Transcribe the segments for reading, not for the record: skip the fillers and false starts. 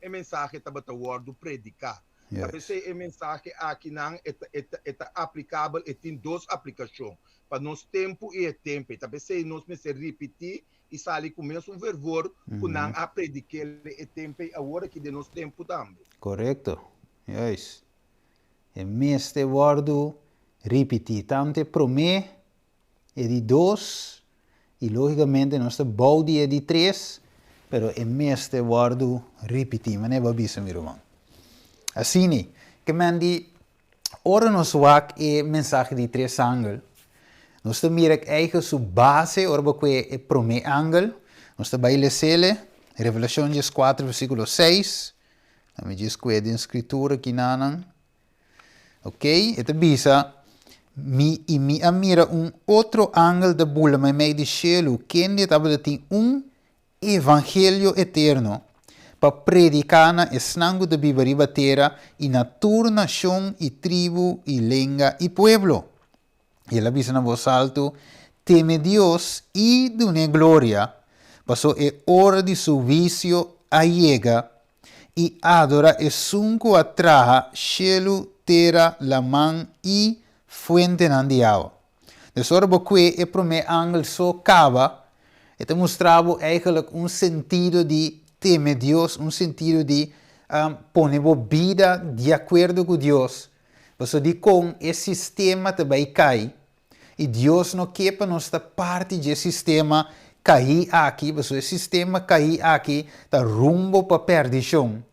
e mensahe tabata wòrdu prediká. Ta p'esei e mensahe akinan e ta e ta e ta aplikabel, e tin dos aplikashon, pa nos tempu i e tempu. Ta p'esei nos mester ripití i sali ku mesun fervor ku nan a predik'é e tempu ei awor aki den nos tempu tambe. Korekto. Juist. E mester wòrdu ripití tantu e promé, e di dos i lógikamente nos ta bou di e di tres, pero e mester wòrdu ripití, manera bo a bisa mi ruman. Asina, ke men di ora nos wak e mensahe di tres angel, nos ta mira ku eigen su base ora bo kue e promé angel, nos ta bai les'ele, Revelashon dieskuater versíkulo seis, Mi djis kue den Skritura kinanan. Ok, e ta bisa, Mi i mi a mira un otro angel ta bula meimei di shelu, kende tabata tin un evangelio eterno pa prediká na esnan ku ta biba riba tera i na tur nashon i tribu i lenga i pueblo. I el a bisa na bos altu, Teme Dios i dun'é gloria, pasobra e ora di su huisio a yega, i adora esun ku a traha shelu, tera, laman i fuentenan di awa. Dus ora bo kue e promé angel so kaba, e ta mustra bo eigenlijk un sentido di teme Dios, un sentido di pone bo bida di akuerdo ku Dios. Pasobra dikon e sistema ta bai kai i Dios no ke pa nos ta parti dje sistema kaí aki, pasobra e sistema kaí aki ta rumbo pa perdishon.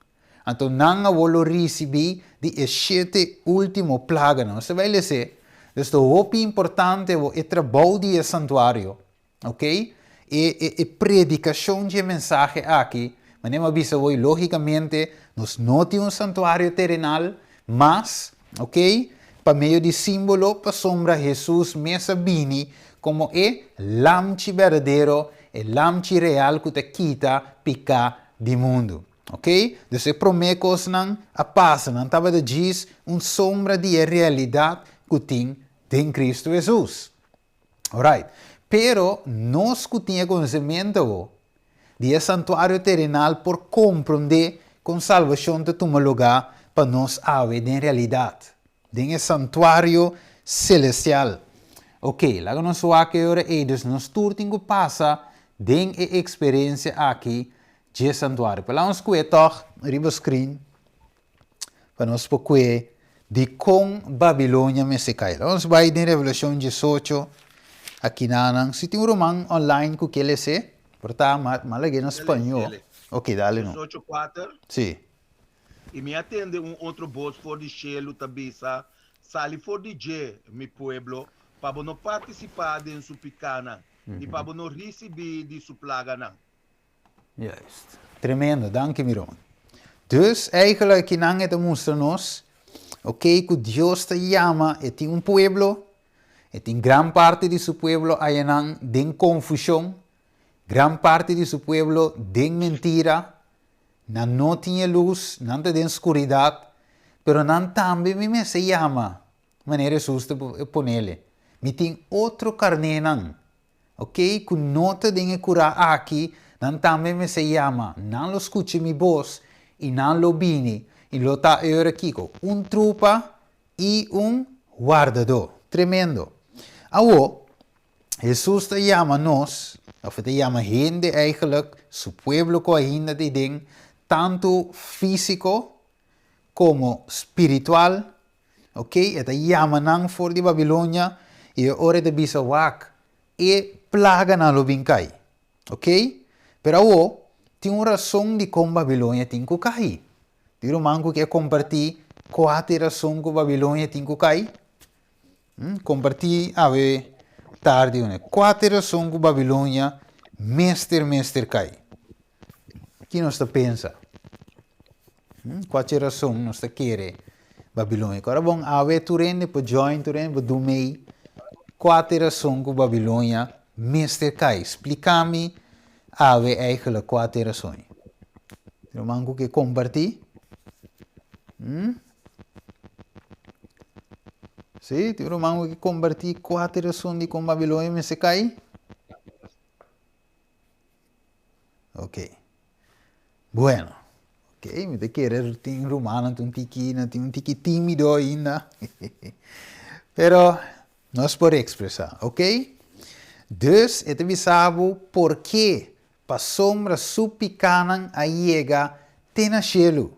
Anto nan awor lo risibí di e shete último plaganan. Nos ta bai les'é. Dus ta hopi importante awor e trabou di e santuario. Ok? E e e predikashon dje mensahe aki, manera mi a bisa hoy, lógikamente nos no tin un santuario terenal mas, ok? Pa medio di símbolo, pasobra Hesus mes a bini komo e Lamchi berdadero, e Lamchi real ku ta kita piká di mundu. Ok? Dus e promé kosnan a pasa, nan tabata djis un sombra di e realidat ku tin den Kristu Hesus. Alright. Pero nos ku tin e konosementu awo di e santuario terenal por komprondé kon salbashon ta tuma lugá pa nos awe den realidat, den e santuario selestial. Oke, laga nos wak e ora ei. Dus nos tur tin ku pasa den e eksperensia aki dje santuario. Pero laga nos kue tòg riba screen. Pa nos por kue dikon Babilonia mester kai. Laga nos bai den Revelashon 18 akinanan. Si tin un ruman online ku ke les'é, por ta ma ma lag'é na spañó. Ok, dale no. 18 kuater. Si. I mi a tende un otro bos for di shelu ta bisa, Sali for di dje, mi pueblo, pa bo no partisipá den su pikánan, i pa bo no risibí di su plaganan. Juist. Tremendo, danki mi ruman. Dus eigenlijk kinan e ta mustra nos, ok, ku Dios ta yama, e tin un pueblo, e tin gran parti di su pueblo ayanan den konfushon, gran parti di su pueblo den mentira, nan no tin e lus, nan ta den skuridat, pero nan tambe mi mester yama, manera Hesus ta ponele, mi tin otro karnénan. Ok, ku no ta den e kurá aki, nan tambe mester yama, nan lo skucha mi bos i nan lo bini, i lo ta e ora kiko? Un trupa i un wardadó. Tremendo! Awor, Hesus ta yama nos, òf e ta yama hende eigenlijk, su pueblo ku ainda ta den, tantu físiko komo spiritual, Ok, e ta yama nan for di Babilonia i e ora e ta bisa, Wak, e plaganan lo bin kai. Ok, pero awor tin un rason dikon Babilonia tin ku kai. Tin ruman ku ke kompartí kua ta e rason ku Babilonia tin ku kai? Hmm, kompartí awe tardi une. Kua ta e rason ku Babilonia mester mester kai? Ki nos ta pensa? Kua ta e rason nos ta kere Babilonia? Ku ora bon awe tur hende por join, tur hende por dun mei. Kua ta e rason ku Babilonia mester kai? Splika mi awe eigenlijk kua ta e rason. Ruman ku ke kompartí? Hmm? Sí, tin ruman ku ke kompartí kua ta e rason dikon Babilonia mester kai? Ok. Bueno. Ok, mi ta kere tin rumannan ta un tiki, nan tin un tiki tímido ainda. Pero nos por expresá, ok? Dus e ta bisa bo porke pasobra su pikánan a yega te na shelu,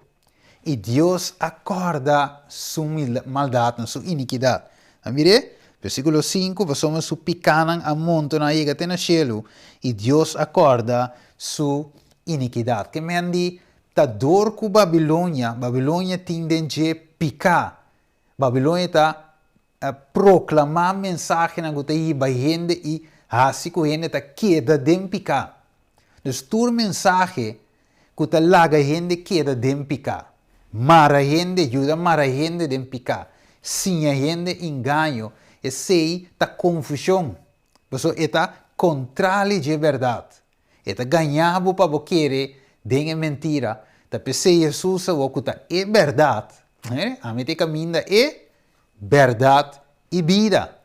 i Dios a kòrda su maldatnan, su inikidat. A mir'é? Versíkulo sinku, Pasobra su pikánan a montoná a yega te na shelu, i Dios a kòrda su inikidat. Ke men di ta dor ku Babilonia, Babilonia tin den dje piká. Babilonia ta proklamá mensahenan ku ta hiba hende i hasi ku hende ta keda den piká. Dus tur mensahe ku ta laga hende keda den piká, mara hende, yuda mara hende den piká, siña hende engaño, esei ta konfushon, pasobra e ta kontrali dje bèrdat. E ta gañá bo pa bo kere den e mentira. Ta p'esei Hesus a wou ku ta e bèrdat. Ami ta e kaminda, e bèrdat i bida.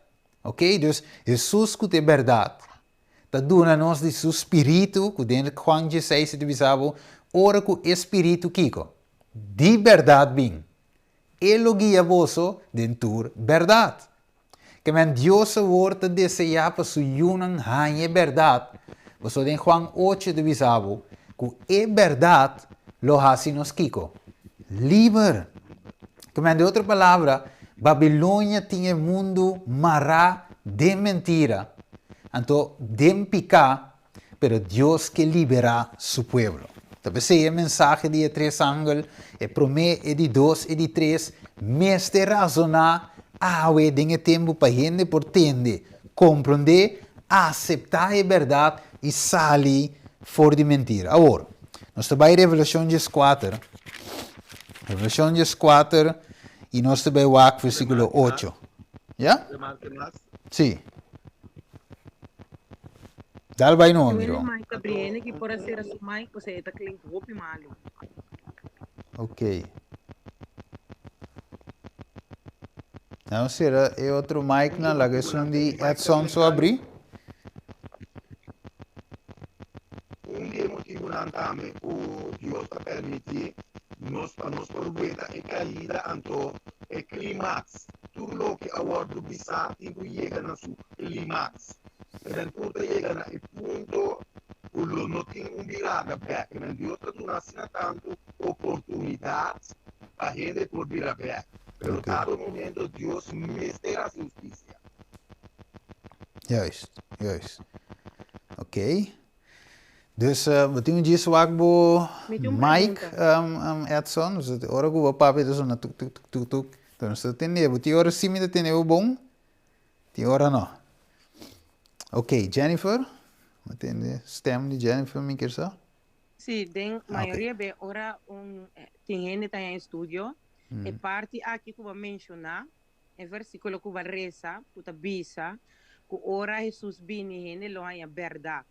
Ok, dus Hesus ku ta e bèrdat ta duna nos di su spiritu, ku den Juan dieseis e ta bisa bo, ora ku e spiritu kiko? Di bèrdat bin. E lo guia boso den tur bèrdat. Ke men Dios awor ta deseá pa su yunan haña e bèrdat. Pasobra den Juan ocho ta bisa bo ku e bèrdat lo hasi nos kiko? Liber. Ke men den otro palabra, Babilonia tin e mundu mará den mentira, anto den piká, Pero Dios ke liberá su pueblo. Ta p'esei e mensahe di e tres angel, e promé, e di dos, e di tres, mester razoná awe den e tempu pa hende por tende, komprondé, aseptá e bèrdat i sali for di mentira. Awor, nos ta bai Revelashon dieskuater, Revelashon dieskuater, i nos ta bai wak versíkulo ocho. Ya? Sí. Dal bai no, Miro. Ok. Nou sera e otro mic na laga esun di Edson so abri. Un di e motibunan tambe ku Dios ta permití nos pa nos por weta e kaida anto e klimaks, tur loke a wòrdu bisá tin ku yega na su klimaks. Emen tur ta yega na e punto ku lo no tin un birada bèk. Emen Dios ta duna asina tantu oportunidat pa hende por bira bèk. Pero dado momento Dios mester hasi hustisia. Juist, juist. Ok. Dus bo tin un djis wak bo mic, Edson. Ora ku bo papia ta sona tuk tuk tuk tuk tuk. Enton nos ta tende bo. Tin ora si mi ta tende bo bon, tin ora no. Ok, Jennifer. Bo tende stem di Jennifer mi kier sa. Si, den mayoria be ora un tin hende ta den estudio, e parti aki ku bo menshoná, E versíkulo ku bo a resa ku ta bisa ku ora Hesus bini hende lo haña bèrdat.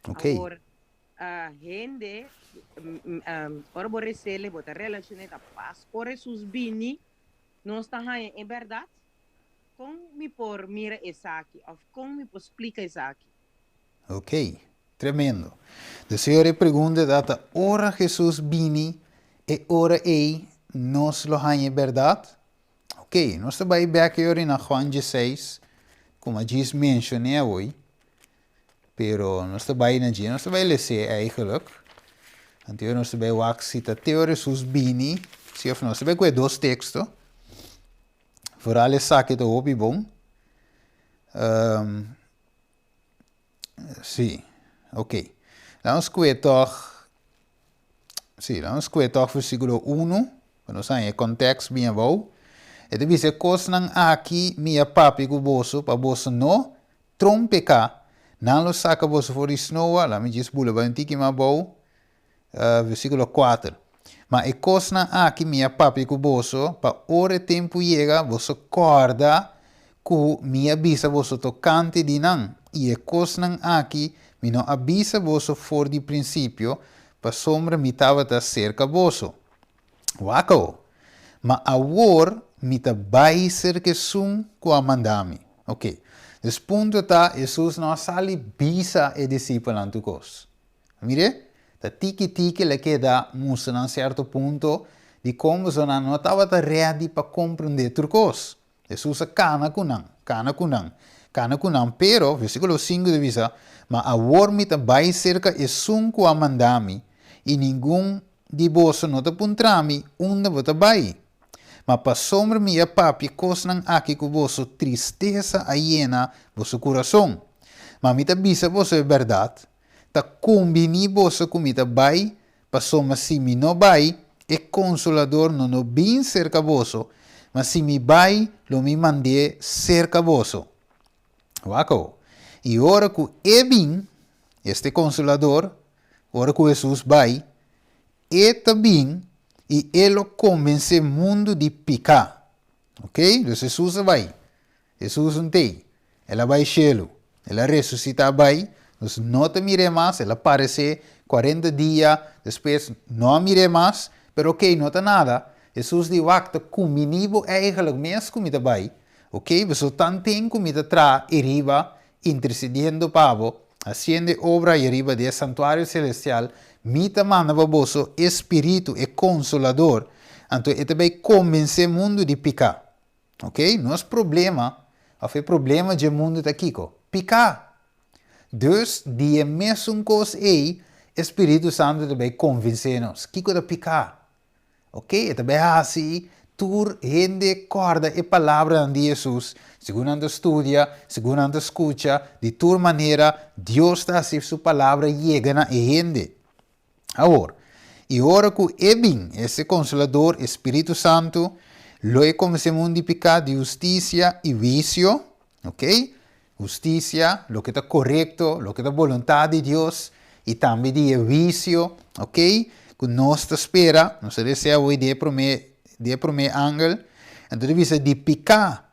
Awor, hende, ora bo res'el bo ta relashon'é ta pas ora Hesus bini nos ta haña e bèrdat? Kon mi por mira esaki òf kon mi por splika esaki? Ok, tremendo. De Señor e pregunta ta ta ora Hesus bini e ora ei nos lo haña e bèrdat? Ok, nos ta bai bek e ora na Juan dieseis, como a djis mencioné awoi, pero nos ta bai na dje, nos ta bai les'é eigenlijk. Anto nos ta bai wak si ta te ora Hesus bini, si of no. Nos ta bai ku e dos teksto. Vooral esaki ta hopi bon. Um, sí, ok. Laat ons kue tòg Sí, laat ons kue tòg versíkulo unu, pa nos haña e kòntèks bien abou. E ta bisa, E kosnan aki mi a papia ku boso, pa boso no trompeká. Nan lo saka boso for di snoa. Laat mi djis bula bai un tiki mas abou, versíkulo kuater. Ma e kosnan aki mi a papia ku boso, pa ora e tempu yega, boso kòrda ku mi a bisa boso tokante di nan, i e kosnan aki mi no a bisa boso for di prinsipio, pasobra mi tabata serka boso. Wak awo! Ma awor mi ta bai serka esun ku a manda mi. Oke, dus punto ta, Hesus no a sali bisa e disipelnan tur kos. Mire? Ta tiki tiki el a keda mustra nan sierto punto di kon bosonan no tabata ready pa komprendé tur kos. Hesus a kana ku nan, kana ku nan, kana ku nan, pero, versíkulo sinku ta bisa, Ma awor mi ta bai serka esun ku a manda mi, i ningun di boso no ta puntra mi, Unda bo ta bai? Ma pasobra mi a papia kosnan aki ku boso, tristesa a yena boso kurason. Ma mi ta bisa boso e bèrdat, Ta kumbiní boso ku mi ta bai, pasobra si mi no bai, e Konsolador no no bin serka boso, ma si mi bai, lo mi mand'é serka boso. Wak awor. I ora ku e bin, este Konsolador, ora ku Hesus bai, e ta bin i e lo konvensé mundu di piká. Ok? Dus Hesus a bai. Hesus un tei. El a bai shelu. El a resusitá bai. Nos no ta mir'é mas. El a paresé kuarenta dia despues. No a mir'é mas. Pero ok, no ta nada. Hesus di, Wak, ta kumbiní bo eigenlijk mes ku mi ta bai. Ok, boso tanten ku mi ta traha eriba, intersediendo pa bo, hasiendo e obra ayariba di e santuario selestial, mi ta manda pa boso e Spiritu, e Konsolador, anto e ta bai konbensé mundu di piká. Ok, nos problema, of e problema dje mundu ta kiko? Piká! Dus, di e mesun kos ei, e Spiritu Santu ta bai konvensé nos. Kiko ta piká? Ok, e ta bai hasi tur hende kòrda e palabranan di Hesus, segun nan ta studia, segun nan ta skucha, di tur manera Dios ta hasi su palabra yega na e hende. Awor, i ora ku e bin, ese Konsolador, e Spiritu Santu, lo e konvensé mundu di piká, di hustisia i huisio, ok, hustisia, loke ta korekto, loke ta boluntat di Dios, i tambe di e huisio, ok, ku nos ta spera, nos ta desea awor di e promé, di e promé angel, anto ta bisa di piká,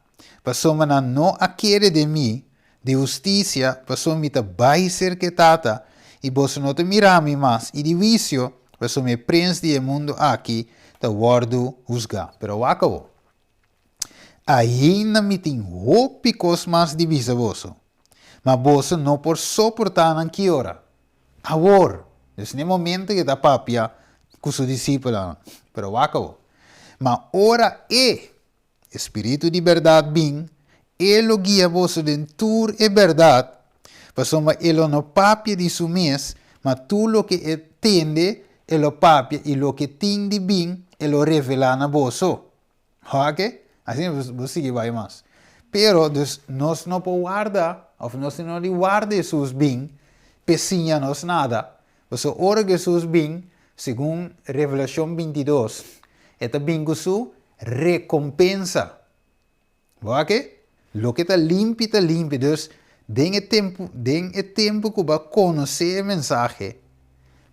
pasobra nan no a kere den mi, di hustisia, pasobra mi ta bai serka e Tata, i boso no ta mira mi mas, i di huisio, pasobra e prens di e mundu aki ta wòrdu husgá. Pero wak awor. Ainda mi tin hopi kos mas di bisa boso, ma boso no por soportá nan ki ora? Awor! Dus n'e momento ku e ta papia ku su disipelnan. Pero wak awor. Ma ora e, e Spiritu di bèrdat bin, e lo guia boso den tur e bèrdat, pasobra e lo no papia di su mes, ma tur loke e tende e lo papia i loke tin di bin e lo revelá na boso. Oke? Asina bo sigui bai mas. Pero, dus, nos no por warda, of nos no di warda Hesus bin p'e siña nos nada. Pasobra ora ku Hesus bin, segun Revelashon 22, e ta bin ku su rekompensa. Bo a ke? Loke ta limpi ta limpi. Dus, den e tempu, den e tempu ku bo a konosé e mensahe,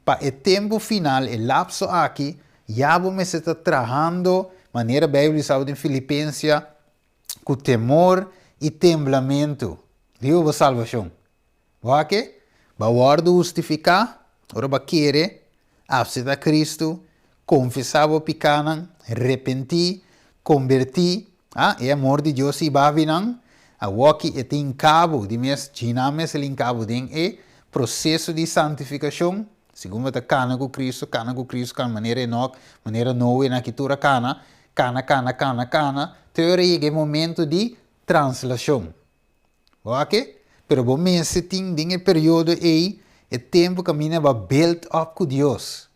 pa e tempu final, e lapso aki, ya bo mester ta trahando, manera Beibel bisa bo den Filipensia, ku temor i temblamentu riba bo salbashon. Bo a ke? Bo a wòrdu hustifiká ora bo a kere, apseptá Kristu, konfesá bo pikánan, repentí, kombertí, a, e amor di Dios i babi nan, awoki e tin kabu, di mes djiná mes el hinkabu den e proseso di santifikashon, segun bo ta kana ku Kristu, kana ku Kristu, kana manera Enok, manera Noe nan aki tur a kana, kana, kana, kana, kana, te ora yega e momento di translashon. Bo a ke? Pero bo mester tin den e periodo ei e tempu kaminda bo a build up ku Dios.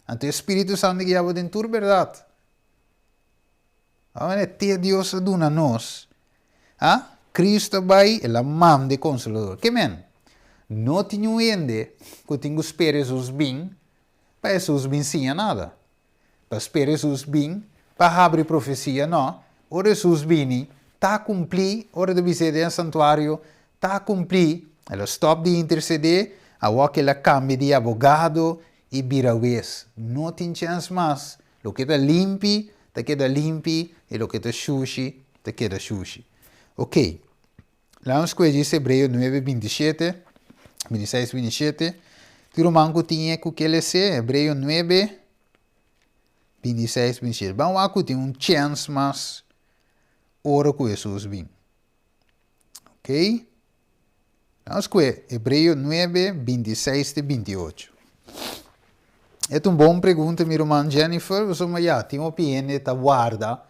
Anto e Spiritu Santu guia bo den tur bèrdat. Awor te Dios a duna nos, a Cristo a bai, el a manda e Consolador. Ke men? No tin niun hende ku tin ku spera Hesus bin pa Hesus bin siña nada. Pa spera Hesus bin pa habri profesia no, ora Hesus bini ta kumplí, ora ta bis'é den e santuario ta kumplí, el a stòp di intersedé, awor ku el a kambia di abogado i bira wes. No tin chèns mas, loke ta limpi ta keda limpi i loke ta shushi ta keda shushi. Oke, laga nos skucha djis Hebreo nuebe 27, 26, 27, Tin ruman ku tin e ku ke les'é, Hebreo nuebe, 26, 27. Ban wak ku tin un chèns mas ora ku Hesus bin. Ok? Laga nos skucha Hebreo nuebe, 26 te 28. E ta un bon pregunta mi ruman Jennifer, pasobra ya, tin hopi hende ta warda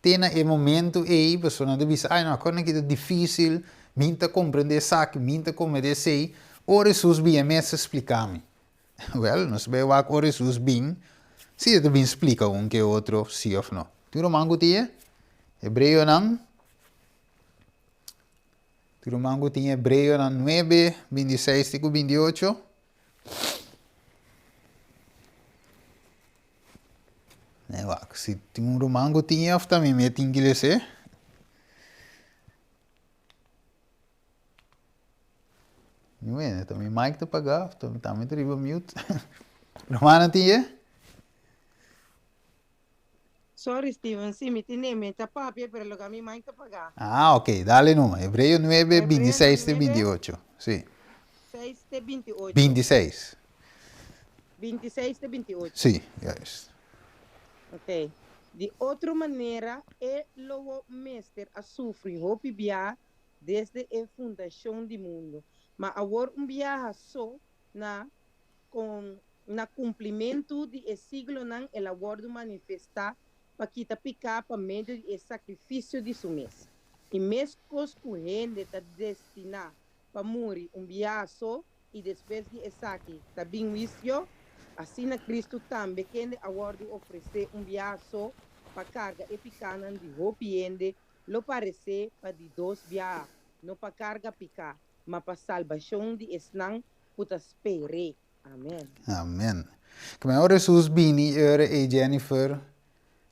te na e momento ei, pasobra nan ta bisa, ai no, akor nan kita dificil, mi ta comprende esaki, mi ta comprende esei, ora Hesus bin e mes ta splica mi. Wel, nos bay wak ora Hesus bin, si e ta bin splica un ke otro si of no. Tin ruman ku tin e Hebreonan? Tin ruman ku tin Hebreonan nuebe, bintiseis te ku bintiocho? Nee, wak, si tin un ruman ku tin e of ta mi me tin ki lese? Bueno, ta mi mic ta pagá, ta mi ta riba mute. Romana tin ye? Sorry Steven, sí, mi tin mi ta papia, pero lo que mi mic ta pagá. Ah, ok, dale numa. Hebreo 9, Hebreo 26 te 9, 28. Sí. 6 te 28. 26. 26 te 28. Sí, juist. Ok. Di otro manera, e lobo mester a sufri hopi bia desde e fundashon di mundu. Ma awor un biaha so na kon na kumplimentu di e siglonan el a wòrdu manifestá pa kita piká pa medio di e sakrifisio di su mes. I meskos ku hende ta destiná pa muri un biaha so i despues di esaki ta bin huisio, asina Kristu tambe kende a wòrdu ofresé un biaha so pa karga e pikánan di hopi hende lo paresé pa di dos biaha, no pa karga piká, ma pa salbashon di esnan ku ta sper'é. Amen. Amen. Kmé ora Hesus bini e ora ei Jennifer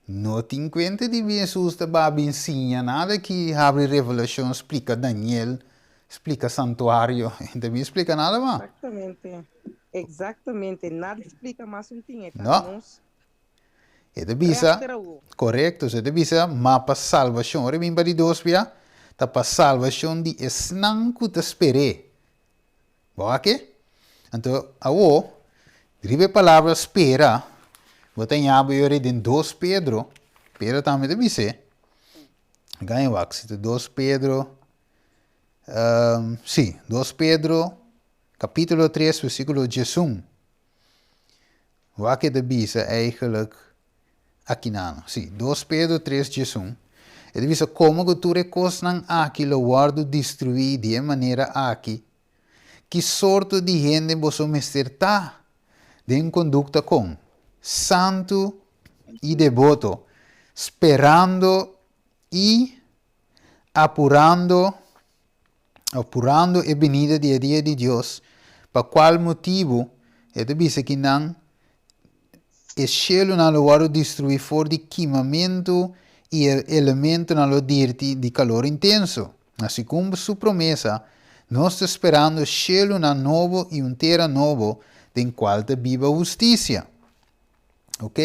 no tin kuenta di bin Hesus ta ba bin siña nada ki habri Revelashon splika Daniel splika santuario e ta bin splika nada mas. Exactamente. Exactamente. Nada splika mas un tin e ta No. nos E ta bisa, Rechter awo. korekto, e ta bisa, ma pa salbashon. Ora e bin pa di dos bia, ta pa salbashon di esnan ku ta sper'é. Bo a ke? Anto, awo, riba e palabra spera, bo ta ña bo yora den dos Pedro, Pedro tambe ta bis'é, Gaña wak si ta dos Pedro, sí, dos Pedro, kapítulo tres, versíkulo diesun. Wak e ta bisa eigenlijk akinan. Sí, dos Pedro tres diesun. E ta bisa komo ku tur e kosnan aki lo wòrdu destruí di e manera aki, ki sorto di hende boso mester ta den kondukta kon santu i deboto, sperando i apurando apurando e binida di e dia di Dios, pa kual motibu e ta bisa ki nan e shelunan lo wòrdu destruí for di kimamentu i e elementonan lo dirti di kalor intenso. Ma segun su promesa, nos ta sperando shelunan nobo i un tera nobo den kual ta biba hustisia. Ok?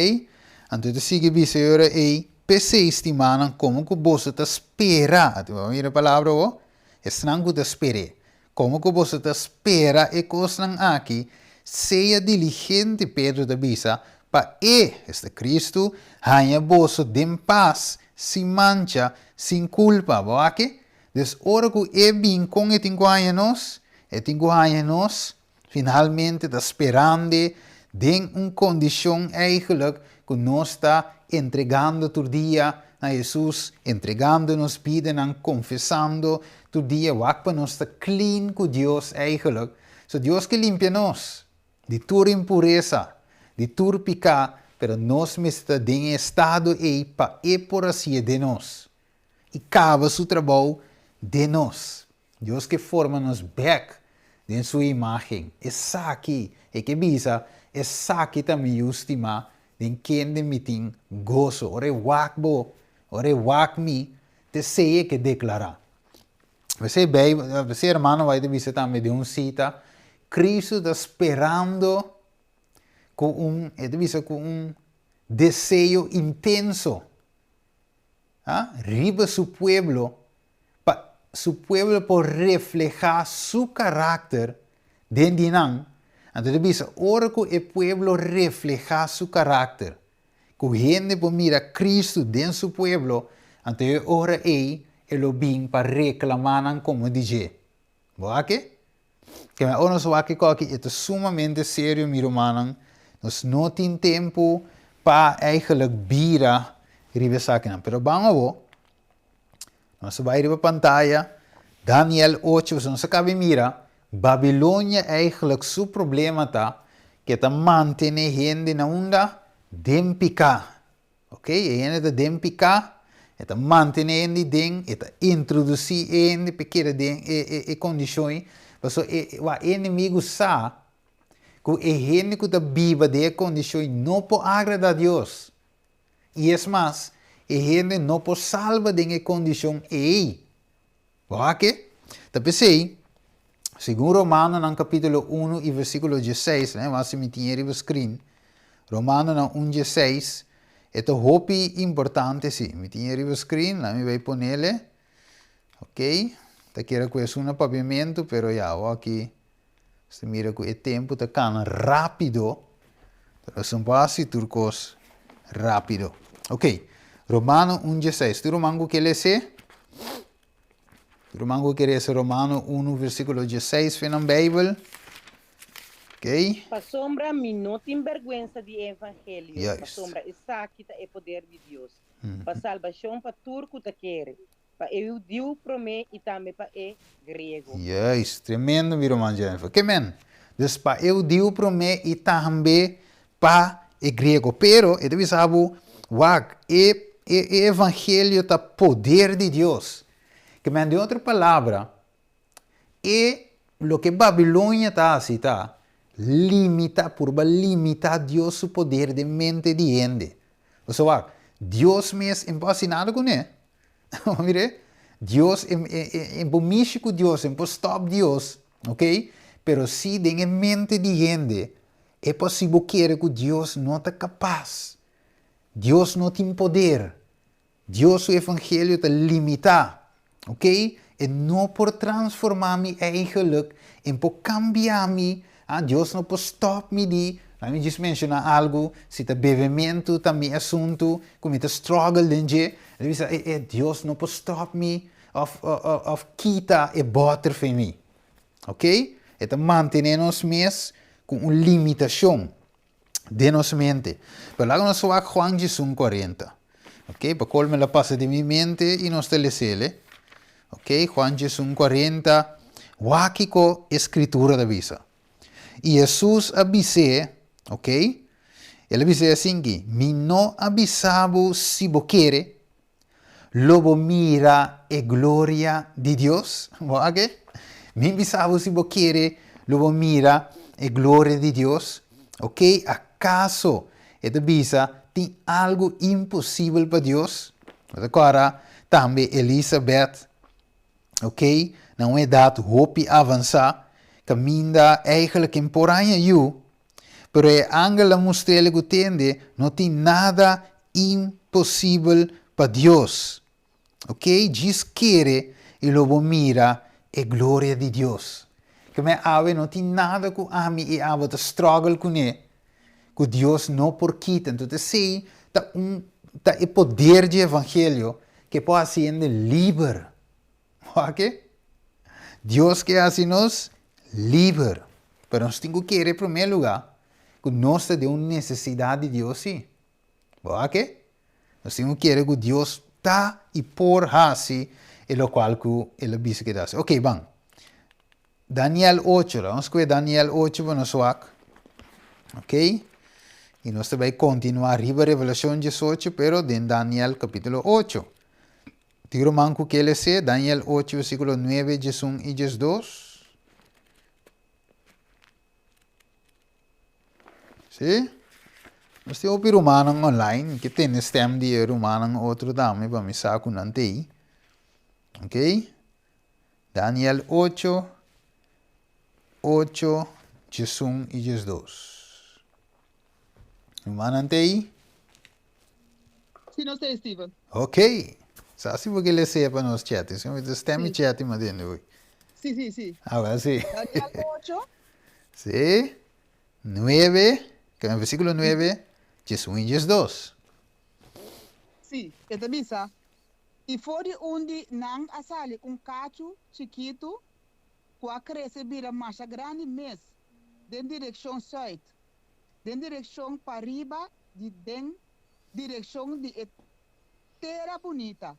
Anto e ta sigui bisa e ora ei, P'esei, stimanan, komo ku boso ta spera, ati bo a mira e palabra awor? Esnan ku ta sper'é. Komo ku boso ta spera e kosnan aki, sea diligente, Pedro ta bisa, pa E, esta Kristu, haña boso den pas, sin mancha, sin kulpa. Bo a wak? Dus ora ku E bin, kon E tin ku haña nos? E tin ku haña nos Finalmente ta sperande den un kondishon eigenlijk ku nos ta entregando tur dia na Hesus, entregando nos bidanan, konfesando tur dia, wak pa nos ta clean ku Dios eigenlijk. So Dios ke limpia nos di tur impuresa, di tur piká, pero nos mester ta den e estado ei pa E por hasié den nos i kaba su trabou den nos. Dios ke forma nos bek den su imágen. Esaki, e ke bisa, Esaki ta mi yu stimá, den kende mi tin goso. Ora e wak bo, ora e wak mi, t'esei e ke deklará. P'esei Beibel, p'esei hermano White ta bisa tambe den un sita, Cristo ta sperando ku un, e ta bisa ku un deseo intenso, ah, riba su pueblo pa su pueblo por reflehá su karakter den di nan, anto ta bisa ora ku e pueblo reflehá su karakter, ku hende por mira Kristu den su pueblo, anto e ora ei e lo bin pa reklamá nan komo di dje. Bo a ke? Keme ora nos wak e koki e ta sumamente serio mi rumannan. Nos no tin tempu pa eigenlijk bira riba esakinan. Pero ban awo, nos bai riba pantaya, Daniel 8, pasobra nos a kaba di mira, Babilonia eigenlijk su problema ta ku e ta mantene hende na unda? Den piká. Ok, e hende ta den piká, e ta mantene hende den, e ta introdusí e hende pa e keda den e e e kondishon ei, pasobra e wak e enemigu sa ku e hende ku ta biba den e kondishon ei no por agradá Dios. I es mas, e hende no por salba den e kondishon ei. Bo a ke? Ta p'esei, segun Romanonan kapítulo unu i versíkulo diesseis, laga mi wak si mi tin e riba screen, Romanonan un diesseis, e ta hopi importante si. Mi tin e riba screen, laga mi bai ponele. Ok, ta kere ku esun na papiamentu, pero ya, awor aki nos ta mira ku e tempu ta kana rápido, pero nos no por hasi tur kos rápido. Ok, Romano un diesseis. Tur ruman ku ke les'é? Tur ruman ku ke lesa Romano unu versíkulo diesseis fe nan Beibel? Ok. Pasobra mi no tin bèrgwensa di e evangelio, Juist. pasobra esaki ta e poder di Dios, pa salbashon pa tur ku ta kere, Pa e hudiu promé i tambe pa e griego. Juist, tremendo mi ruman Jennifer. Ke men? Dus pa e hudiu promé i tambe pa e griego. Pero e ta bisa bo, wak, e e e evangelio ta poder di Dios. Ke men, den otro palabra, e loke Babilonia ta hasi ta limita, purba limita Dios su poder den mente di hende. Pasobra wak, Dios mes e no por hasi nada kuné. Mire, Dios, e, e, e, e por mishi ku Dios, e por stop Dios, ok? Pero si den e mente di hende, e por si bo kere ku Dios no ta kapas, Dios no tin poder, Dios su evangelio ta limitá, ok? E no por transformá mi eigenlijk, e por kambia mi, ah, Dios no por stop mi di, laat mi djis menshoná algu, si ta bebementu ta mi asuntu, ku mi ta struggle den dje, mi ta bisa, e, e, Dios no por stop mi òf, òf kita e bòter fen mi. Ok? E ta mantené nos mes ku un limitashon den nos mente. Pero laga nos wak Juan djesun kuarenta. Ok, pa kol mi la pasa den mi mente i nos ta les'el. Ok, Juan djesun kuarenta, wak kiko e Skritura ta bisa. I Hesus a bis'é, ok, el a bis'é asinki, Mi no a bisa bo si bo kere, lo bo mira e gloria di Dios? Bo a ke? Mi bisa bo si bo kere, lo bo mira e gloria di Dios? Ok, akaso e ta bisa tin algu imposibel pa Dios? Bo ta kòrda tambe Elisabet, ok, na un edat hopi avansá, kaminda eigenlijk en por haña yu, pero e angel a mustr'el ku tende no tin nada imposibel pa Dios. Ok, djis kere i lo bo mira e gloria di Dios. Keme awe no tin nada ku ami i abo ta struggle kuné ku Dios no por kita. Entonces esei ta un ta e poder dje evangelio ke por hasi hende liber. Wak? Dios ke hasi nos liber. Pero nos tin ku kere en primer lugar ku nos ta den un nesesidat di Dios si. Wak? Nos tin ku kere ku Dios ta i por hasi e lokual ku el a bisa ke ta hasi. Ok, ban. Daniel ocho, la nos kue Daniel ocho pa nos wak. Ok? I nos ta bai kontinuá riba Revelashon diesocho, pero den Daniel kapítulo ocho. Tin ruman ku ke les'é Daniel ocho versíkulo nuebe, diesun i diesdos? Sí? Nos tin hopi rumannan online, mi ke tende stèm di e rumannan otro tambe pa mi sa ku nan t'ei. Ok? Daniel ocho, ocho, diesun i diesdos. Rumannan t'ei? Sí, nos t'ei, Steven. Ok. Sa si bo ke les'é pa nos chat. Si mi ta stèm i Sí. chat i matende hoy. Sí, sí, sí. Awel sí. Daniel ocho. Sí. Nuebe, ke na versíkulo nuebe, diesun i diesdos. Sí, e ta bisa, I for di un di nan a sali un kachu chikitu ku a krese bira masha grandi mes den direkshon sùit. den direkshon pariba di den direkshon di e Tera Bunita.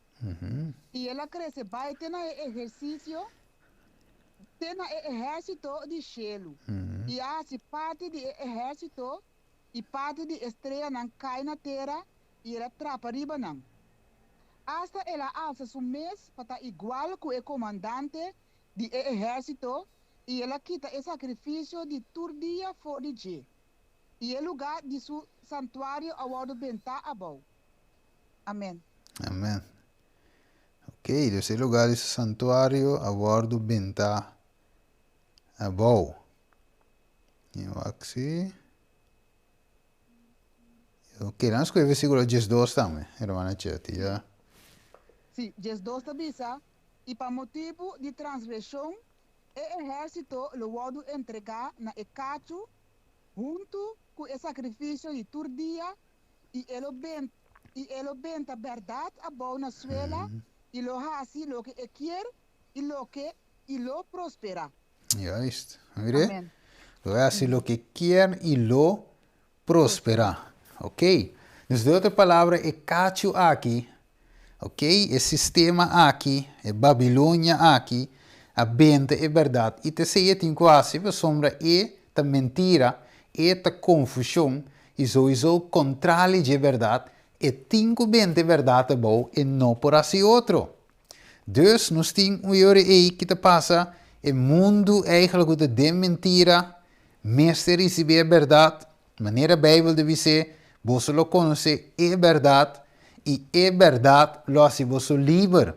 I el a krese bai te na e ehersisio, te na e ehérsito di shelu, i a hasi parti di e ehérsito i parti di e streanan kai na tera i el a trapa riba nan. Asta el a alsa su mes pa ta igual ku e komandante di e ehérsito i el a kita e sakrifisio di tur dia for di dje, i e lugá di su santuario a wòrdu bentá abou. Amen. Amen. Ok, dus e lugá di su santuario a wòrdu bentá abou. Mi wak si. Ok, laat nos versículo 12 tambe, hermana Chetty, ja. Sí, 12 ta bisa, I pa motibu di transgreshon, e ehérsito lo wòrdu entregá na e kachu huntu ku e sakrifisio di tur dia, i e lo benta, i e lo benta bèrdat abou na suela, i lo hasi loke e kier, i loke i lo prosperá. Juist. Mire? Amen. Lo hasi loke kier i lo prosperá. Ok. Dus de otro palabra, e kachu aki, ok, e sistema aki, e Babilonia aki, a benta e bèrdat. I te sei e tin ku hasi pasobra e ta mentira, e ta konfushon, i souiso kontrali dje bèrdat, e tin ku benta e bèrdat abou, e no por hasi otro. Dus nos tin un yori ei ki ta pasa, e mundu eigenlijk ku ta den mentira mester risibí e bèrdat, manera Beibel ta bis'é, boso lo konosé e bèrdat i e bèrdat lo hasi boso liber.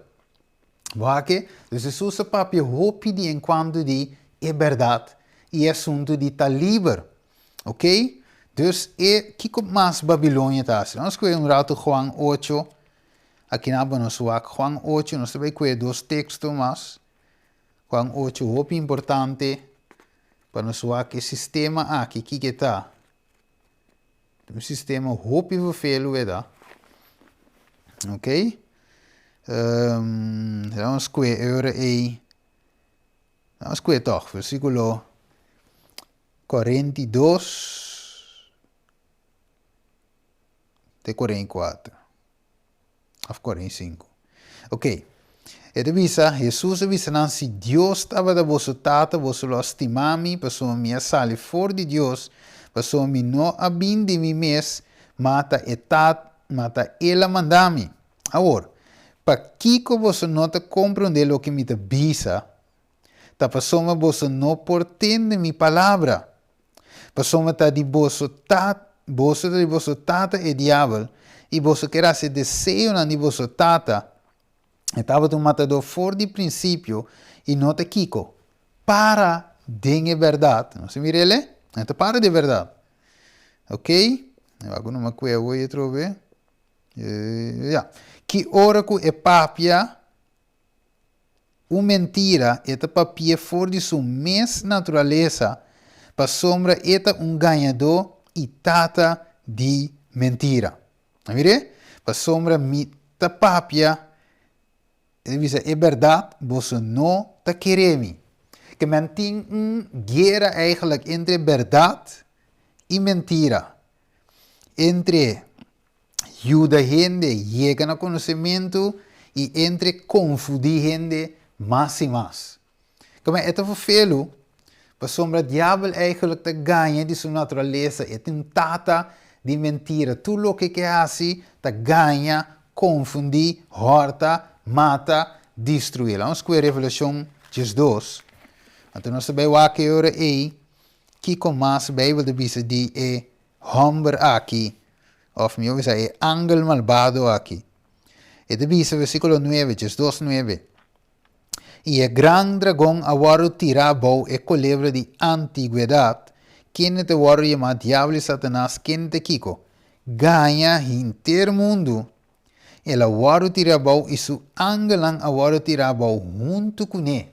Bo hake? Dus Hesus a papia hopi di enkuanto di e bèrdat i e asuntu di ta liber. Ok? Dus e kiko mas Babilonia ta hasi? Nos kohe un ratu Juan ocho. Akinan pa nos wak Juan ocho, nos ta bai kue dos teksto mas. Juan ocho hopi importante pa nos wak e sistema aki, kiko e ta. Ta un sistema hopi vervelu e ta. Ok. Um, nos kue e ora ei. Nos kue toch, versículo 42. Te 44. Of 45. Ok. E ta bisa, Hesus a bisa nan, si Dios tabata boso tata, boso lo a stima mi, pasobra mi a sali for di Dios, pasobra mi no a bin di mi mes, ma ta e Tat, ma ta El a manda mi. Awor, pakiko boso no ta komprondé loke mi ta bisa? Ta pasobra boso no por tende mi palabra. Pasobra ta di boso ta, boso ta di boso tata e diabel, i boso kier hasi e deseonan di boso tata. E tabata un matadó for di prinsipio i no ta kiko? Para den e bèrdat. Nos a mira el? E ta para den e bèrdat. Ok? Wak no me acuerdo awor atrobe. Ya. Ki ora ku e papia Un mentira e ta papia for di su mes naturalesa, pasobra e ta un gañadó i tata di mentira. A mir'é? Pasobra mi ta papia, e ta bisa, e bèrdat, boso no ta kere mi. Ke men tin un guera eigenlijk entre bèrdat i mentira, entre yuda hende yega na konosementu i entre konfundí hende mas i mas. Kome e ta verfelu, pasobra diabel eigenlijk ta gaña di su naturalesa, e tin un tata di mentira, tur loke ke hasi ta gaña, konfundí, hòrta, mata, destruí. Laat nos kue Revelashon 12, anto nos ta bai wak e ora ei kiko mas Beibel ta bisa di e hòmber aki, òf mihó bisa e angel malbado aki. E ta bisa versíkulo nuebe, 12 nuebe, I e gran dragon a wòrdu tirá abou, e kolebra di antigwedat, kende ta wòrdu yamá Diabel i Satanas, kende ta kiko? Gaña henter mundu. El a wòrdu tirá abou i su angelnan a wòrdu tirá abou huntu kuné.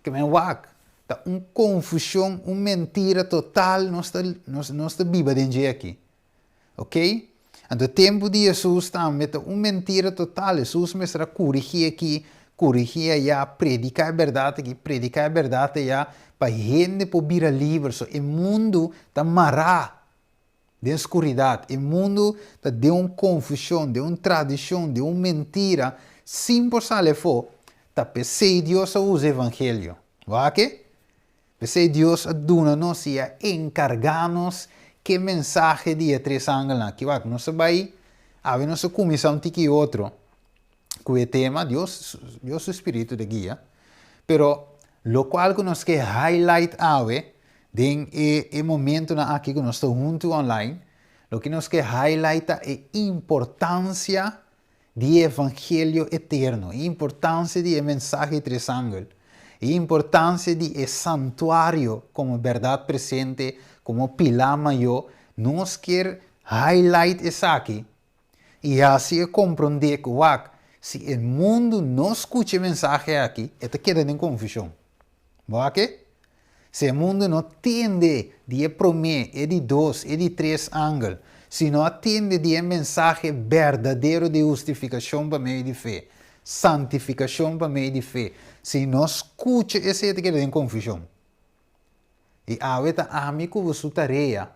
Ke men wak, ta un konfushon, un mentira total nos ta, nos, nos ta biba den dje aki. Ok? Anto tempu di Hesus tambe ta un mentira total. Hesus mester a kurigí aki, kurigí ayá, prediká e bèrdat aki, prediká e bèrdat ayá, pa hende por bira liber. So e mundu ta mará. Den skuridat. E mundu ta den un konfushon, den un tradishon, den un mentira, sin por sali afó. Ta p'esei Dios a usa evangelio. Wak e? P'esei Dios a duna nos i a enkargá nos ku e mensahe di e tres angelnan aki. Wak, nos a bai, awe nos a kuminsá un tiki otro ku e tema, Dios, Dios su spiritu ta guia, pero lokual ku nos ke highlight awe den e e momentunan aki ku nos ta huntu online, loke nos ke highlight ta e importansia di e evangelio eterno, e importansia di e mensahe di tres angel, e importansia di e santuario komo bèrdat presente, komo pilá mayó, nos kier highlight esaki i hasi e komprondé ku wak, si e mundu no skucha e mensahe aki, e ta keda den konfushon. Bo wak e? Si e mundu no tende di e promé, e di dos, e di tres angel, si no a tende di e mensahe berdadero di hustifikashon pa medio di fe, santifikashon pa medio di fe, si no skucha esei e ta keda den konfushon. I awe ta ami ku bo su tarea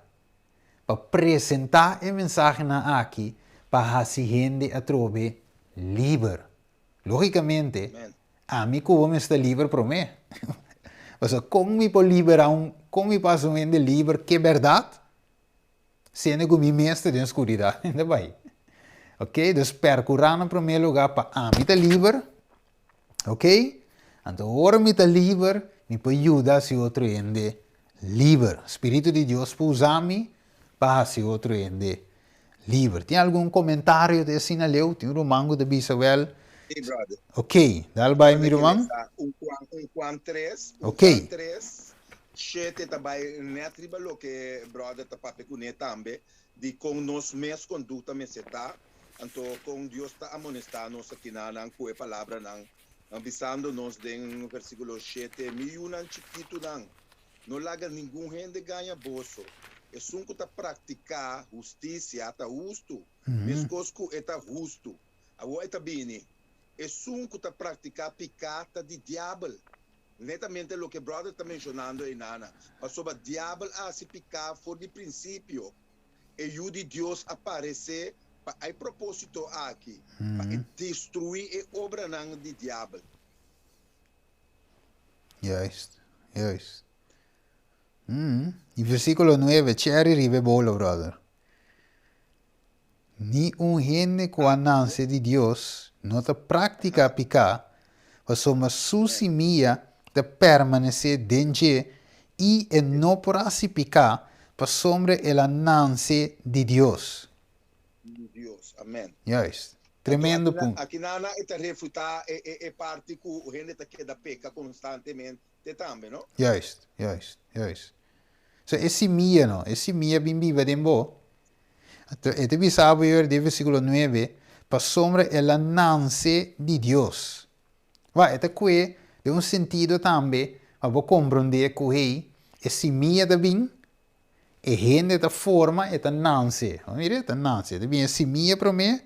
pa presentá e mensahenan aki pa hasi hende atrobe liber. Lógikamente, ami ku bo mester liber promé. Pasobra kon mi por liberá un, kon mi por hasi un hende liber ke bèrdat, siendo ku mi mes ta den skuridat hende bai. Ok, dus pèrkurá na promé lugá pa ami ta liber, ok, anto ora mi ta liber, mi por yuda hasi otro hende liber. Spiritu di Dios por usa mi pa hasi otro hende liber. Tin algun komentario te asina leu? Tin un ruman ku ta bisa wèl. Sí, brother. Ok, dal bai mi ruman. Un Juan, un Juan 3, un Ok. Juan 3, 7 ta bai nèt riba loke brother ta papia kuné tambe, di kon nos mes kondukta mester ta, anto kon Dios ta amonestá nos akinanan ku e palabranan, bisando nos den versíkulo 7, Mi yunan chikitunan, No laga ningun hende gaña boso. Esun ku ta praktiká hustisia ta hustu, meskos ku e ta hustu. Awor e ta bini, Esun ku ta praktiká piká ta di diabel. Netamente loke brother ta menshonando einana, pasobra diabel a hasi piká for di prinsipio. E Yu di Dios a paresé pa e propósito aki, pa e destruí e obranan di diabel. Juist, juist. Mm. Y versículo 9, cherry riba e bolo, brother. Ni un hende ku a nanse di Dios no ta práktika piká, pasobra su simia ta permanesé den dje i e no por hasi piká, pasobra el a nanse di Dios. Di Dios. Amen. Juist. Tremendo punto. Aki nana e ta refuta e e parti ku hende ta keda peka konstantemente tambe, no? Juist, juist, juist. So e simia no, e simia bin biba den bo. Anto e ta bisa bo yor den versikulo nuebe, pasobra el a nanse di Dios. Wak, e ta kue den un sentido tambe pa bo komprondé ku hey, e simia ta bin E hende ta forma, e ta nanse. Bo mira, e ta nanse. E ta bini e simia promé,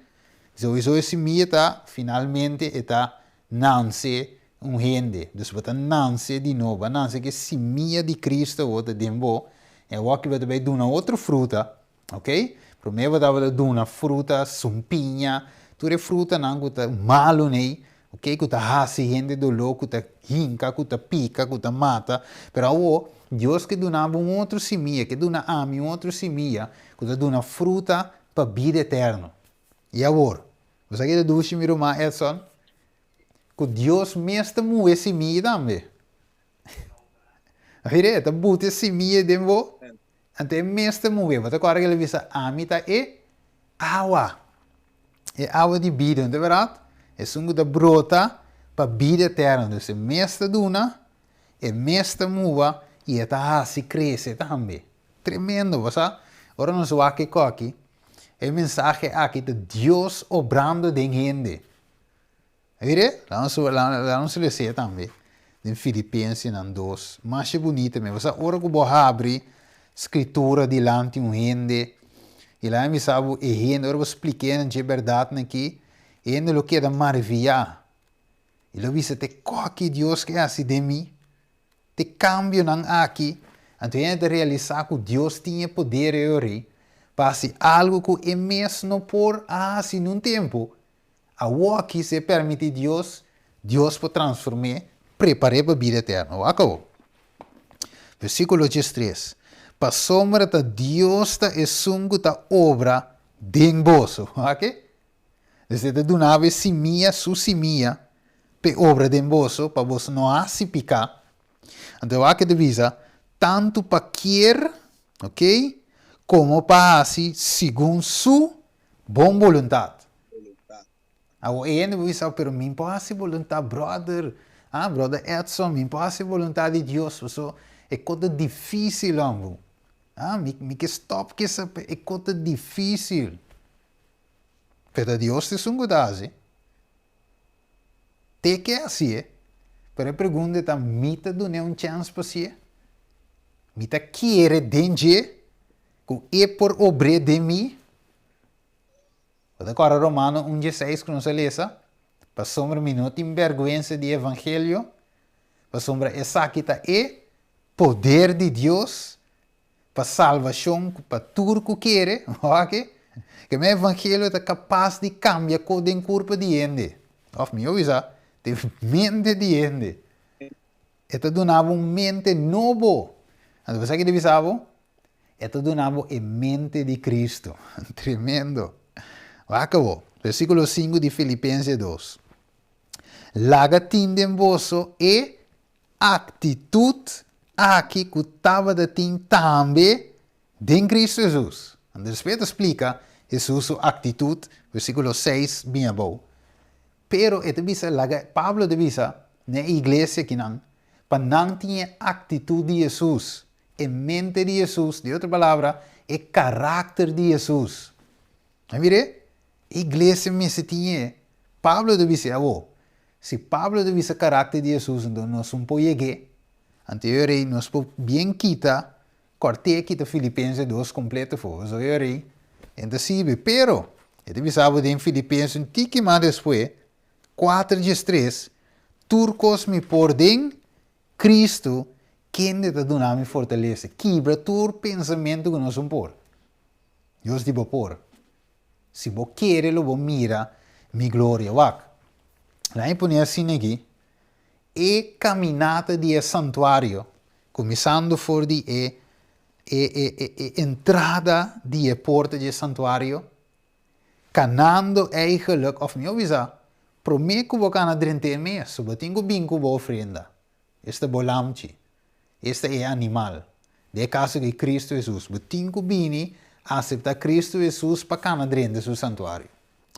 souiso e simia ta, finalmente e ta nanse un hende. Dus bo ta nanse di nobo. Bo a nanse ku e simia di Cristo awor ta den bo, i awor ki bo ta bai duna otro fruta, ok? Promé bo tabata duna fruta, sumpiña, tur e frutanan ku ta malu nei, Ok, ku ta hasi hende doló, ku ta hinka, ku ta pika, ku ta mata. Pero awor, Dios ke duna bo un otro simia, ke duna ami un otro simia, ku ta duna fruta pa bida eterno. I awor, bo sa ke ta dushi mi ruman Edson? Ku Dios mes ta muhe simia tambe. Mira, e ta buta e simia den bo, anto e mes ta muhe. Bo ta kòrda ke el a bisa, Ami ta e awa. E awa di bida, no ta bèrdat? Esun ku ta brota pa bida eterno. Dus e mes ta duna, e mes ta muba i e ta hasi krese tambe. Tremendo, bo sa? Ora nos wak e koki, e mensahe aki ta Dios obrando den hende. Mire, laga nos lese tambe den Filipensenan dos. Masha bunita mes. Bo sa ora ku bo habri Skritura dilanti un hende, i laga mi bisa bo e hende, ora bo splik'é nan dje bèrdatnan akí, e hende lo keda maraviyá. I lo bisa, Te koki Dios ke hasi den mi? Te kambionan aki? Anto e hende ta realisá ku Dios tin e poder ei ori. Pa hasi algu ku e mes no por a hasi nun tempu, awoki si e permití Dios, Dios por transform'é, prepar'é pa bida eterno. Wak awor. Versíkulo 13, Pasobra ta Dios ta esun ku ta obra den boso. Wak e? Des e ta duna bo e simia, su simia, p'e obra den boso, pa boso no hasi piká. Anto wak e ta bisa, Tantu pa kier, ok, komo pa hasi segun su bon boluntat. Awor e hende por bisa, pero mi por hasi boluntat, bròder, ah, bròder Edson, mi por hasi boluntat di Dios, paso e kos ta difísil hombre. Ah, mi, mi ke stòp kisa, pero e kos ta difísil. Pero ta Dios ta esun ku ta hasi. Te ke hasié, pero e pregunta ta, mi ta dun'é un chèns pa hasié? Mi ta kere den dje ku e por obr'é den mi? Bo ta kòrda Romano un dieseis ku nos a lesa? Pasobra mi no tin bèrgwensa di evangelio, pasobra esaki ta e poder di Dios pa salbashon pa tur ku kere, wak? Ke men evangelio ta kapas di kambia kos den kurpa di hende, òf mihó bisa, den mente di hende. E ta duna bo un mente nobo. Anto bo sa ki ta bisa bo? E ta duna bo e mente di Cristo. Tremendo. Wak awor, versikulo sinku di Filipense dos. Laga tin den boso e aktitut aki ku tabata tin tambe den Cristo Hesus. Anto despues e ta splika Hesus su aktitut, versikulo seis bin abou. Pero e ta bisa laga, Pablo ta bisa na e iglesia akinan, pa nan tin e aktitut di Hesus, e mente di Hesus, di otro palabra, e karakter di Hesus. A mir'é? E iglesia mester tin e. Pablo ta bisa awor, si Pablo ta bisa karakter di Hesus, anto nos un por yeg'é. Anto e ora ei nos por bien kita, kòrt'é kita Filipenses 2 kompleto afó. Pasobra e ora ei e no ta sirbi. Pero, e ta bisa bo den Filipenses un tiki mas despues, 4 diestres, Tur kos mi por den Cristo, kende ta duna mi fortalesa. Kibra tur pensamentu ku nos un por. Dios di bo por. Si bo kere lo bo mira mi gloria. Wak, laat mi pone asina aki, e caminata di e santuario, cuminsando for di e e e e e entrada di e porta di e santuario, canando eigenlijk, of mihor bisa, prome cu bo cana drenta e mes, bo tin cu bin cu bo ofrenda. Esta bo lamchi. Esta e animal. Den e kaso aki Kristu Hesus. Bo tin ku bini aseptá Kristu Hesus pa kana drenta su santuario.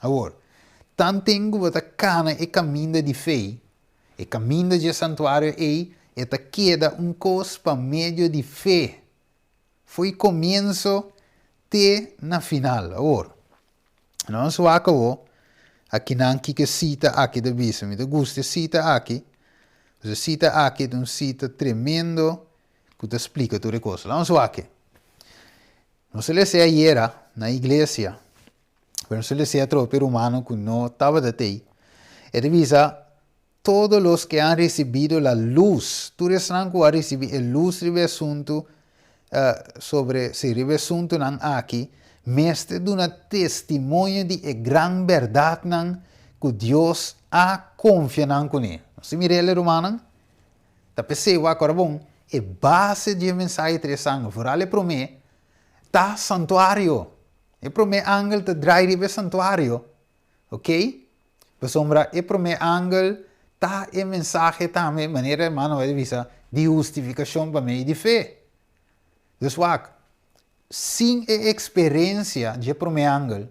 Awor, tanten ku bo ta kana e kaminda di fe, e kaminda dje santuario ei, e ta keda un kos pa medio di fe, fo'i komienso te na final. Awor, nos wak awor akinan kiko e sita aki ta bisa. Mi ta gusta e sita aki, pasobra e sita aki ta un sita tremendo ku ta splika tur e kos. Laga nos wak e. Nos a lesa e ayera na iglesia, pero nos a lesa e atrobe rumano ku no tabata tei. E ta bisa, Todos los que han recibido la luz, tur esnan ku a risibí e lus riba e asuntu, sobre, sí, riba e asuntunan aki, mester duna testimonio di e gran bèrdatnan ku Dios a konfia nan kuné. Nos ta mira el, rumannan? Ta p'esei wak ora bon, e base di e mensahe tres angel, foral e promé, ta santuario. E promé angel ta drai riba e santuario, ok? Pasobra e promé angel ta e mensahe tambe, manera hermano a bisa, di hustifikashon pa medio di fe. Dus wak, sin e eksperensia dje promé angel,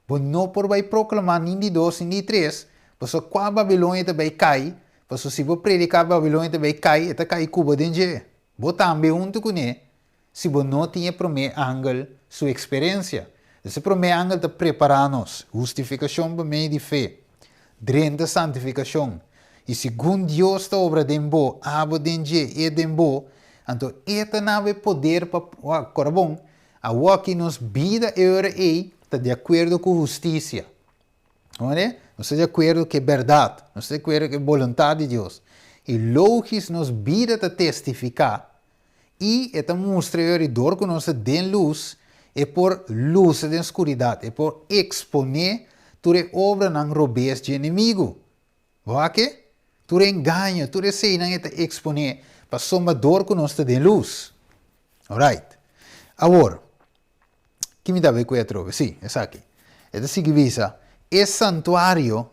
bo no por bai proklamá nin di dos nin di tres, pasobra kua Babilonia ta bai kai, pasobra si bo prediká Babilonia ta bai kai, e ta kai ku bo den dje. Bo tambe huntu kuné, si bo no tin e promé angel su eksperensia. Dus e promé angel ta prepará nos, hustifikashon pa medio di fe, drenta santifikashon. I segun Dios ta obra den bo, abo den dje, e den bo, anto e ta na bo e poder pa, wak, kòrda bon, awoki nos bida e ora ei ta di akuerdo ku hustisia. Oye, nos ta di akuerdo ku e bèrdat, nos ta di akuerdo ku e boluntat di Dios. I logis nos bida ta testifiká I e ta mustra e ori dor ku nos ta den lus, E por lusa den skuridat, e por eksponé tur e obranan robes dje enemigu. Bo wak e? Tur e engaño, tur eseinan e ta eksponé pasobra dor ku nos ta den lus. Alright. Awor, ki mi ta bai ku e atrobe? Sí, esaki. E ta sigui bisa, E santuario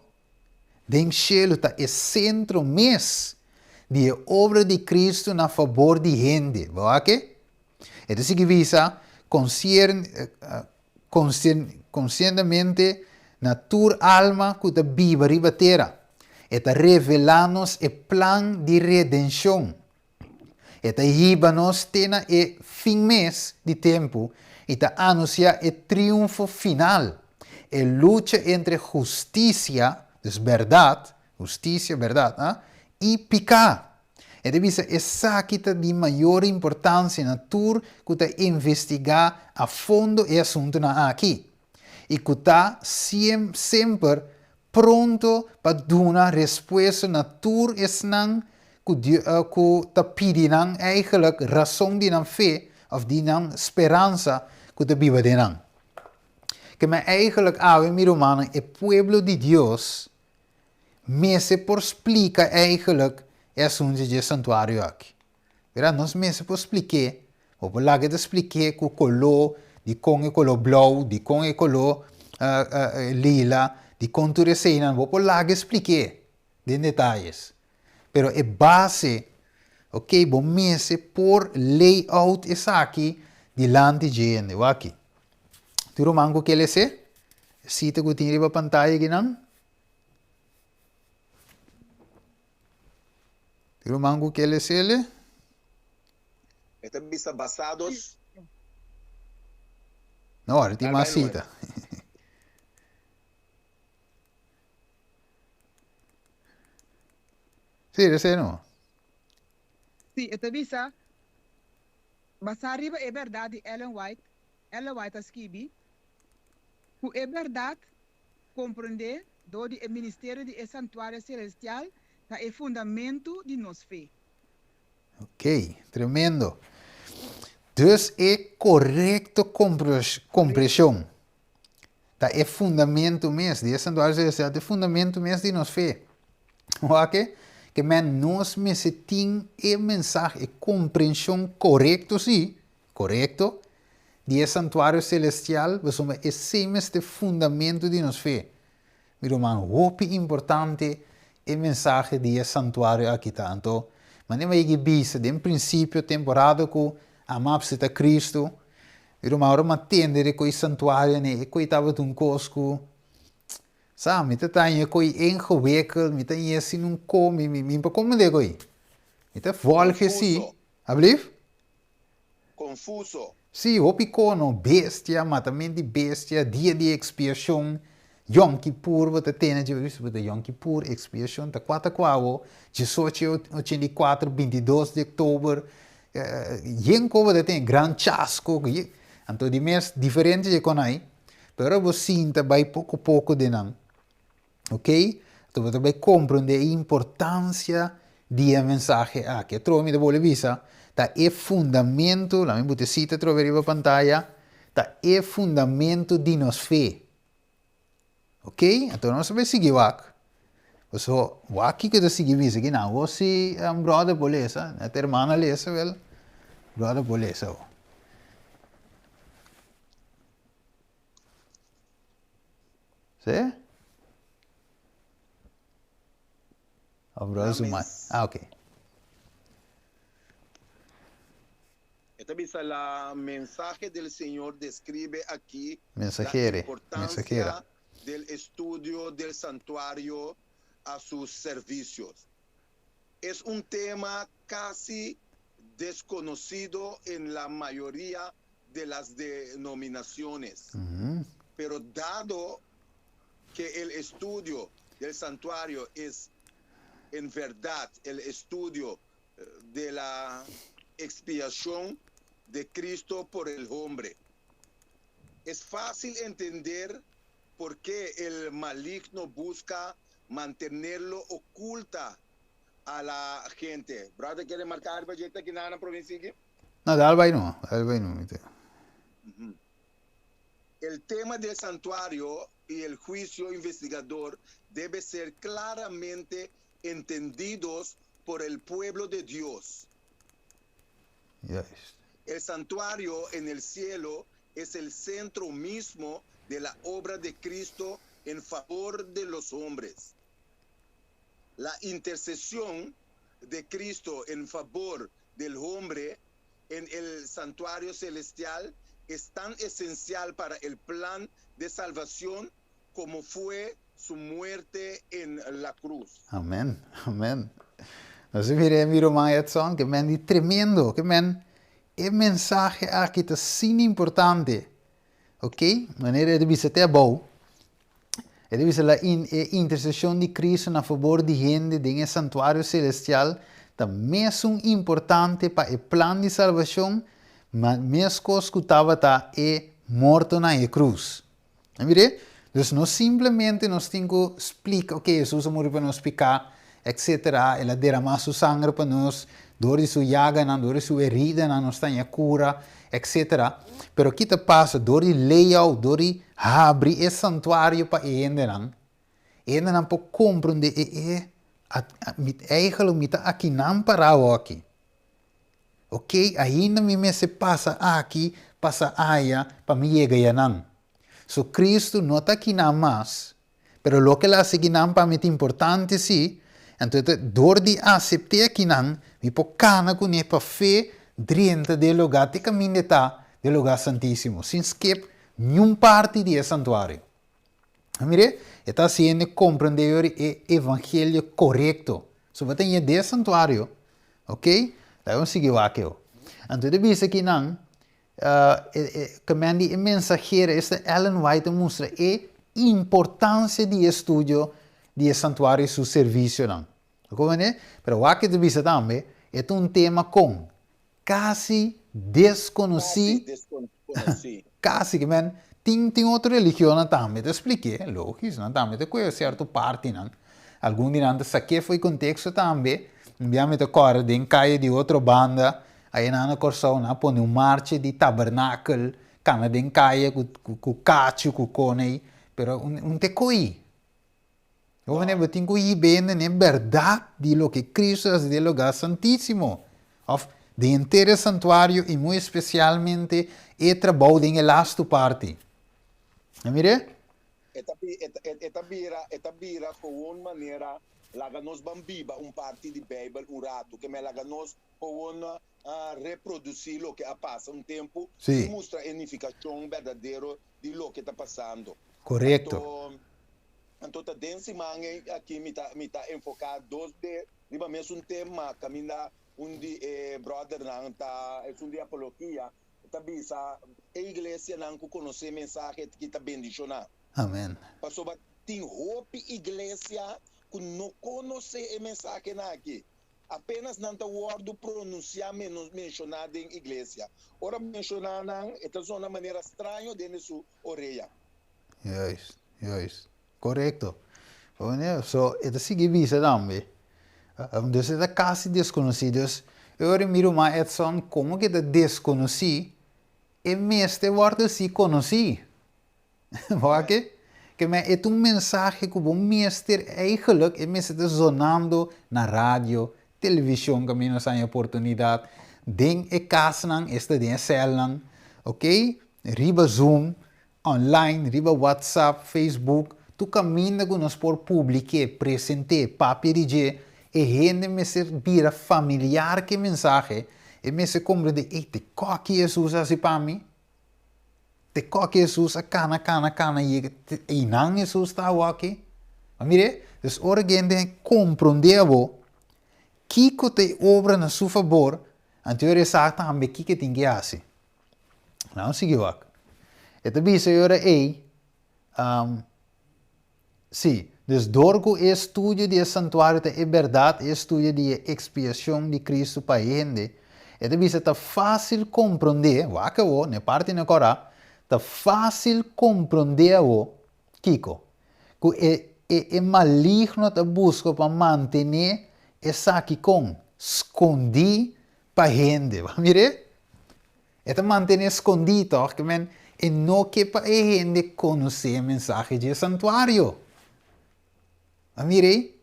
den shelu ta e sentro mes di e obra di Kristu na fabor di hende. Bo wak e? E ta sigui bisa, Konsientemente na tur alma ku ta biba riba tera. E ta revelá nos e plan di redenshon. E ta hiba nos te na e fin mes di tempu i ta anunsiá e triunfo final, e lucha entre hustisia, dus bèrdat, hustisia, bèrdat, i piká. E ta bisa esaki ta di mayor importansia na tur ku ta investigá a fondo e asuntunan aki i ku ta semper pronto pa duna respuesta na tur esnan ku ku ta pidi nan eigenlijk rason di nan fe òf di nan speransa ku ta biba den nan. Ke men eigenlijk awe mi rumannan e pueblo di Dios Mester por splika eigenlijk e asuntu dje santuario aki. Mira, nos mester por splik'é, bo por laga e ta splik'é ku koló, dikon e koló blou, dikon e koló lila, dikon tur eseinan, bo por laga e splik'é den detayes. Pero e base, ok, bo mester por lay out esaki dilanti dje hende. Wak aki. Tur ruman ku ke les'é? E sita ku tin riba pantaya akinan. Tur ruman ku ke les'é? E ta bisa basados. No, ora tin mas sita. Sí, esei no. Sí, e ta bisa, Basá riba e bèrdat di Ellen White, Ellen White a skibi, ku e bèrdat komprendé dor di e ministerio di e santuario selestial ta e fundamentu di nos fe. Ok, tremendo. Dus e korekto kompreshon ta e fundamentu mes di e santuario selestial, ta e fundamentu mes di nos fe. Wak e? Ke men nos mester tin e mensahe, e komprenshon korekto si, korekto, di e santuario selestial, pasobra esei mester ta e fundamentu di nos fe. Mi ruman, hopi importante e mensahe di e santuario aki ta. Anto, manera mi a yega bisa den prinsipio, temporada ku a m'a bisita Kristu, mi ruman, ora mi a tende di ku e santuario nei, e koi tabata un kos ku, sa, mi ta taña e koi ingewikkeld, mi ta ñe sin un ko, mi mi mi pa komprende e koi. Mi ta volge si, Konfuso. ablief? Konfuso. Sí, hopi kono, bestia, matament di bestia, dia di ekspiashon, Yom Kippur bo ta tene dje, bo ta Yom Kippur, ekspiashon, ta kua ta kua awo, diesocho ochenta i kuater, bintidos di oktober, yen ko bo ta tene, gran chasko, anto di mes diferente dje kon ai, pero ora bo sinta bai poko poko den nan, ok, anto bo ta bai komprende e importansia di e mensahe aki. Atrobe mi ta bolbe bisa, ta e fundamento, laga mi buta e sita atrobe riba pantaya, ta e fundamento di nos fe. Ok, anto nos ta bai sigui wak. Paso wak kiko ta sigui bisa aki nan. Wos si brother por lesa, net hermana lesa wel, brother por lesa ho. Sí? Of brother su man. Ah, ok. E ta bisa la mensahe del Señor describe aki la Mensajere, mensajera. importancia del estudio del santuario a sus servicios. Es un tema casi desconocido en la mayoría de las denominaciones, pero dado que el estudio del santuario es en verdad el estudio de la expiación de Cristo por el hombre. Es fácil entender por qué el maligno busca mantenerlo oculta a la gente. Brother, ¿quiere marcar algo aquí na provincia? No, dal bai no, dal bai no. El tema del santuario y el juicio investigador debe ser claramente entendidos por el pueblo de Dios. Juist. El santuario en el cielo es el centro mismo de la obra de Cristo en favor de los hombres. La intercesión de Cristo en favor del hombre en el santuario celestial es tan esencial para el plan de salvación como fue su muerte en la cruz. Amen, amen. Nos a mira mi ruman Edson, ke men di tremendo, ke men e mensahe aki ta sin importante. Ok? Manera e ta bisa te abou. E ta bisa la in, e intercesión di Cristo na fabor di hende den e santuario celestial ta mesun importante pa e plan di salvacion, ma meskos ku tabata e morto na e cruz. A mir'é? Dus no simplemente nos tin ku splika, ok, Hesus a muri pa nos piká, etcetera, El a deramá Su sanger pa nos, dor di Su yaganan, dor di Su heridanan nos ta haña kura, etcetera. Pero ki ta pasa? Dor di layout, dor di habri e santuario pa e hendenan, e hendenan por komprondé e e, mi eigenlijk mi ta akinan pará awòki. Ok, ainda mi mester pasa aki, pasa aya, pa mi yega yanan. So Cristo no ta akinan mas, pero loke el a hasi akinan pa mi ta importante si, anto e ta dor di asept'é akinan, mi por kana kuné pa fe drenta den e lugá te kaminda e ta, den e lugá santísimo, sin skip niun parti di e santuario. Mir'é, e ta hasi hende komprendé yori e evangelio korekto. So bo ta ñe den e santuario, Ok? Laga nos sigui wak eu. Anto e ta bisa ki nan, ke men di e mensahero, esta Ellen White a mustra e importancia di e estudio di e santuario y su servicionan. Bo comprende? Pero wak e ta bisa tambe, e ta un tema con casi desconoci, Casi desconoci. casi, ke men tin tin otro religionnan tambe ta spliké, logis, nan tambe ta kohe sierto partinan, algun di nan ta saké for e konteksto tambe, un bia mi ta kòrda den kaya di otro banda, aynan na Kòrsou nan a pone un marcha di tabernakel, kana den kaya ku ku kachu ku konei, pero un un te koí. Bo manera bo tin ku hib'é na e bèrdat di loke Kristu a hasi den e lugá santísimo, òf den henter e santuario i muy espesialmente e trabou den e lastu parti. A mir'é? E ta e ta bira e ta bira gewoon manera laga nos ban biba un parti di Beibel un ratu, ke men laga nos gewoon reprodusí loke a pasa un tempu i mustra e nifikashon berdadero di loke ta pasando. Korekto. Anto Anto ta den siman ei aki mi ta mi ta enfoká dos be riba mesun tema kaminda un di e bròdernan ta esun di apologia ta bisa e iglesianan ku konosé mensahe ki ta bendishoná. Amen. Pasobra tin hopi iglesia ku no konosé e mensahenan aki. Apenas nan ta wòrdu pronunsiá menshoná den iglesia. Ora menshoná nan e ta zona manera straño den su orea. Juist. Juist. Korekto. So, e ta sigui bisa tambe. Dus e ta kasi deskonosí. Dus, e ora mi ruman Edson, komo ke ta deskonosí, e mester wòrdu así konosí. Bo wak ke? Ke men e ta un mensahe ku bo mester eigenlijk, e mester ta zonando na radio, televishon kaminda nos haña oportunidat, den e kasnan, esta den e sèlnan, oké, riba Zoom, Online, riba WhatsApp, Facebook, tur kaminda ku nos por publik'é, present'é, papia di dje, e hende mester bira familiar ku e mensahe, e mester komprendé, ey, te koki Hesus a hasi pa mi? Te koki Hesus a kana, kana, kana yega, einan Hesus ta awoki? A mir'é? Dus ora hende komprondé abo kiko ta e obra na su fabor, anto e ora e sa tambe kiko e tin ke hasi. Nan sigui wak. E ta bisa e ora ei, um, sí, dus dor ku e estudio di e santuario ta e bèrdat, e estudio di e ekspiashon di Kristu pa e hende, e ta bisa ta fásil komprondé, wak awo, na e parti na kòrá, ta fásil komprondé awo, kiko? Ku e e e maligno ta buska pa mantené esaki kon? Skondí pa hende. Bo a mir'é? E ta mantené skondí tòg, ke men E no ke pa e hende konosé e mensahe dje santuario. A mira ei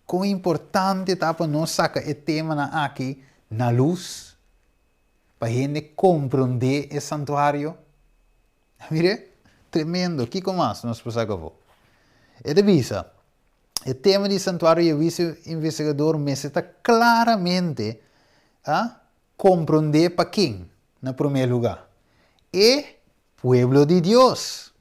kon importante ta pa nos saka e temanan aki na lus, pa hende komprondé e santuario. A mira? Tremendo! Kiko mas nos por saka afó? E ta bisa, E tema di santuario i e huisio investigador mester ta klaramente a komprondé pa ken, na promé lugá? E pueblo di Dios!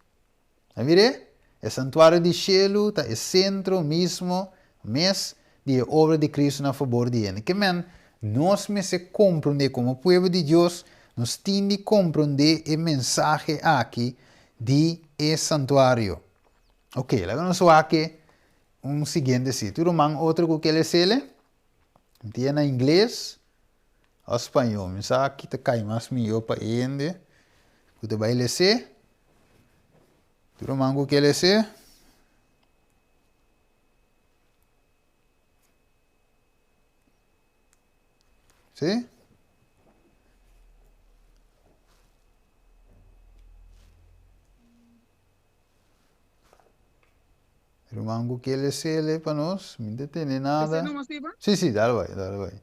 A mir'é? E santuario di shelu ta e sentro mismo mes di e obra di Cristo na fabor di hende. Ke men, nos mester komprondé komo pueblo di Dios, nos tin di komprondé e mensahe aki di e santuario. Ok, laga nos wak un siguiente si. Tur ruman otro ku ke lesele? Mi tin na ingles o spañó. Mi sa ki ta kai mas mihó pa e hende ku ta bai les'é. Tur ruman ku ke les'é? Sí? Ruman ku ke lesele pa nos, mi ta tende nada. Ese no mas iba? Sí, sí, dale bai, dale bai.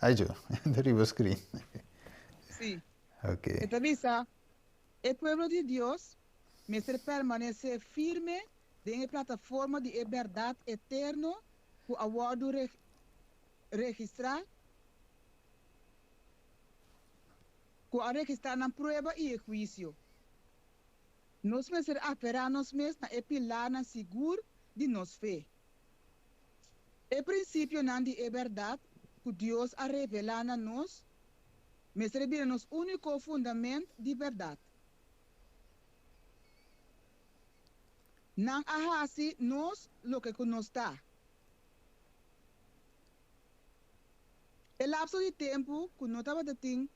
Ai jo, ta riba screen. Sí. Ok. E ta bisa, E pueblo di Dios mester permanesé firme den e plataforma di e bèrdat eterno ku a wòrdu registrá ku a registrá nan prueba i e huisio. Nos mester aferá nos mes na e pilarnan sigur di nos fe. E prinsipionan di e bèrdat ku Dios a revelá na nos mester bira nos úniko fundament di bèrdat. Nan a hasi nos loke ku nos ta. E lapso di tempu ku no tabata tin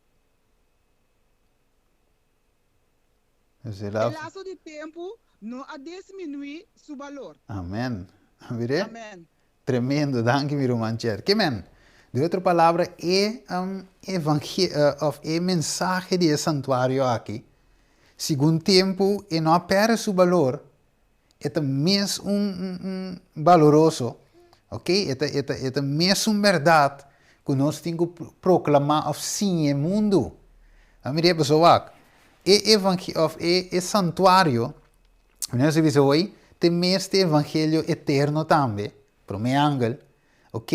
E E lapso di tempu no a disminuí su balor. Amen. Mir'é? Amen. Tremendo, danki mi ruman Chet. Ke men? Di otro palabra, e evangel of e mensahe di e santuario aki, segun tempu e no a pèrdè su balor, E ta mes un baloroso, ok? E ta, e ta, e ta mesun bèrdat ku nos tin ku proklamá òf siña e mundu. A mira e pasobra wak, e evange òf e e santuario, manera nos a bisa hoy, ta e mes te evangelio eterno tambe, promé angel, ok?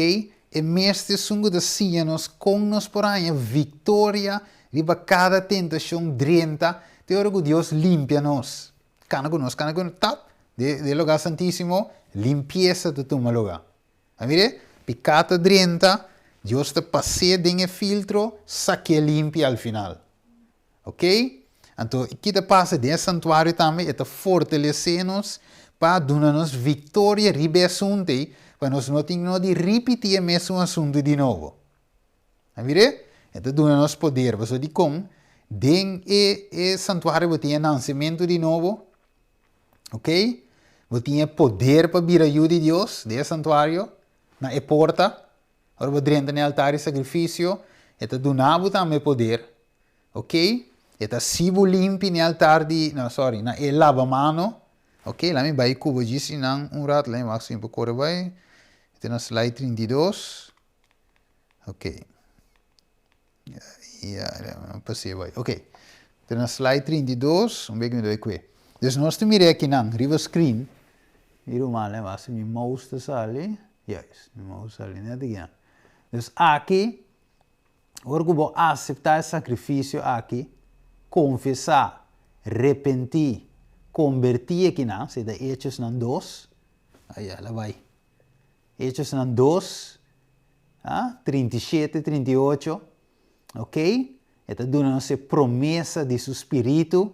E mes ta esun ku ta siña nos kon nos por haña viktoria riba kada tentashon drenta te ora ku Dios limpia nos. Kana ku nos, kana ku nos, tap, de de lugá santísimo, limpiesa ta tuma lugá. A mir'é? Piká ta drenta, Dios ta pas'é den e filtro, sak'é limpi al final. Ok? Anto, ki ta pasa den e santuario tambe? E ta fortalesé nos pa duna nos viktoria riba e asuntu ei, pa nos no tin no di ripití e mesun asuntu di nobo. A mir'é? E ta duna nos poder. Pasobra dikon? Den e e santuario bo tin e nansementu di nobo, ok? Bo tin e poder pa bira yu di Dios den e santuario, na e porta. Ora bo drenta na e altar di sakrifisio, e ta duna bo tambe poder, ok? E ta hasi bo limpi na e altar di, no, sorry, na e labamano, ok? Laat mi bai ku bo djis einan un rat, laat mi wak si mi por kore bai. E ta na slide 32. Ok. Ja, pasé bai. Ok. Te na slide 32, un bek mi doy kwe. Dus nos te mira aki nan, riba screen. Mira un mal, eh, mi mouse te sali. Juist, mi mouse sali net aki nan. Dus aki, ora ku bo acepta e sacrificio aki, confesa, repenti, converti aki nan, se ta Hechos nan 2. Ai, la bai. Hechosnan dos, 37, 38, ok? E ta duna nos e promesa di su spiritu,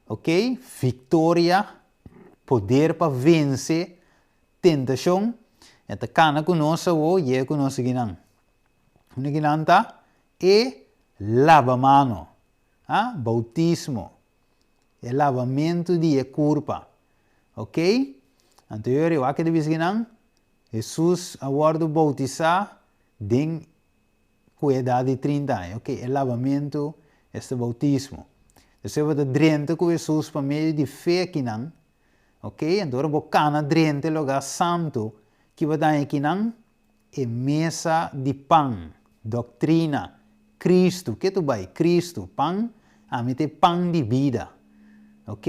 ok? Viktoria, poder pa vense tentashon. E ta kana ku nos awo, yega ku nos akinan. Unda kinan ta? E labamano, boutismo, e labamentu di e kurpa. Ok? Anto yo riba ke ta bisa kinan, Hesus a wòrdu boutisá den ku edat di 30 aña. Ok, e labamentu Esta boutismo. Despues bo ta drenta ku Hesus pa medio di fe akinan, ok, anto ora bo kana drenta e lugá santu, ki bo ta haña akinan? E mesa di pan, doktrina, Kristu, ke tu bai? Kristu, pan, ami ta e pan di bida. Ok?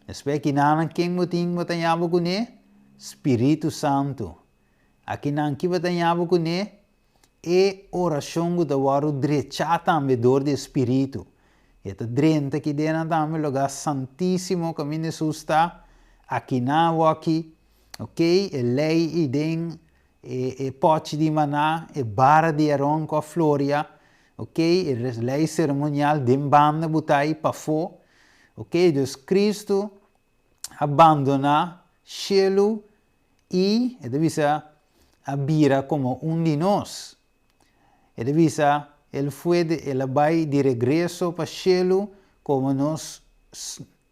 Despues akinanan ken bo tin bo ta haña bo kuné? Spiritu Santu. Akinan ki bo ta haña bo kuné? E orashon ku ta wòrdu drechá tambe dor di e Spiritu. E ta drenta aki den tambe lugá santísimo kaminda Hesus ta, akinan awòki, ok, e lei i den e e pòchi di maná, e bara di Aron ku a floria, ok, e lei seremonial den banda bo ta ei pafó, ok, dus Kristu a bandoná shelu I e ta bisa, a bira komo un di nos. E ta bisa, El fue de, el a bai di regreso pa shelu komo nos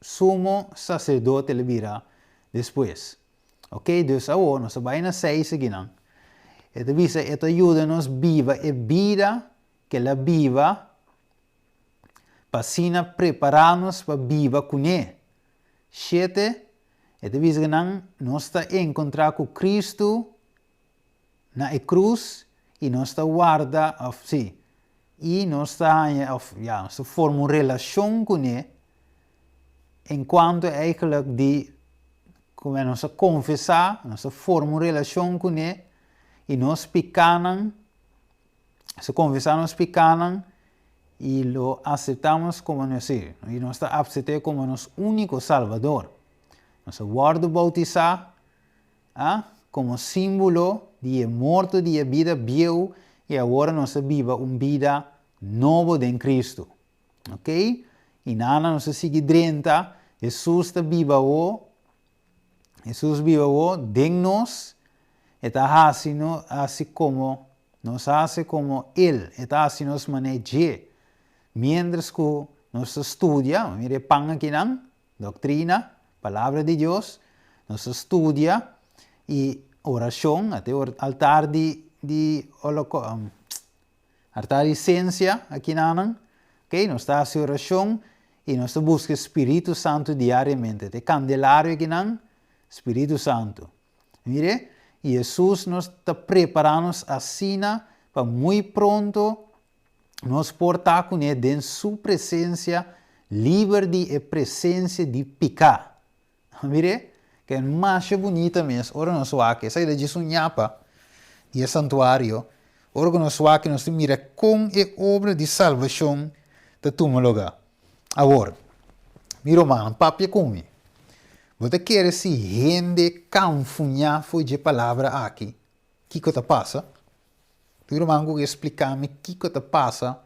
sumo saserdote el a bira despues. Ok, dus awor nos a bai na seis akinan. E ta bisa, e ta yuda nos biba e bida ku el a biba pa asina prepará nos pa biba kuné. Shete, E ta bisa ku nan, nos ta enkontrá ku Kristu na e krus i nos ta warda, òf sí, i nos ta haña, òf ya, nos ta forma un relashon kuné en kuanto eigentlik di ku nos a konfesá, nos ta forma un relashon kuné i nos pikánan, nos a konfesá nos pikánan i lo aseptamos komo nos, sí, i nos ta apsept'é komo nos úniko Salbador. Nos a wòrdu boutisá, a, komo símbolo di e morto di e bida bieu i awor nos ta biba un bida nobo den Kristu. Ok? I nana nos ta sigui drenta, Hesus ta biba awor, Hesus biba awor den nos, e ta hasi no, hasi komo, nos hasi komo El, e ta hasi nos manera dje. Miéntras ku nos ta studia, mira e pan akinan, Doctrina, Palabra di Dios, nos ta studia y oracion, ate altar di di altar di cencia aki nanan, ok, nos ta haci oracion y nos ta busca e Spiritu Santo diariamente, te candelario aki nan, Spiritu Santo. Mire, y Jesus nos ta prepara nos asina pa muy pronto Nos por ta kuné den Su presensia liber di e presensia di piká. Mir'é? Ke masha bunita mes ora nos wak esaki ta djis un ñapa di e santuario. Ora ku nos wak nos ta mira kon e obra di salbashon ta tuma lugá. Awor, mi rumannan, papia ku mi. Bo ta kere si hende kanfuñá for dje palabra aki, kiko ta pasa? Tur ruman ku ke splika mi kiko ta pasa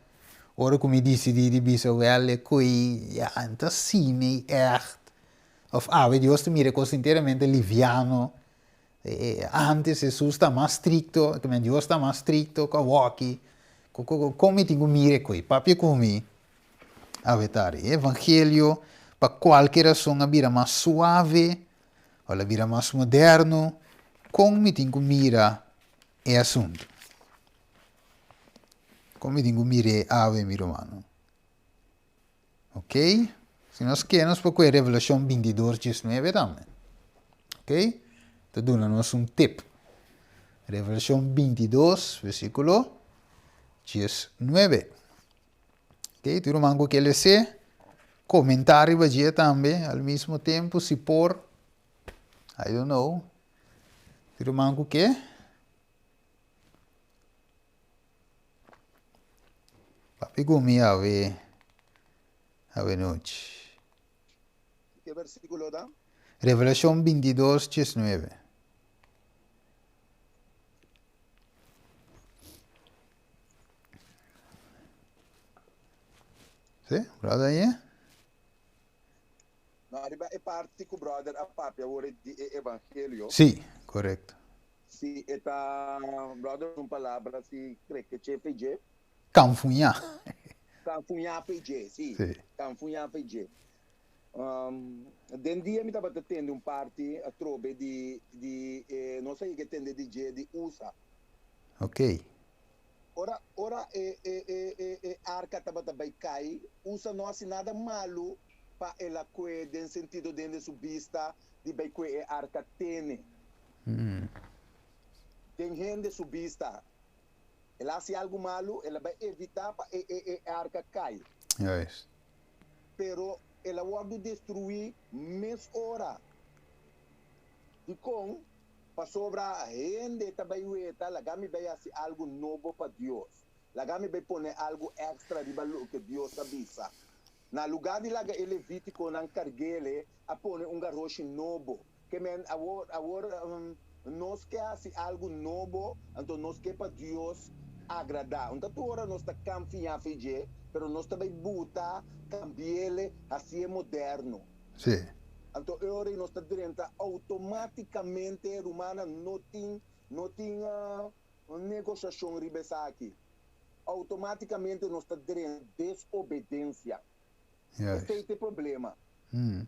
ora ku mi disidí di bisa wèl e koe ya n ta sine ègt òf awe Dios ta mira e kos enteramente liviano antes Hesus ta mas strikto Dios ta mas strikto ku awoki kon mi tin ku mira e koe papia ku mi awe tardi e evangelio pa kualke rason a bira mas suave òf a bira mas moderno kon mi tin ku mira e asuntu. Kon mi tin ku mir'é awe, mi rumannan? Ok? Si nos ke, nos por kohe Revelashon bintidos diesnuebe tambe. Ok? Ta duna nos un tip. Revelashon bintidos, versíkulo diesnuebe. Ok? Tur ruman ku ke les'é, komentá riba dje tambe al mismo tempu, si por. I don't know. Ti ruman ku ke? Papi ku mi awe awe nochi. Ke versíkulo ta? Revelashon 22, 19. Sí, brother ahí? No, ariba e parti ku brother a papia awor di e evangelio. Sí, korekto. Si e ta, brother un palabra si kre ke che fe dje. Kanfuñá. Kanfuñá fe dje, sí. Sí. Kanfuñá fe dje. Den dia mi tabata tende un parti atrobe di di e, nos a yega tende di dje di usa. Oké. Ora, ora e, e, e, e, e arka tabata bai kai, Usa no a hasi nada malu pa el a kue den sentido den su bista di bai kue e arka tene. Den hende su bista, el a hasi algu malu, el a bai evitá pa e, e, e arka kai. Juist. Pero el a wòrdu destruí mes ora. Dikon? Pasobra hende ta bai weta, Laga mi bai hasi algu nobo pa Dios. Laga mi bai pone algu èkstra riba loke Dios a bisa. Na lugá di laga e levítikonan karg'el, a pone un garoshi nobo. Ke men, awor, awor nos ke hasi algu nobo, anto nos ke pa Dios agradá. Un ta tur ora nos ta kanfiá fe dje, pero nos ta bai buta, kambi'el, hasié moderno. Sí. Anto e ora ei nos ta drenta outomátikamente, rumannan, no tin, no tin negoshashon riba esaki. Outomátikamente nos ta drenta desobedensia. Esei ta e problema.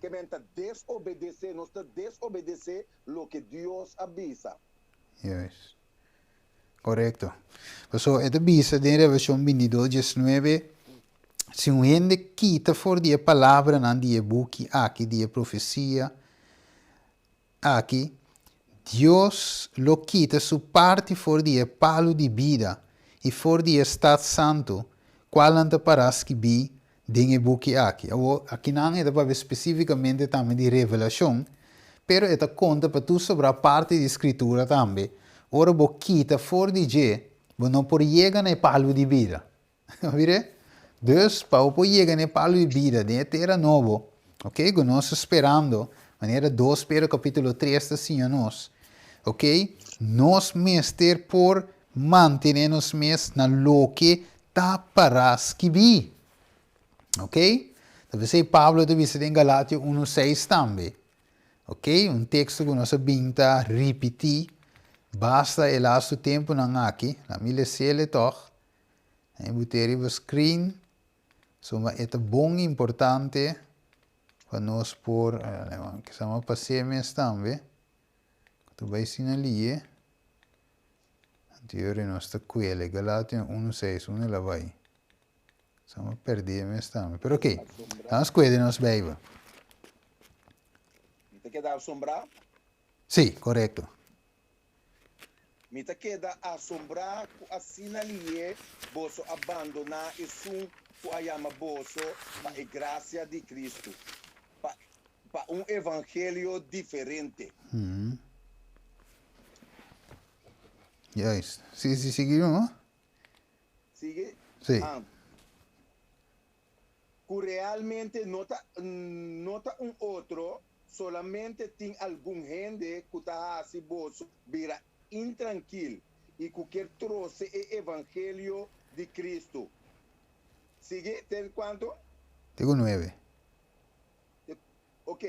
Ke men ta desobedesé, nos ta desobedesé loke Dios a bisa. Juist. Korekto. Pasobra e ta bisa den Revelashon bintidos diesnuebe, Si un hende kita for di e palabranan di e buki aki di e profesia aki, Dios lo kita su parti for di e palu di bida i for di e stat santu, kualnan ta pará skibí den e buki aki. Awor, akinan e ta papia spesífikamente tambe di Revelashon, pero e ta konta pa tur sobrá parti di Skritura tambe. Ora bo kita for di dje, bo no por yega na e palu di bida. Mire? Dus, pa bo por yega na e palu di bida den e tera nobo, ok, ku nos ta sperando, manera dos Pedro kapítulo tres ta siña nos, ok, nos mester por mantené nos mes na loke ta pará skibí. Ok? Ta p'esei Pablo ta bisa den Galatio unu seis tambe. Ok? Un teksto ku nos a bin ta ripití basta e lastu tempunan aki. La mi les'el e tòg. Mi but'é riba screen. Suma e ta bon importante pa nos por, kisa mi a pas'é mes tambe. Ku ta bai asina li'é. Anterior nos ta kuele Galatian unu seis unda el a bai? Sa mi a perdí e mes tambe. Pero ok, nos kuede nos Bijbel. Mi ta keda asombrá? Sí, korekto. Mi ta keda asombrá ku asina lihé boso a bandoná esun ku a yama boso pa e grasia di Kristu, pa pa un evangelio diferente. Juist. Sí, sí, sigui no? Sigui? Sí. Ah. Ku realmente no ta, no ta un otro, solamente tin algun hende ku ta hasi boso bira intrankil i ku kier trose e evangelio di Kristu. Sigui, te kuantu? Te ku nuebe. Ok,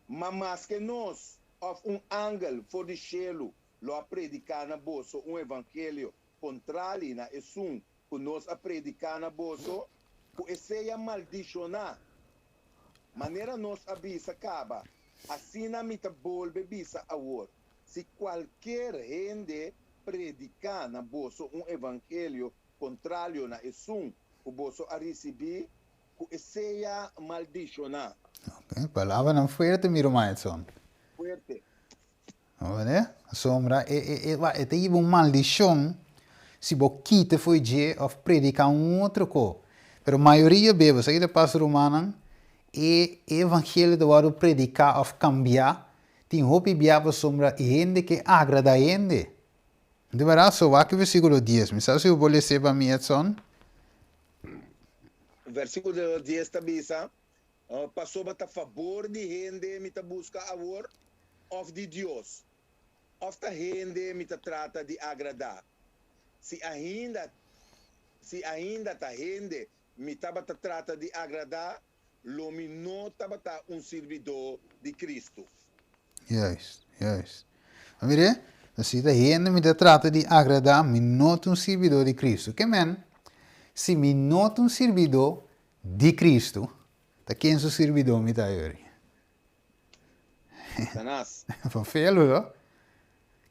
ma maske nos òf un angel for di shelu lo a prediká na boso un evangelio kontrali na esun ku nos a prediká na boso, ku esei a maldishoná. Manera nos a bisa kaba, asina mi ta bolbe bisa awor, si kualker hende prediká na boso un evangelio kontralio na esun ku boso a risibí, Ku e sea maldishoná. Ok, palabranan fuerte mi ruman Edson. Fuerte. Oye, pasobra e e e e ta yiba un maldishon si bo kita fo'i dje òf prediká un otro ko. Pero mayoria bes, bo sa ki ta pasa rumannan, e evangelio ta wòrdu prediká òf kambiá, tin hopi bia pasobra e hende ke agradá hende. Di bèrdat, so wak e versíkulo dies. Mi sa si bo por les'é pa mi Edson. Versíkulo dies ta bisa, Pasobra ta fabor di hende mi ta buska awor, òf di Dios? Òf ta hende mi ta trata di agradá? Si ainda, si ainda ta hende mi tabata trata di agradá, lo mi no tabata un sirbidó di Kristu. Juist, juist. Ma mire, si ta hende mi ta trata di agradá, mi no ta un sirbidó di Kristu. Ke men, si mi no ta un sirbidó di Kristu, ta ken su sirbidó mi ta yori? Satanas. Van velu, no?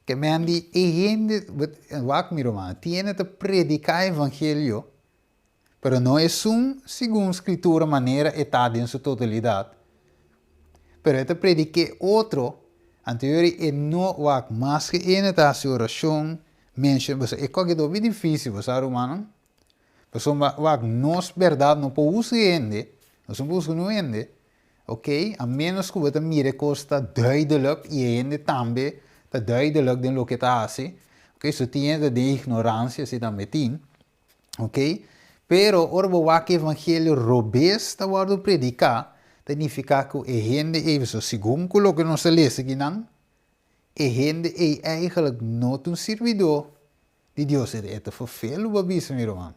Ke men di e hende, wak mi ruman, tin hende ta prediká evangelio, pero no esun segun Skritura manera e ta den su totalidat, pero e ta predik'é otro, anto yori e no wak maske e hende ta hasi orashon, menshon, pasobra e koke ta hopi difísil, bo sa rumannan? Pasobra wak nos bèrdat no por husga hende, nos no por husga niun hende, Ok, a menos ku bo ta mira e kos ta duidelijk i e hende tambe ta duidelijk den loke e ta hasi. Ok, so tin hende ta den ignoransia, si tambe tin. Ok, pero ora bo wak e evangelio robes ta wòrdu prediká, ta nifiká ku e hende ei, so segun ku loke nos ta lesa akinan, e hende ei eigenlijk no ta un sirbidó di Dios. E ta ferfelu bo a bisa mi ruman.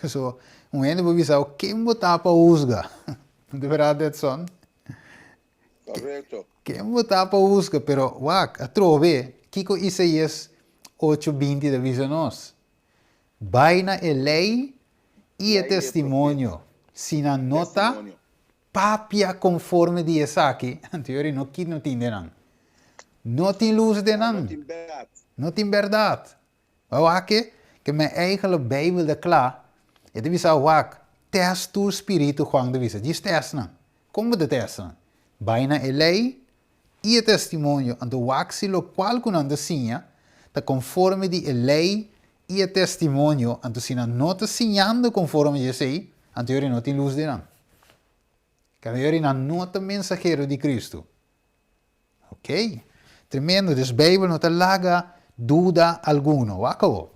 So, un hende por bisa, ken bo ta pa husga? De verdad, Edson? Correcto. Ken bo ta pa husga? Pero, wak, atrobe, kiko Isaías 8:20 ta bisa nos? Bai na e lei i e testimonio. Si nan no ta papia konforme di esaki, anto yori no ki no tin den nan. No tin lus den nan. No tin bèrdat. No tin bèrdat. Bo wak e ke men eigenlijk Bijbel ta kla, e ta bisa wak, test tur spiritu Juan ta bisa, djis test nan. Kon bo ta test nan? Bai na e lei i e testimonio, anto wak si lokual ku nan ta siña ta konforme di e lei i e testimonio, anto si nan no ta siñando konforme di esei, anto yori no tin lus den nan. Kende yori nan no ta mensahero di Kristu. Ok, tremendo, dus Bijbel no ta laga duda alguno. Wak awo.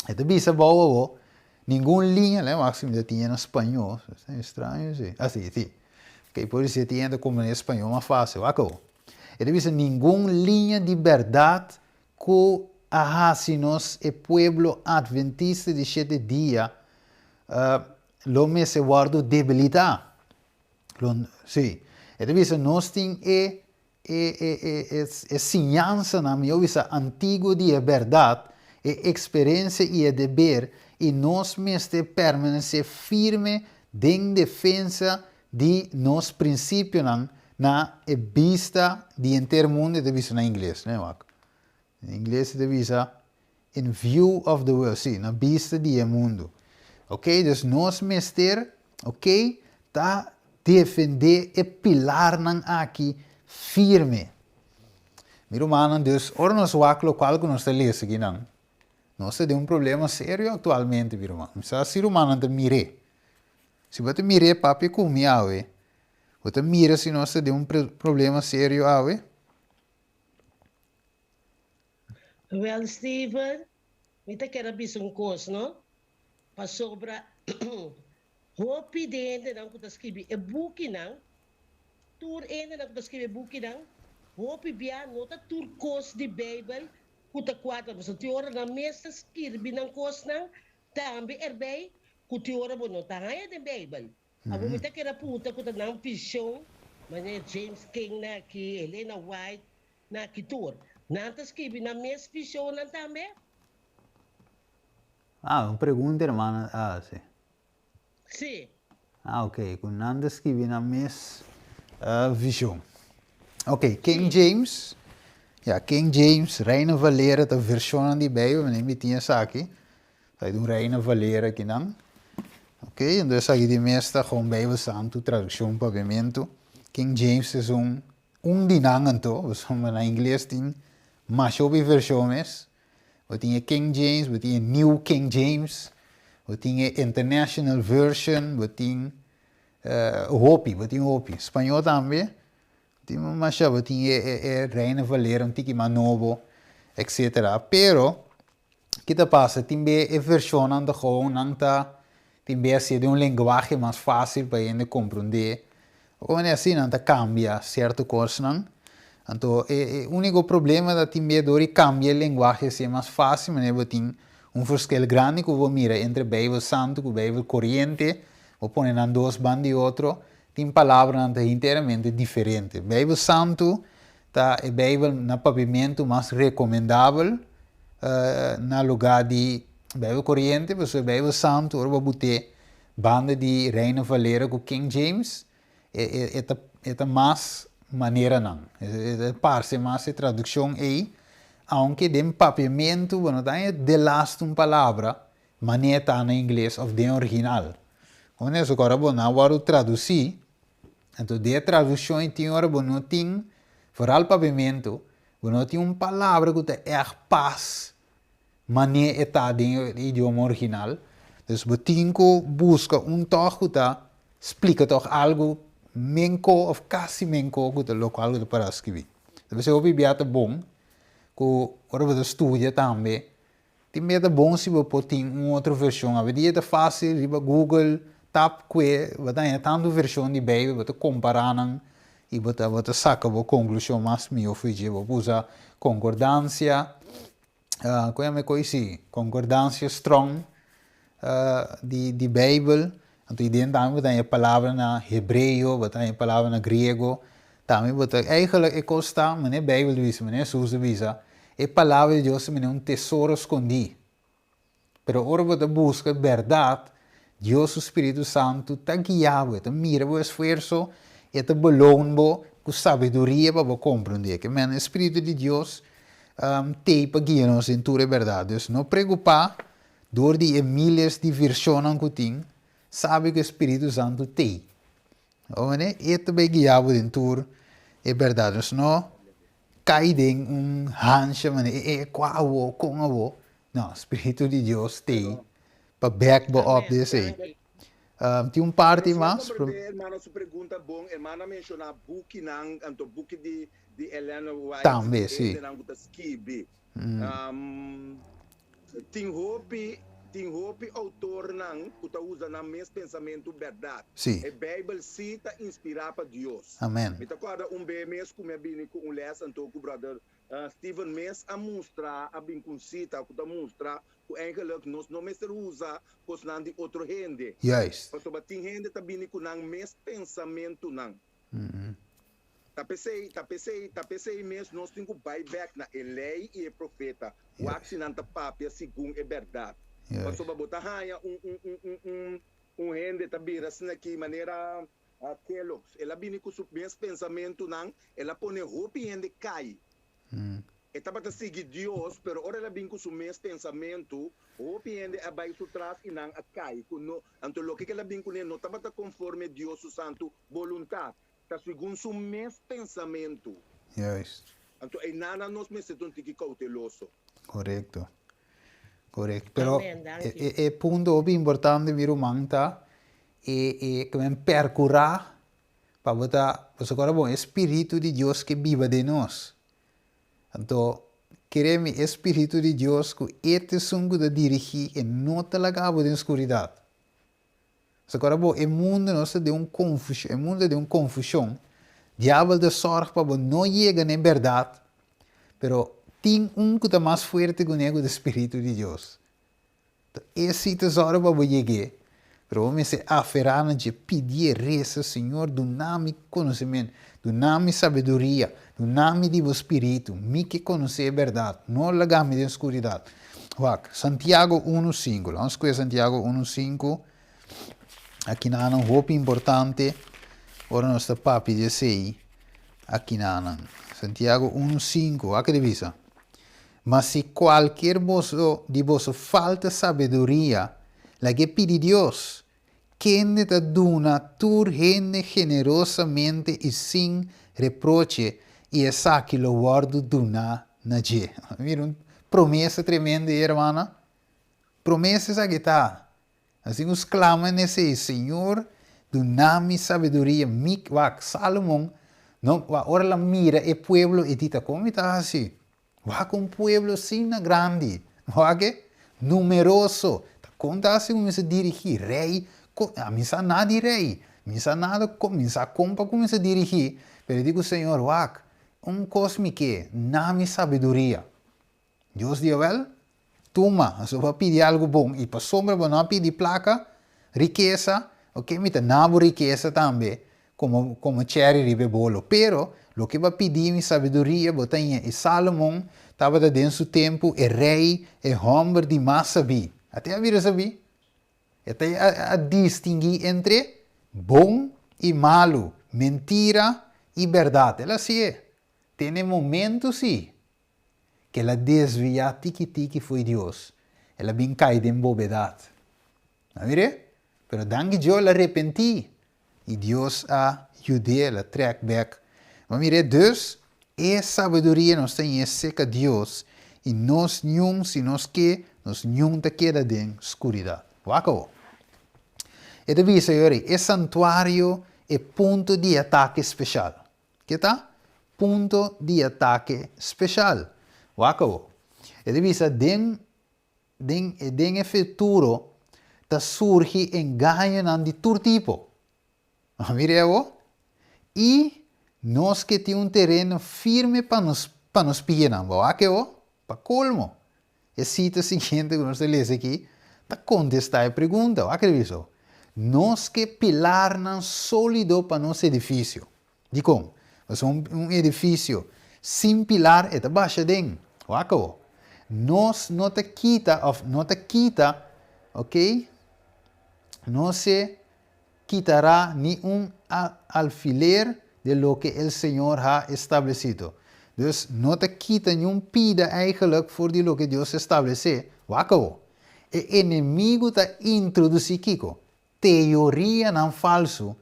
E ta bisa bou awo, ningun liña, lei wak si mi ta tin na spañó, ta extraño si. Ah si, si. Ok, por si tin hende comprende spañó mas fácil. Wak awo. E ta bisa ningun liña di berdad ku a hasi nos e pueblo adventista di shete dia lo mester wòrdu debilitá. Lo, sí. E ta bisa nos tin e, e, e, e, e, e siñansanan, mihó bisa antiguo di e bèrdat, e eksperensia i e deber, i nos mester permanesé firme den defensa di nos prinsipionan na e bista di henter mundu, e ta bisa na ingles, ne wak. Na ingles e ta bisa in view of the world, sí, na bista di e mundu. Ok, dus nos mester, ok, ta defendé e pilarnan aki firme. Mi rumannan, dus ora nos wak lokual ku nos ta lesa akinan, nos ta den un problema serio aktualmente, mi ruman. Mi sa si rumannan ta mir'é. Si bo ta mir'é, papia ku mi awe. Bo ta mira si nos ta den un problema serio awe? Wel Steven, mi ta kere bisa un kos no, pasobra hopi di hendenan ku ta skibi e bukinan, tur hendenan ku ta skibi e bukinan, hopi bia no ta tur kos di Beibel ku ta kuadra, pasobra tin ora nan mes ta skirbi nan kosnan tambe erbei ku tin ora bo no ta haña den Beibel. Abo mi ta keda punta ku ta nan vision, manera James King na aki, Elena White na aki tur. Nan ta skibi nan mes visionnan tambe? Ah, un pregunta hermana a hasi. Sí. Ah, ok, ku nan ta skibi nan mes vision. Ok, King James, ya, King James, Reina Valera ta versionnan di Bijbel, mi mi tin esaki. Ta di un Reina Valera akinan. Ok, entonces esaki di mes ta gewoon Bijbel Santu, traduccion papiamentu. King James es un, un di nan anto, pasobra na ingles tin masha hopi version mes. Bo tin e King James, bo tin e New King James, bo tin e International Version, bo tin hopi, bo tin hopi. Spañó tambe, tin masha, bo tin e e Reina Valera un tiki mas nobo, etcetera. Pero, Ki ta pasa? Tin be e vershonnan ta gewoon nan ta tin be hasié den un lenguahe mas fásil pa hende komprondé. Oko manera asina nan ta kambia sierto kosnan. Anto e e úniko problema ta tin be dor di kambia e lenguahe hasié mas fásil manera bo tin un forskel grandi ku bo mira entre Beibel Santu ku Beibel koriente, bo pone nan dos banda di otro, tin palabranan ta hinteramente diferente. Beibel Santu Ta e Bijbel na papiamentu mas recomendabel na lugar di Bijbel Coriente, pasobra e Bijbel Santu ora bo but'é banda di Reina Valera cu King James, e ta e ta mas maneranan, e ta parse mas e traduccion ei. Aunke den papiamentu bo no ta haña delaste un palabra manera ta na ingles of den original. Kon eso ku ora bo nan wòrdu tradusí, anto den e tradukshon ei tin ora bo no tin, foral papiamentu, bo no tin un palabra ku ta ègt pas manera e ta den e idioma original. Dus bo tin ku buska un tòg ku ta splika tòg algu menko of kasi menko ku ta lokual ku ta para skibí. Ta p'esei hopi bia ta bon ku ora bo ta studia tambe tin bia ta bon si bo por tin un otro vershon. Awendia ta fásil riba Google tap kue bo ta haña tantu vershon di Beibel bo ta kompará nan i bo ta bo ta saka bo konklushon mas mihó for dje. Bo por usa konkordansia Kon yama e kos si? Konkordansia strong di Beibel. Anto i den tambe bo ta haña palabra na hebreo, bo ta haña palabra na griego. Tambe bo ta, eigenlijk e kos ta, manera Beibel ta bisa, manera Hesus ta bisa, e palabra di Dios ta manera un tesoro skondí. Pero ora bo ta buska e bèrdat, Dios su spiritu santu ta guia bo, e ta mira bo esfuerso, e ta beloon bo ku sabiduria pa bo komprondé. Ke men e spiritu di Dios t'ei pa guia nos den tur e bèrdat. Dus no preokupá dor di e miles di vershonnan ku tin, sabi ku e spiritu santu t'ei. Oe, e ta bai guia bo den tur e bèrdat. Dus no kai den un hansha manera e e kua awo, kon awo. No, Spiritu di Dios t'ei pa bek bo op di esei. Tin un parti mas. Pero si a comprende hermano su pregunta bon, hermano a menciona bukinan, anto buki di di Elena White, Tambe, si. hendenan ku ta skibi. Tin hopi tin hopi outornan ku ta usa nan mes pensamentu bèrdat. Sí. E Beibel sí ta inspirá pa Dios. Amen. Mi ta kòrda un be mes ku mi a bini ku un lès anto ku bròder Steven mes a mustra, a bin ku un sita ku ta mustra ku eigenlik nos no mester usa kosnan di otro hende. Juist. Pasobra tin hende ta bini ku nan mes pensamentunan. Ta p'esei, ta p'esei, ta p'esei mes nos tin ku bai bèk na e Lei i e Profeta, wak si nan ta papia segun e bèrdat. Pasobra bo ta haña un, un, un, un, un, un hende ta bira asina aki manera Kellogg's. El a bini ku su mes pensamentunan, el a pone hopi hende kai. E tabata sigui Dios, pero ora el a bin ku su mes pensamentu, hopi hende a bai su tras i nan a kai. Ku no, anto loke ku el a bin kuné no tabata konforme Dios su santu boluntat. Ta segun su mes pensamentu. Juist. Anto einan nos mester ta un tiki kouteloso. Korekto. Korekto. Pero Amen, danki. e, e, e punto hopi importante, mi ruman, ta e, e ke men perkurá pa bo ta, pasobra ora bon, e Spiritu di Dios ke biba den nos. Anto, kere mi, e Spiritu di Dios ku e ta esun ku ta dirigí, e no ta laga bo den skuridat. Pasobra ora bo, e mundu nos ta den un konfushon, e mundu ta den un konfushon, diabel ta sòrg pa bo no yega na e bèrdat, pero tin un ku ta mas fuerte ku ne ku ta e Spiritu di Dios. Ta esi ta sòru pa bo yeg'é, pero bo mester aferá na dje, pidié, resa, Señor, duna mi konosementu, duna mi sabiduria, duna mi di bo Spiritu, mi ke konosé e bèrdat, no laga mi den skuridat. Wak, Santiago unu sinku, laga nos skucha Santiago unu sinku, akinanan hopi importante ora nos ta papia di esei, akinanan. Santiago unu sinku, wak ke ta bisa? Ma si kualkier boso di boso falta sabiduria, lag'é pidi Dios, kende ta duna tur hende generosamente i sin reproche, i esaki lo wòrdu duná na dje. Mira un promesa tremendo ei, hermana. Promesa esaki ta. Asina ku sklama en esei, Señor, duna mi sabiduria, mi, wak, Salomon, no, wak, ora el a mira e pueblo, e di ta, kon mi ta hasi? Wak un pueblo asina grandi, wak e, numeroso, ta kon ta hasi ku mi sa dirigí? Rei, kon, ami sa nada di rei, mi sa nada kon, mi sa kon pa kuminsá dirigí, pero e di ku Señor, wak, un kos mi ke, na mi sabiduria. Dios di, Awel, tuma, pasobra bo a pidi algu bon, i pasobra bo no a pidi plaka, rikesa, oke, mi ta na bo rikesa tambe, komo, komo chèri riba e bolo. Pero, loke bo a pidi mi sabiduria, bo ta ña. I Salomon tabata den su tempu e rei, e hòmber di mas sabí. Ate a bira sabí? E ta a distinguí entre bon i malu, mentira i bèrdat. El a hasié. Tene momentu sí. ku el a desviá tiki tiki fo'i Dios. El a bin kai den bobedat. A mir'é? Pero danki Dios el a repentí i Dios a yud'é, el a trèk bèk. Bo a mir'é? Dus, e sabiduria nos ta ñe seka Dios i nos niun, si nos ke, nos niun ta keda den skuridat. Wak awor. E ta bisa yori, e santuario e punto di atake speshal. Ke ta? Punto di atake speshal. Wak awor. E ta bisa den Den den e futuro ta surgi engañonan di tur tipo. A mira awor? I nos ke tin un tereno firme pa nos pa nos pianan. Bo wak awor? Pa kolmo, e sita siguiente ku nos ta lesa aki ta kontestá e pregunta. Wak e bisa? Nos ke pilarnan sólido pa nos edifisio. Dikon? Pasobra un un edifisio sin pilar e ta basha den. Wak awor. Nos no ta kita òf no ta kita, oke, no se kitará ni un alfiler de loke el Señor ha establecido. Dus no ta kita niun pida eigenlijk for di loke Dios establesé. Wak awor. E enemigu ta introdusí kiko? Teorianan falsu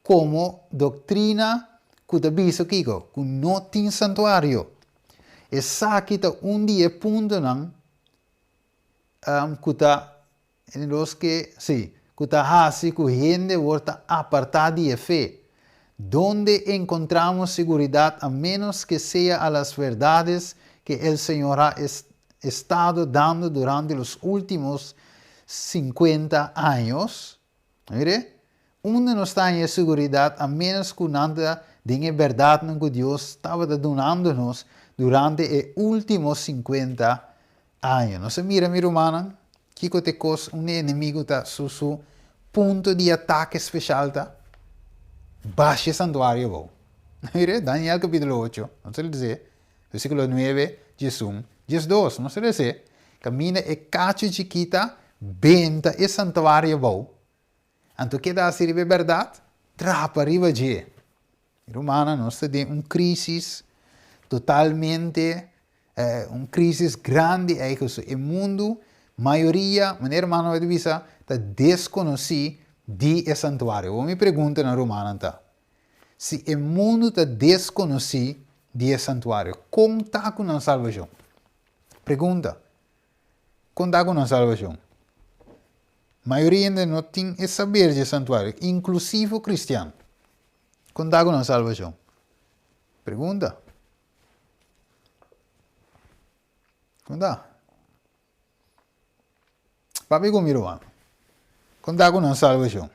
komo doktrina ku ta bisa kiko? Ku no tin santuario. Esaki ta un di e puntonan ku ta los ke si, ku ta hasi ku hende wor ta apartá di e fe. Donde enkontramos seguridat a menos ke sea a las verdades ke el Señor ha estado dando durante los últimos 50 años? Mire, unda nos ta haña e seguridat a menos ku nan ta den e bèrdatnan ku Dios tabata dunando nos durante e último 50 aña? Nos a mira, mi rumannan, kiko ta e kos unda e enemigu ta su su punto di atake speshal ta? Basha e santuario abou. Mire, Daniel kapítulo ocho, nos ta lesa Versíkulo nuebe, diesun, diesdos, nos ta lesa, Kaminda e kachu chikita benta e santuario abou, anto keda hasi riba e bèrdat? Trapa riba dje. Rumannan, nos ta den un krísis totalmente, un krísis grandi eigen. E mundu, mayoria, manera hermano a bisa, ta deskonosí di e santuario. Awor mi pregunta na rumannan ta, Si e mundu ta deskonosí di e santuario, kon ta ku nan salbashon? Pregunta, Kon ta ku nan salbashon? Mayoria hende no tin e saber dje santuario, inklusivo kristian. Kon ta ku nan salbashon? Pregunta. Kon ta? Papia ku mi ruman. Kon ta ku nan salbashon?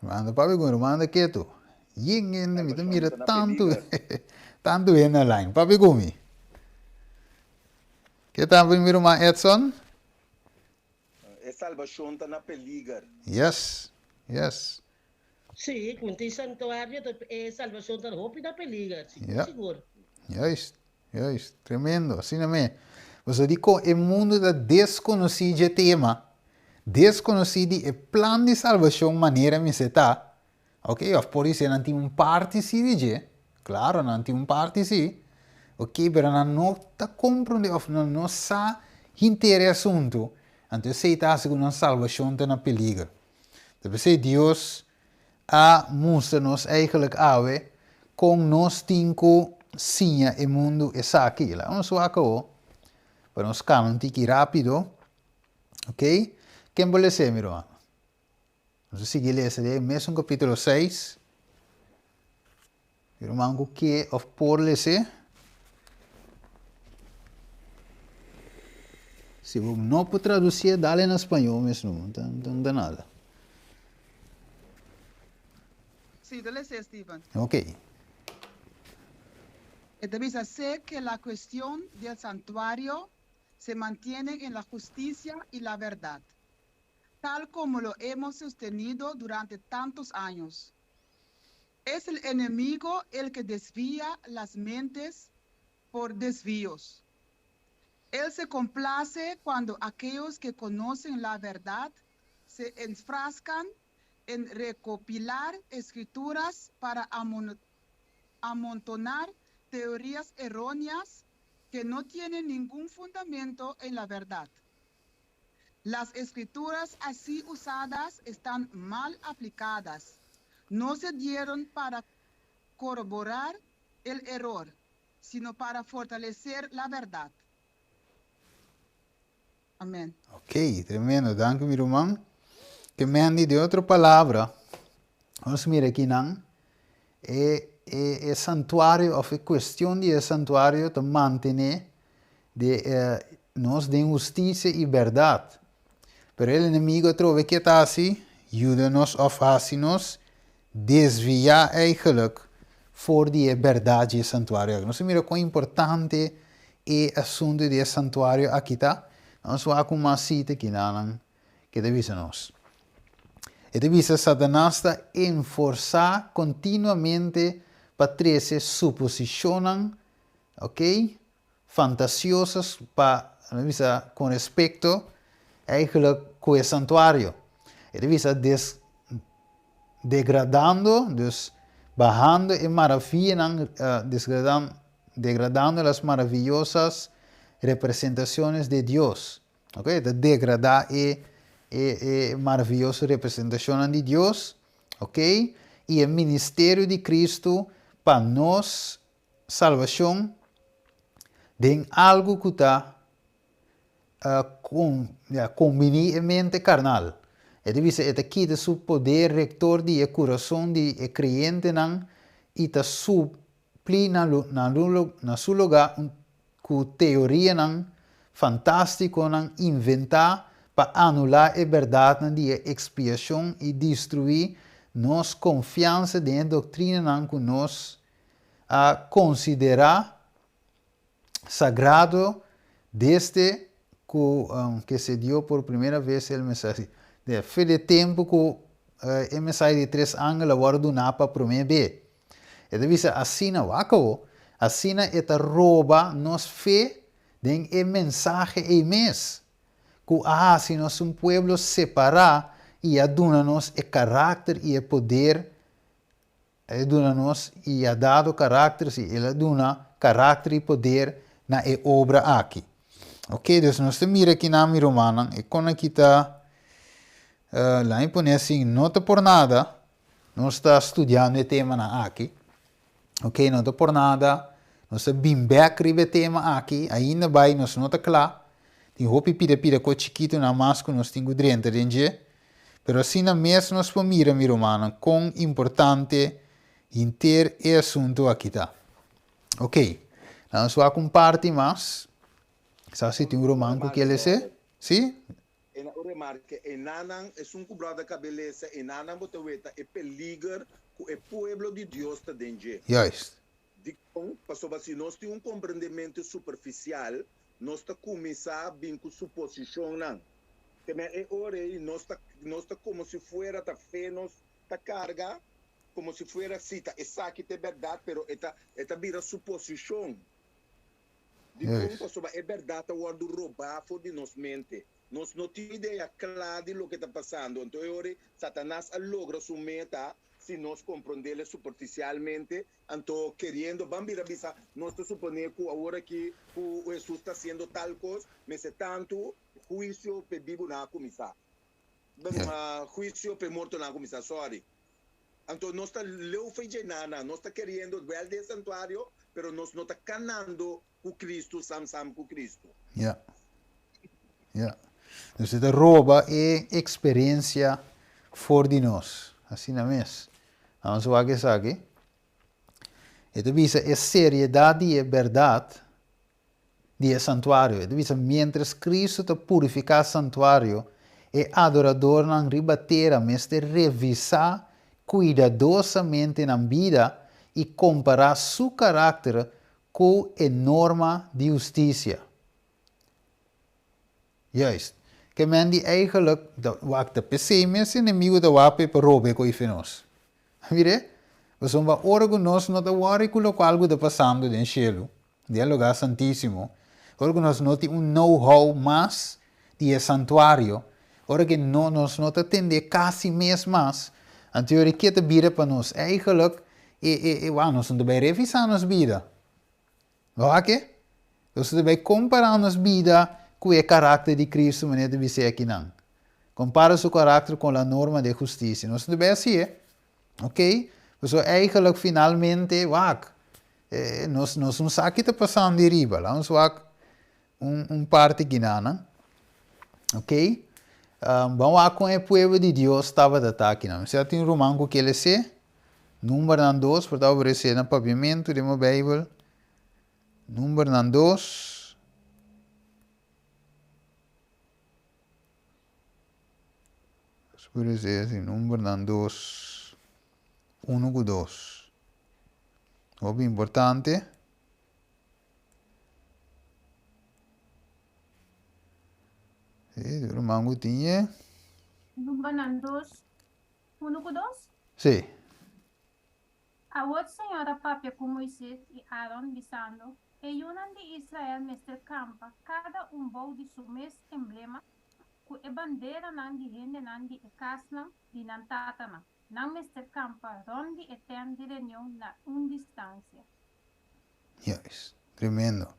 Ruman ta papia ku mi ruman ta ketu. Yen hende mi ta mira tantu tantu hende online. Papia ku mi. Ke ta mi ruman Edson? E salbashon ta na peliger. Yes, yes. Sí, ku tin santuario ta e salbashon ta hopi na peliger, sigur Ja. sigur. Juist, juist. Tremendo. Asina me. Pasobra dikon e mundu ta deskonosí dje tema, deskonosí di e plan di salbashon manera mester ta, ok, òf por di ser nan tin un parti sí di dje, klaro nan tin un parti sí, ok, pero nan no ta komprondé òf nan no sa henter e asuntu, anto esei ta hasi ku nan salbashon ta na peliger. Ta p'esei Dios a mustra nos eigenlijk awe kon nos tin ku siña e mundu esaki. Laga nos wak awo pa nos kama un tiki rápido. Ok, ken por lesa mi ruman? Nos a sigui lesa den e mesun kapítulo seis. Mi ruman ku ke òf por les'é. Si bo no por tradusié, dale na spañó mesmo, no ta no ta nada. Sí, ta les'é, Steven. Ok. E ta bisa, Sé que la cuestión del santuario se mantiene en la justicia y la verdad, tal como lo hemos sostenido durante tantos años. Es el enemigo el que desvía las mentes por desvíos. Él se complace cuando aquellos que conocen la verdad se enfrascan en recopilar escrituras para amontonar teorías erróneas que no tienen ningún fundamento en la verdad. Las escrituras así usadas están mal aplicadas. No se dieron para corroborar el error, sino para fortalecer la verdad. Amèn. Ok, tremendo. Danki, mi ruman. Ke men di otro palabra, ban mira akinan, e santuario, òf e kuestion di e santuario, ta mantené di nos den hustisia i bèrdat. Pero e enemigu trobe ku ta asina, yuda nos òf hasi nos desviá eigenlijk for di e bèrdat di santuario. Nos mira kon importante e asuntu di santuario aki ta. Nos bai ku un sita akinan ku ta bisa nos. E ta bisa Satanas ta enforsá kontinuamente pa trese suposishon, ok? Fantasioso pa bisa ku respekto eigenlijk ku e santuario. E ta bisa degradando, dus bahando e maraviya, degradando, degradando las maravillosas representaciones de Dios. Ok? Ta degradá e maravioso representashon di Dios, ok? I e ministerio di Kristu pa nos salbashon den algu ku ta ja, konvenientemente karnal. E ta bisa, e ta kita su poder rektor di e kurason di e kreyentenan i ta supli na su lugá ku teorianan fantástikonan inventá pa anulá e bèrdat di ekspiashon i destruí nos konfiansa den doktrinanan ku nos a konsiderá sagrado desde que se dio por primera vez el mensahe. De fe de tempu ku e mensahe di tres angel a wòrdu duná pa promé be. E ta bisa asina wak o, asina e ta roba nos fe den e mensahe ei mes. Ku a hasi nos un pueblo separá i a duna nos e karakter i e poder, a duna nos i a dado karakter, si el a duna karakter i poder na e obra aki. Ok, dus nos ta mira akinan, mi rumannan, e kon aki ta, laga mi pone asina, no ta por nada, nos ta studiando e temanan aki. Ok, no ta por nada, nos ta bin bèk riba e tema aki, ainda bai nos no ta kla, tin hopi pida pida kos chikitunan mas ku nos tin ku drenta den dje, pero asina mes nos por mira, mi rumannan, kon importante henter e asuntu aki ta. Ok, nos wak un parti mas. Sa si tin un ruman ku kier lesa? Si? Ena un remarke, enanan, esun ku bròder kabelesa, enanan bo ta weta e peliger ku e pueblo di Dios ta den dje. Dikon? Pasobra si nos tin un komprendementu superfisial, nos ta kuminsá bin ku suposishonnan. Te men e ora ei nos ta nos ta komo si fuera ta fe nos ta karga, komo si fuera si ta esaki ta e bèrdat, pero e ta e ta bira suposishon. Dikon? Pasobra e bèrdat ta wòrdu robá for di nos mente. Nos no tin idea kla di loke ta pasando. Anto e ora ei Satanas a logra su meta si nos komprondé superfisialmente. Anto keriendo ban bira bisa, nos ta suponé ku awor aki ku Hesus ta hasiendo tal kos, mester tantu huisio p'e bibunan a kuminsá. Huisio p'e mortonan a kuminsá, sorry. Anto nos ta leu fe dje nana, nos ta keriendo wèl den santuario, pero nos no ta kanando ku Kristu, sam sam ku Kristu. Ja. Ja. Dus e ta roba e eksperensia for di nos. Asina mes. Nos wak esaki. E ta bisa e seriedat di e bèrdat di e santuario. E ta bisa miéntras Kristu ta purifiká santuario, e adoradornan riba tera mester revisá kuidadosamente nan bida i kompará su karakter ku e norma di hustisia. Juist. Ke men di eigenlijk, wak ta p'esei mes enemigu ta wak pa roba e ko'i fe nos. Mire, pasobra ora ku nos no ta wòri ku lokual ku ta pasando den shelu, den e lugá santísimo, ora ku nos no tin un know-how mas di e santuario, ora ku no nos no ta tende kasi mes mas, anto yori ke ta bira pa nos? Eigenlijk, E, e, e, wak, nos no ta bai revisá nos bida. Wak e? Nos ta bai kompará nos bida ku e karakter di Kristu manera ta bis'é akinan. Kompara su karakter kon la norma de hustisia. Nos no ta bai hasié. Ok? Pasobra eigenlijk finalmente, wak, nos nos no sa ki ta pasando di riba. Laat nos wak un un parti kinanan. Ok? Ban wak kon e pueblo di Dios tabata ta akinan. Mi sa tin ruman ku ke les'é. Numbernan dos, por ta ofresé na papiamentu den bo Beibel. Numbernan dos. Nos por esei así, numbernan dos, uno ku dos. Hopi importante. Sí, ruman ku tin e. Numbernan dos, Uno ku dos? Sí. Awor Señor a papia ku Moises i Aaron, bisando, E yunan di Israel mester kampa, kada un bou di su mes emblema, ku e banderanan di hendenan di e kasnan di nan tatanan. Nan mester kampa rònt di e tènt di reunion na un distansia. Juist, tremendo.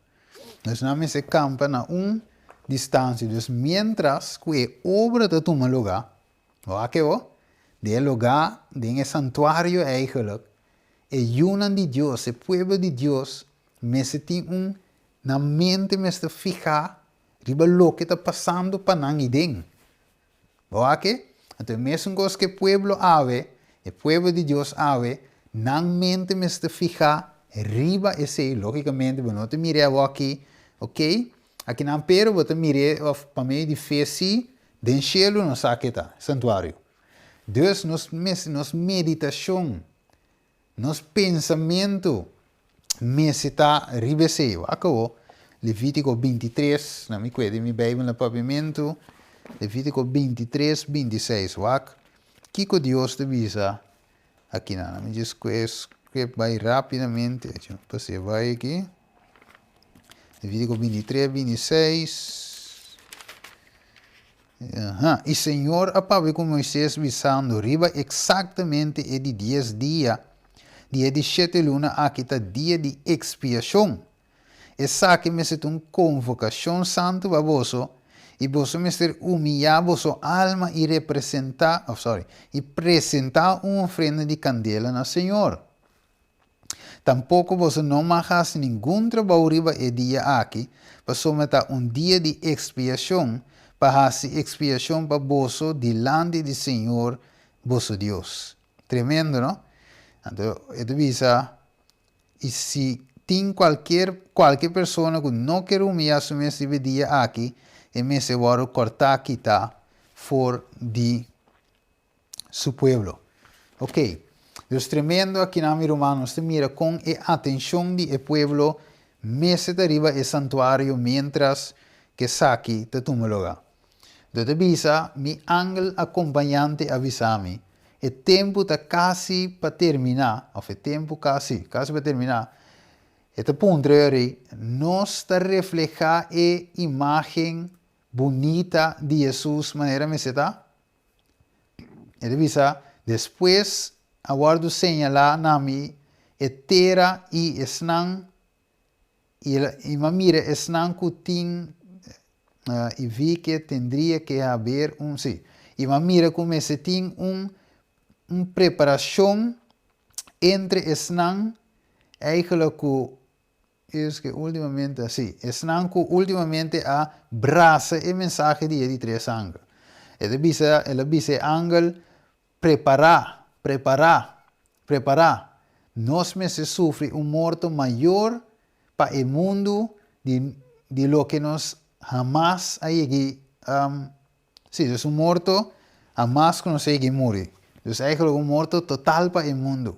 Dus nan mester kampa na un distansia. Dus mientras ku e obra ta tuma lugá, Wak e bo, den e lugá, den e santuario eigenlijk, e yunan di Dios, e pueblo di Dios, mester tin un, nan mente mester fihá riba loke ta pasando pa nan iden. Bo wak e? Anto e mesun kos ku e pueblo awe, e pueblo di Dios awe, nan mente mester fihá riba esei. Lógikamente bo no ta mir'é awòki, oké, akinan, pero bo ta mir'é òf pa medio di fe sí, Den shelu nos sa ke ta santuario. Dus nos mester, nos meditashon, nos pensamentu mester ta riba esei. Wak awo, Levítiko 23, na mi kue den mi Beibel na papiamentu, Levítiko 23, 26, wak kiko Dios ta bisa akinan. Na mi djis kue script bai rápidamente, pas'e bai aki. Levítico 23, 26. Aha. I Señor a papia ku Moisés bisando, Riba eksaktamente e di dies dia di e di shete luna aki ta dia di ekspiashon. Esaki mester ta un konvokashon santu pa boso, i boso mester umiyá boso alma i representá, oh sorry, i presentá un ofrenda di kandela na Señor. Tampoko boso no mag hasi ningun trabou riba e dia aki, pasobra ta un dia di ekspiashon, pa hasi ekspiashon pa boso dilanti di señor boso Dios. Tremendo, no? Anto e ta bisa, I si tin kualkier kualke persona ku no ker humiyá su mes riba e dia aki, e mester wòrdu kòrtá kitá for di su pueblo. Ok, dus tremendo akinan mi ruman nos ta mira kon e atencion di e pueblo mester ta riba e santuario mientras k'esaki ta tuma lugar. Do ta bisa, mi angel acompañante a bisa mi, e tempu ta casi pa termina, of e tempu casi, casi pa termina, e ta puntra e rey, nos ta refleha e imagen bunita di Jesus manera mester ta? E ta bisa, Despues a wòrdu señalá na mi e tera i esnan, i i mi a mira esnan ku tin, i vi ke tendria ke haber un, sí, i mi a mira ku mester tin un un preparashon entre esnan eigenlijk ku Es ke ultimamente, sí, esnan ku ultimamente a brasa e mensahe di e di tres angel. E ta bisa, el a bisa e angel, Prepará, prepará, prepará! Nos mester sufri un morto mayor pa e mundu di, di loke nos hamas a yeg'i, sí, dus un morto hamas ku nos a yeg'i muri. Dus eigenlijk un morto total pa e mundu.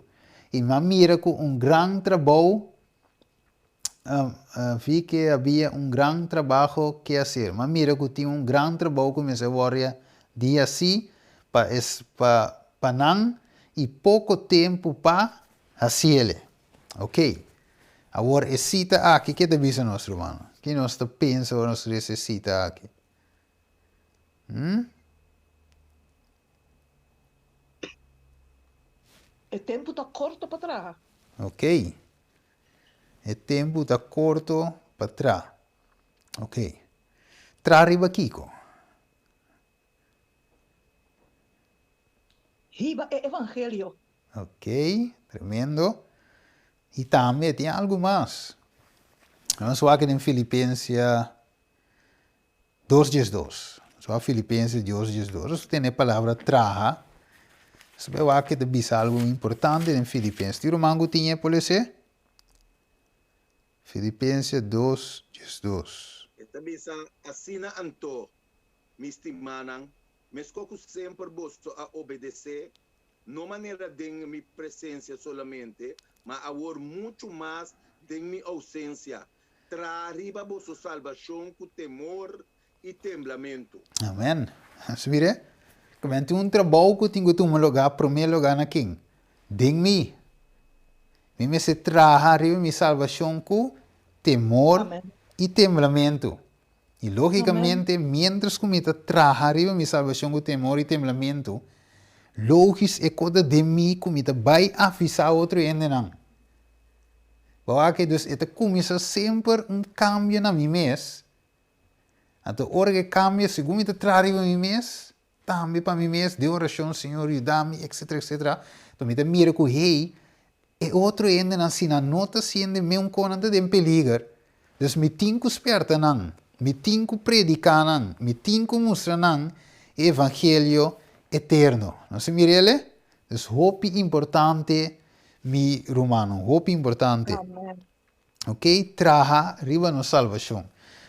I mi a mira ku un gran trabou Vi ke habia un gran trabaho ke hacer. M'a mira ku tin un gran trabou ku mester wòrdu di hasí pa es pa pa nan i poko tempu pa hasiele. Ok. Awor e sita aki ke ta bisa nos rumannan? Ke nos ta pensa ora nos lesa e sita aki? Hm? E tempu ta korto pa traha. Ok. E tempu ta korto pa traha. Ok. Traha riba kiko? Hiba e evangelio. Ok, tremendo. I tambe tin algu mas. Nos wak den Filipensia 2 diesdos. Nos wak Filipensia 2 diesdos. Nos tene e palabra traha. Nos bai wak ke ta bisa algu importante den Filipensia. Tin ruman ku tin e por lese? Filipensia 2 diesdos. E ta bisa, Asina anto, mi stimánan, meskos ku semper boso a obedesé, no manera den mi presensia solamente, ma awor muchu mas den mi ousensia, traha riba boso salbashon ku temor i temblamentu. Amen. Nos mira ku tin un trabou ku tin ku tuma lugá promé lugá na ken? Den mi. Mi mester traha riba mi salbashon ku temor i temblamentu. I lógikamente, miéntras ku mi ta traha riba mi salbashon ku temor i temblamentu, lógis e kos ta den mi ku mi ta bai avisá otro hendenan. Bo wak dus e ta kuminsá semper un kambio na mi mes. Anto ora ku e kambia, segun mi ta traha riba mi mes, tambe pa mi mes, den orashon, Señor yuda mi, etcetera, etcetera, anto mi ta mira ku, hey, e otro hendenan si nan no ta siende meun kon nan ta den peliger, dus mi tin ku spèrta nan, mi tin ku prediká nan, mi tin ku mustra nan e evangelio eterno. Nos a mira el? Dus hopi importante mi rumannan, hopi importante. Ok, traha riba nos salvashon.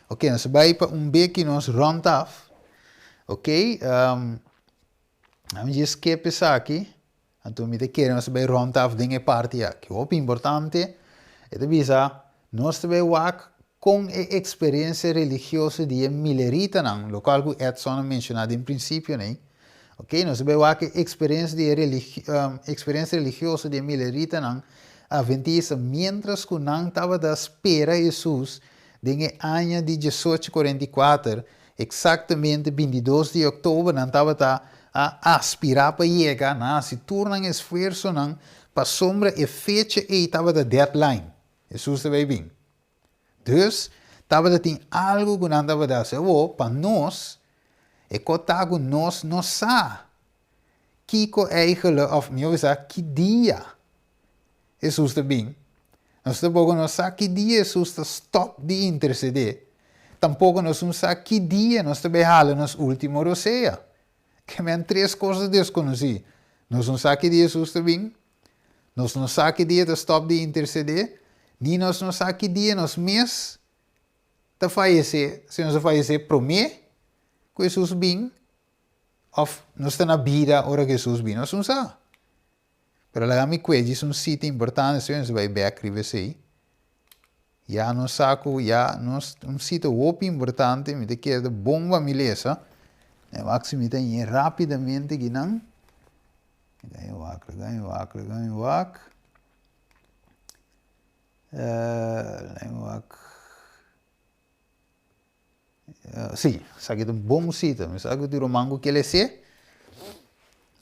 Ok, nos bai pa un beki nos rond af. Ok, um, ami dje skip esaki. Anto mi ta kere nos bai rond af den e parti aki. Hopi importante, e ta bisa, nos ta bai wak kon e eksperensia religioso di e mileritanan, lokual ku Edson a menshoná den prinsipio nei. Ok, nos ta bai wak e eksperensia di e religi eksperensia religioso di e mileritanan adventista miéntras ku nan tabata spera Hesus den e aña di diesocho kuarenta i kuater, eksaktamente bintidos di òktober nan tabata a aspirá pa yega, nan a hasi tur nan esfuersonan pasobra e fecha ei tabata deadline, Hesus ta bai bin. Dus, tabata tin algu ku nan tabata hasi. Awor, pa nos, e kos ta ku nos no sa kiko eigele, òf mihó bisa, ki dia Hesus ta bin. Nos tampoko no sa ki dia Hesus ta stòp di intersedé. Tampoko nos no sa ki dia nos ta bai hala nos último rosea. Ke men tres kos ta deskonosí. Nos no sa ki dia Hesus ta bin, Nos no sa ki dia ta stòp di intersedé, ni nos no sa ki dia nos mes ta fayesé, si nos a fayesé promé ku Hesus bin òf nos ta na bida ora ku Hesus bin, nos no sa. Pero laga mi kue djis un sita importante, si nos bai bèk riba esei, ya nos sa ku ya nos un sita hopi importante, mi ta kere ta bon pa mi lesa, mi a wak si mi ta ñe rápidamente kinan. Laga mi wak, laga mi wak, laga mi wak. Laga mi wak. Sí, esaki ta un bon sita. Mi sa ku tin ruman ku ke les'é.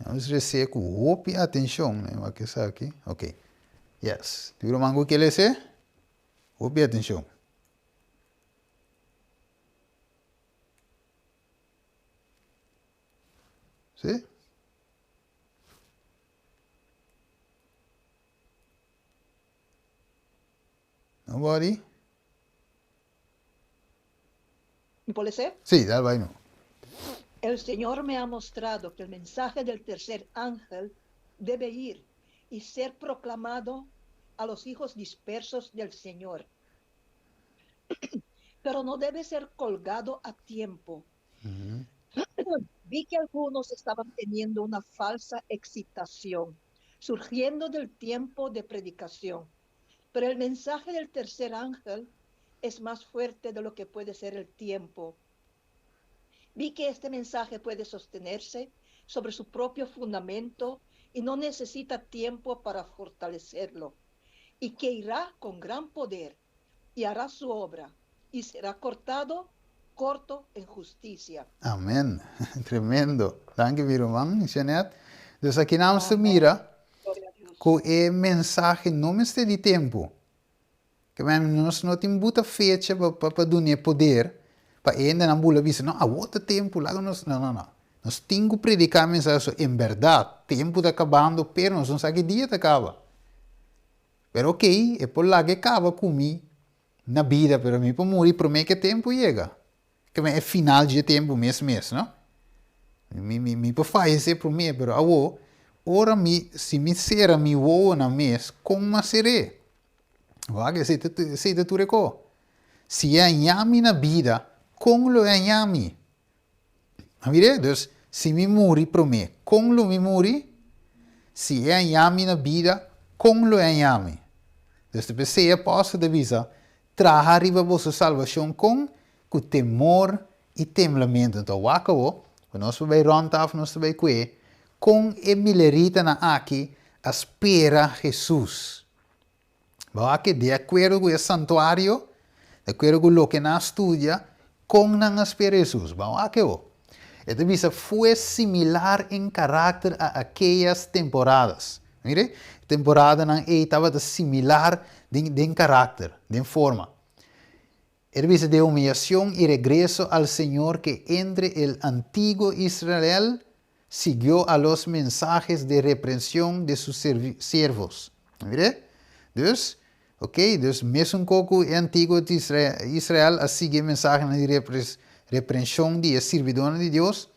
Nos les'é ku hopi atenshon. Laga mi wak esaki. Ok. Yes. Tin ruman ku ke les'é? Hopi atenshon. Sí? Nobody? ¿Mi por leer? Sí, dal bai no. El Señor me ha mostrado que el mensaje del tercer ángel debe ir y ser proclamado a los hijos dispersos del Señor. Pero no debe ser colgado a tiempo. Vi que algunos estaban teniendo una falsa excitación, surgiendo del tiempo de predicación. Pero el mensaje del tercer ángel es más fuerte de lo que puede ser el tiempo. Vi que este mensaje puede sostenerse sobre su propio fundamento y no necesita tiempo para fortalecerlo, y que irá con gran poder y hará su obra, y será cortado corto en justicia. Amen. Tremendo. Danki mi ruman, Jeanette. Dus aki nan nos ta mira ku e mensahe no mester di tempu. Ke men nos no tin buta fecha pa pa pa dun'é poder pa e hendenan bula bisa, no, awor ta tempu, laga nos, no, no, no. Nos tin ku prediká e mensahe so en bèrdat tempu ta kabando pero nos no sa ki dia ta kaba. Pero okey, e por laga e kaba ku mi na bida pero mi por muri promé ku e tempu yega. Ke men e final dje tempu mes mes, no? Mi, mi, mi por fayesé promé, pero awor, ora mi, si mi sera mi wowonan mes, kon m'a ser'é? Wak, esei ta, esei ta tur e ko. Si e haña mi na bida, kon lo e haña mi? A mir'é? Dus, si mi muri promé, kon lo mi muri? Si e haña mi na bida, kon lo e haña mi? Dus ta p'esei e apòstel ta bisa, Traha riba boso salbashon kon? Ku temor i temblamentu. Anto wak awo, ku nos por bai rònt af nos ta bai kue, kon e mileritanan aki a spera Hesus. Bo wak ke di akuerdo ku e santuario, di akuerdo ku loke nan a studia, kon nan a spera Hesus. Bo wak awo. E ta bisa fue similar en karakter a akeyas temporadas. Mire, e temporadanan ei tabata similar den den karakter, den forma. E ta bisa de humiyacion y regreso al Señor que entre el antiguo Israel siguió a los mensajes de reprensión de sus siervos. Mire, dus, ok, dus mesun ko ku e antiguo Israel a sigui e mensahenan di reprenshon di e sirbidónan di Dios,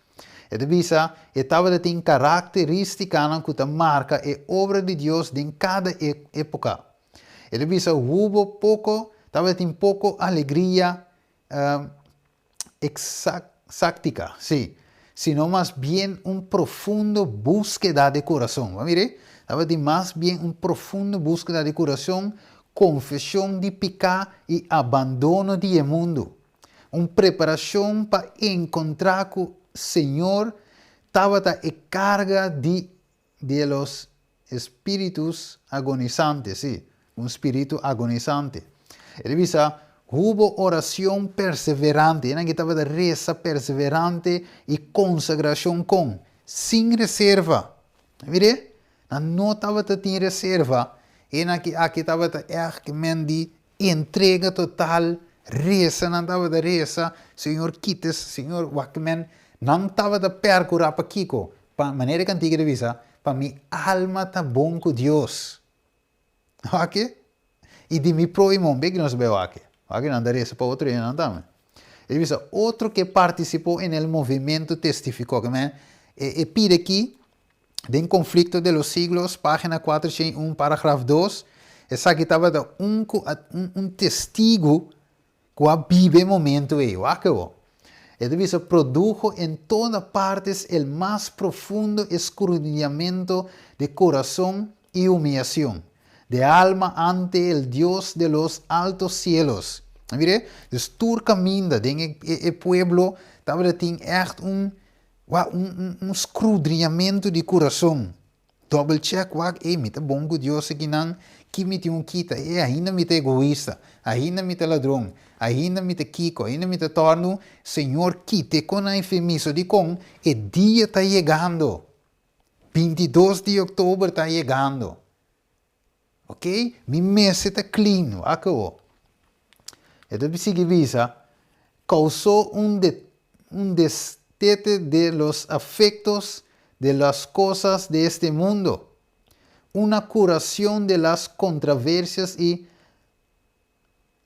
e ta bisa e tabata tin karakterístikanan ku ta marka e obra di Dios den kada époka. E ta bisa hubo poko, tabata tin poko alegria Exactica, sí, sino mas bien un profundo búskeda di kurason. Bo a mira? Tabatin mas bien un profundo búskeda di kurason, konfeshon di piká i abandono di e mundu. Un preparashon pa enkontrá ku Señor tabata e karga di de los espíritus agonizantes, sí, un spiritu agonizante. E ta bisa, Hubo oracion perseverante, esnan ki tabata reza perseverante y consagracion con? Sin reserva. Mire, nan no tabata tin reserva, esnan ki aki tabata echt men di entrega total, reza nan tabata reza, Señor kita, Señor wak men, nan tabata percura pa kico? Pa, manera e kantika ta bisa, pa mi alma ta bon ku Dios. Wak-e? I di mi próhimo, be ki nos bai wak-e. Wak-e nan ta resa pa otro hendenan tambe. E ta bisa, otro ke partisipó en el movimiento testifikó. Ke men, e, e pide aki, den Conflicto de los Siglos, página 401, paragraf 2, esaki tabata un ku a, un, un testigu Ku a biba e momento ei, wak awor. E ta bisa, Produjo en toda partes el mas profundo escurriñamiento de corazón y humillación de alma ante el Dios de los altos cielos. A mira? Dus tur caminda den e, e, e pueblo tabata tin echt un, wak, un, un, un scrudriñamiento di corazón. Double check wak, ey mi ta bon cu Dios akinan, ki mi tin un kita, ey ainda mi ta egoista, ainda mi ta ladron, ainda mi ta kiko, ainda mi ta tornu, Señor kite con nan fe mi, so dicon e dia ta yegando, 22 di october ta yegando, ok, mi mester ta clean, wak awo. E ta sigui bisa, causó un un destete de los afectos de las cosas de este mundo, una curación de las contraversias y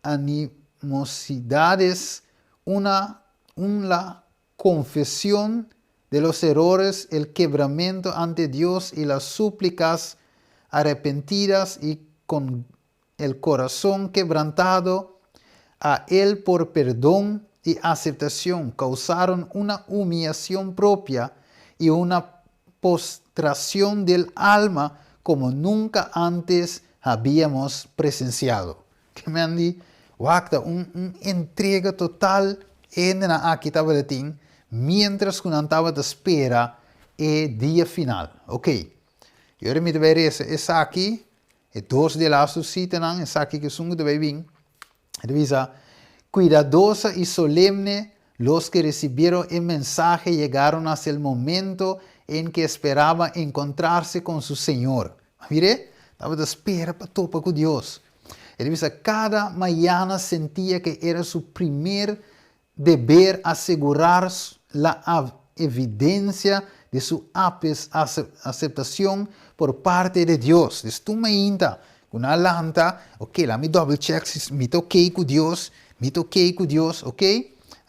animosidades, una un la confesión de los errores, el quebramento ante Dios y las súplicas arrepentidas y con el corazón quebrantado a Él por perdón y aceptación causaron una humillación propia y una postración del alma como nunca antes habíamos presenciado. Ke men di, wak ta un un entrega total e hendenan aki tabata tin mientras ku nan tabata spera e dia final. Ok, y ora mi ta bai resa esaki, E dos di e lastu sitanan, esaki ku esun ku ta bai bin, e ta bisa, Cuidadosa y solemne, los que recibieron e mensahe llegaron hasta el momento en que esperaban encontrarse con su Señor. Mir'é, tabata spera pa topa ku Dios. E ta bisa, Kada mañana sentia ke era su primer deber asegurar la evidencia di su aceptacion por parte de Dios. Des tur mainta cu nan a lanta, ok, laat mi double check si mi ta ok cu Dios, mi ta ok cu Dios, ok.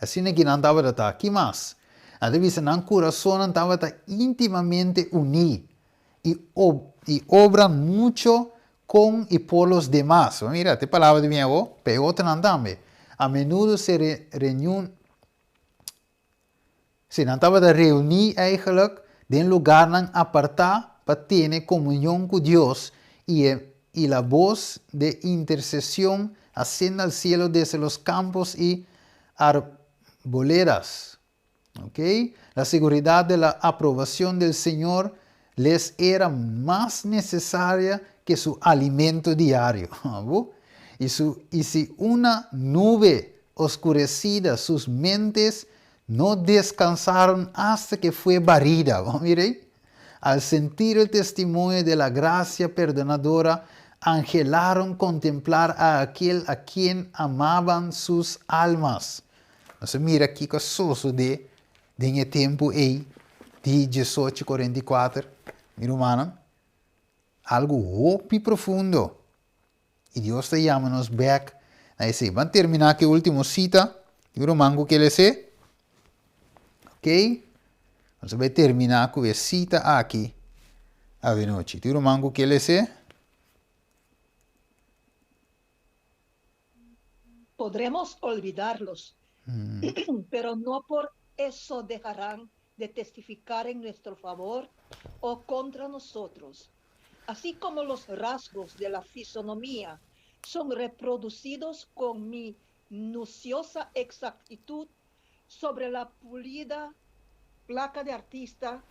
Asina ki nan tabata ta. Ki mas? Nan ta bisa nan curasonnan tabata intimamente uní y y obran mucho con y por los demas. Bo mira, te palabra di mi awo, pa e otronan tambe. A menudo se re, reñun, si nan tabata reuní eigenlijk den lugarnan apartá pa tene comunion cu Dios y e y la voz de intercesión asciende al cielo desde los campos y arboledas. Ok? La seguridad de la aprobación del Señor les era mas necesaria que su alimento diario. Y, su, y si una nube oscurecida sus mentes no descansaron hasta que fue barrida. Mire, al sentir el testimonio de la gracia perdonadora, angelaron contemplar a aquel a quien amaban sus almas. Nos a mira kiko a sosodé den e tempu ei di diesocho kuarenta i kuater, mi rumannan. Algu hopi profundo. I Dios ta yama nos bèk na esei. Ban terminá ku e último sita di un ruman ku ke les'é. Oké. Nos a bai terminá ku e sita aki avenochi. Tin un ruman ku ke les'é? Podremos olvidarlos, pero no por eso dejarán de testificar en nuestro favor o contra nosotros. Así como los rasgos de la fisonomía son reproducidos con minuciosa exactitud sobre la pulida placa de artista,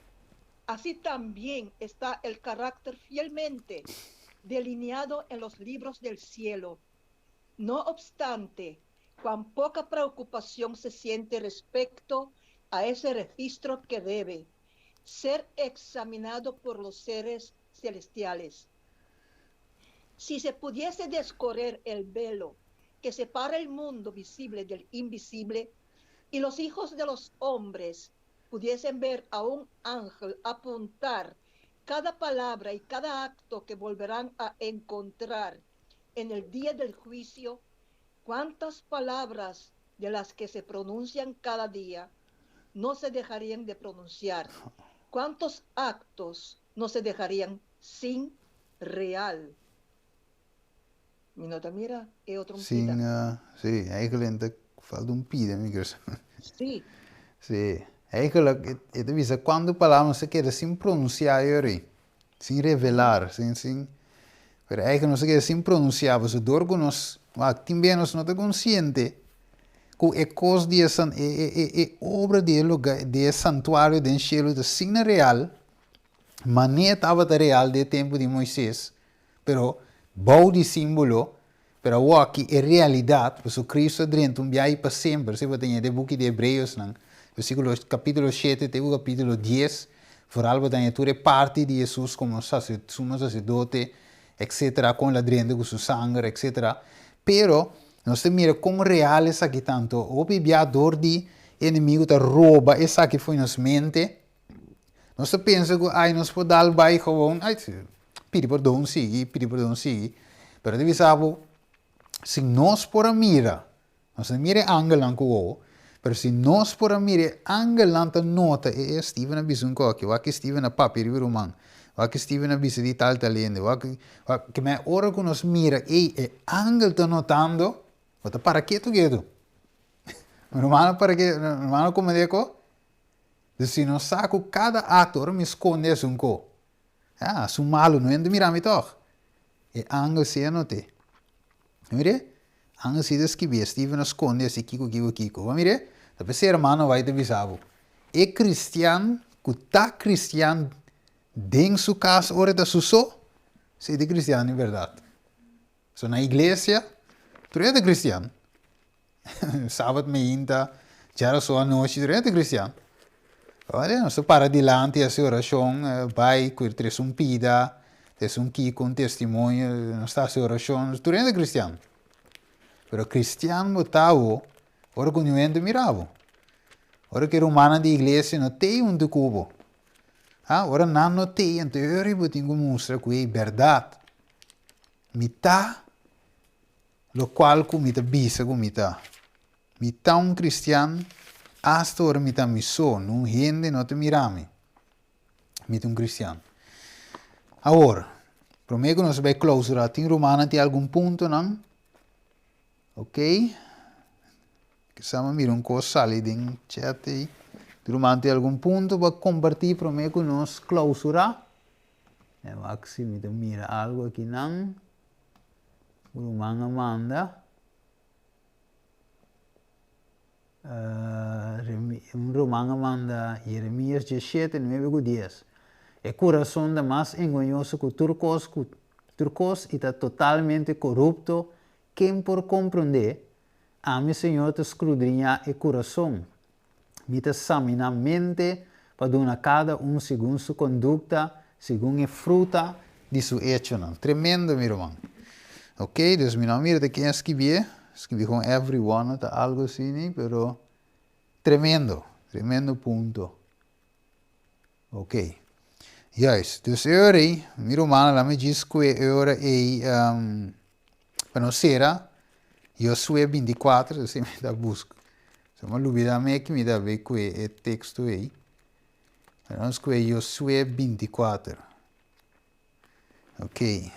así también está el carácter fielmente delineado en los libros del cielo. No obstante, cuán poca preocupación se siente respecto a ese registro que debe ser examinado por los seres celestiales. Si se pudiese descorrer el velo que separa el mundo visible del invisible y los hijos de los hombres pudiesen ver a un ángel apuntar cada palabra y cada acto que volverán a encontrar en el día del juicio, cuántas palabras de las que se pronuncian cada día no se dejarían de pronunciar, cuántos actos no se dejarían sin real. Mi no ta mira e otro un pida. Sin, sí, eigenlijk ta falta un pida, mi kere sa. Sí. Sí, eigenlijk e ta bisa cuanto palabra nos ta keda sin pronuncia yori, sin revelar, sin, sin, pero eigenlijk nos ta keda sin pronuncia, pasobra dor cu nos, wak, tin bia nos no ta consciente cu e cos di e san, e, e, e, e obra di e lugar, di e santuario den cielo ta asina real, Manera tabata real den e tempu di Moises, pero bou di símbolo, pero awoki e realidat, pasobra Cristo a drenta un biaha i pa semper, si bo ta ña den e buki di Hebreosnan, versíkulo, kapítulo shete te ku kapítulo dies, foral bo ta ña tur e parti di Hesus komo sumo saserdote, etsetera, kon el a drenta ku su sanger, etsetera. Pero, nos ta mira kon real esaki ta. Anto, hopi biaha dor di e enemigu ta roba esaki for nos mente, Nos ta pensa ku ai nos por dal bai gewoon, ai pidi pordon sigui, pidi pordon sigui. Pero ta bisa bo, si nos por a mira, nos a mira e angelnan ku wowo, pero si nos por a mira e angelnan ta nota, e e Steven a bisa un koki, wak ke Steven a papia riba ruman, wak ke Steven a bisa di tal tal hende, wak wak ke me ora ku nos mira ei e angel ta notando, bo ta para ketu ketu. Rumannan para ke, rumannan komende ko? Dus si nos sa ku kada akto ora mi skonde esun ko, ah, su malu no hende mira mi tòg. E angel si a not'é. Mir'é? Angel si ta skibié, Steven a skonde esi kiko kiko kiko. Bo mir'é? Ta p'esei hermano bai ta bisa bo, e kristian ku ta kristian den su kas ora e ta su so, esei ta e kristian di bèrdat. So na iglesia, tur e ta kristian. Sabat meinta, djarason anochi, tur hende cristian. Ora nos ta para dilanti hasi orashon, bai ku tres un pida. Ta esun kiko un testimonio, nos ta hasi orashon, tur hende kristian. Pero kristian bo ta bo ora ku niun hende mira bo. Ora ku e rumannan di iglesia no tei huntu ku bo. Ha, ora nan no tei, anto e ora bo tin ku mustra ku ei bèrdat. Mi ta lokual ku mi ta bisa ku mi ta. Mi ta un kristian asta ora mi ta mi so, nun hende no ta mira mi. Mi ta un kristian. Awor, promé ku nos bai klousura, tin rumannan tin algun puntonan? Ok. Kisas mi mira un kos sali den chat ei. Tin ruman tin algun punto pa kompartí promé ku nos klousura? E wak si mi ta mira algu akinan ku ruman a manda. Un ruman a manda Jeremias diesshete, nuebe ku dies. E kurason ta mas engañoso ku tur kos ku tur kos i ta totalmente korupto, ken por komprondé? Ami, Señor, ta skrudriñá e kurason. Mi ta saminá mente pa duna kada un segun su kondukta, segun e fruta di su echonan. Tremendo, mi ruman. Ok, dus mi no a mira ta ken a skibié, skibi kon everyone o ta algo asini, pero tremendo, tremendo punto. Ok. Juist, dus e ora ei, mi rumannan, laat mi djis kue e ora ei pa nos sera Josué 24, dus mi ta buska. So mi a lubida mi aki mi ta bay kue e teksto ei. Pero nos kue Josué 24. Ok.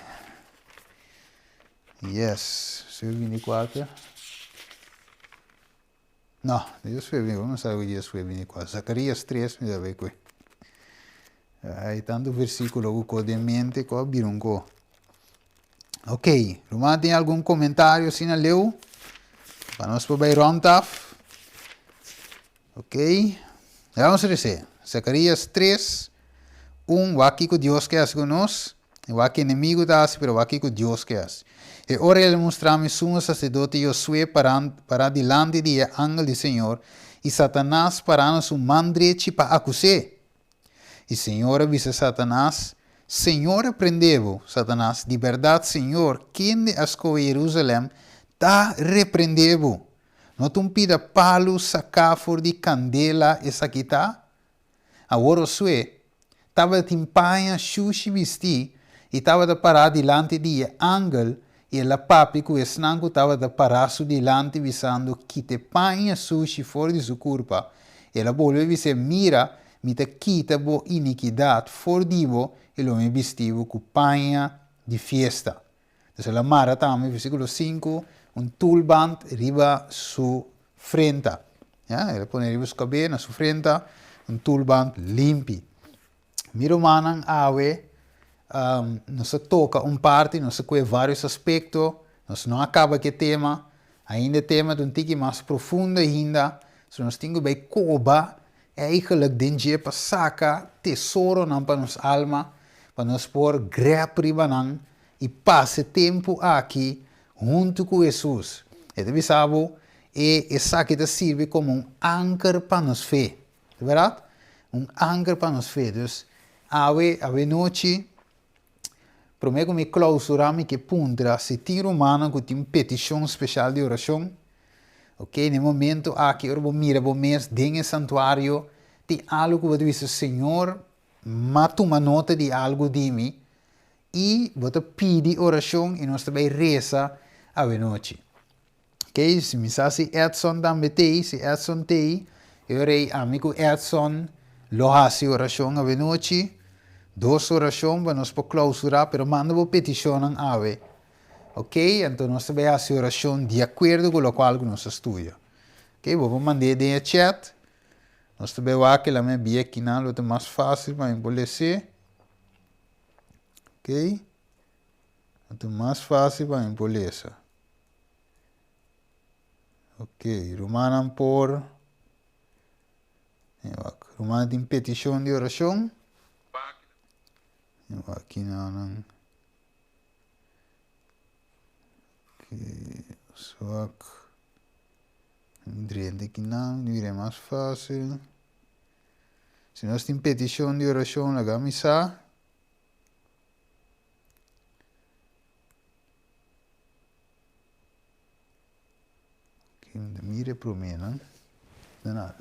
Yes, Josué 24. No, Josué 24, no sabe Josué 24. Zacarías 3 mi ta bay kue. Hay tanto versículo ku ko den mente ku a bira un ko. Ok, ruman tin algun komentario asina leu? Pa nos por bai rond af. Ok, ya vamos a rese. Zacarías 3, 1, wak kiko Dios ke hasi ku nos, i wak ki enemigu ta hasi, pero wak kiko Dios ke hasi. E ora el a mustra mi sumo saserdote Josué pará, pará dilanti di e angel di Señor, i Satanas pará na su man drechi pa akus'é. I Señor a bisa Satanas, Señor a prende bo, Satanas, di bèrdat Señor, kende a skohe Jerusalèm, ta reprende bo. No ta un pida palu saká for di kandela esaki ta? Awor Josué tabatin paña shushi bistí i tabata pará dilanti di e angel, i el a papia ku esnan ku tabata pará su dilanti, bisando, Kita e paña sushi for di su kurpa. El a bolbe bis'é, Mira, mi ta kita bo inikidat for di bo i lo mi bisti bo ku paña di fiesta. Entonces el a mara tambe, versículo 5, un tulband riba su frenta. Ya, el a pone riba su kabes, na su frenta, un tulband limpi. Mi rumannan, awe um, nos a toka un parti, nos a kue varios aspekto, nos no a kaba ku e tema, ainda e tema ta un tiki mas profundo ainda, so nos tin ku bai koba Eigenlijk den dje pa saka tesoronan pa nos alma, pa nos por grep riba nan i pasa e tempu aki huntu ku Hesus. E ta bisa bo, e esaki ta sirbi komo un anker pa nos fe. Ta bèrdat? Un anker pa nos fe. Dus, awe, awe nochi, promé ku mi klousurá mi ke puntra si tin rumannan ku tin petishon speshal di orashon. Ok, na e momento aki ora bo mira bo mes den e santuario, tin algu ku bo ta bisa, Señor, m'a tuma nota di algu di mi, i bo ta pidi orashon i nos ta bai resa awenochi. Ok, si mi sa si Edson tambe t'ei, si Edson t'ei, e ora ei ami ku Edson lo hasi orashon awenochi, dos orashon pa nos por klousurá, pero manda bo petishonnan awe. Ok, anto nos ta bai hasi orashon di akuerdo ku lokual ku nos a studia. Ok, bo por mand'é den e chat. Nos ta bai wak e lame bia kinan lo ta mas fásil pa mi por les'é. Ok, lo ta mas fásil pa mi por lesa. Ok, rumannan por, wak, rumannan tin petishon di orashon. Wak kinan. Zwak. Drenta kinan, bira mas fácil. Si nos tin petishon di orashon, laga mi sa. Mire promé nan. De nada.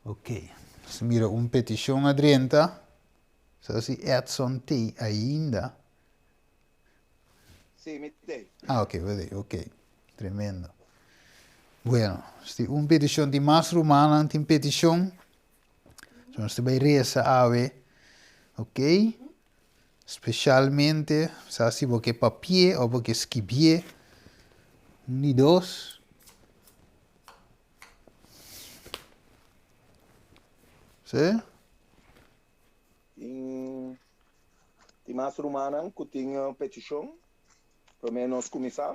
Ok. Nos mira un petishon a drenta. Sa si Edson t'ei ainda. Sí, mi t'ei. Ah, ok, bo t'ei. Ok. Tremendo. Bueno, si un petishon tin mas rumannan tin petishon. So nos ta bai resa awe. Ok. Specialmente sa si bo ke papié o bo ke skibié. Un di dos. Sí? Tin, tin mas rumannan ku tin petishon promé nos kuminsá.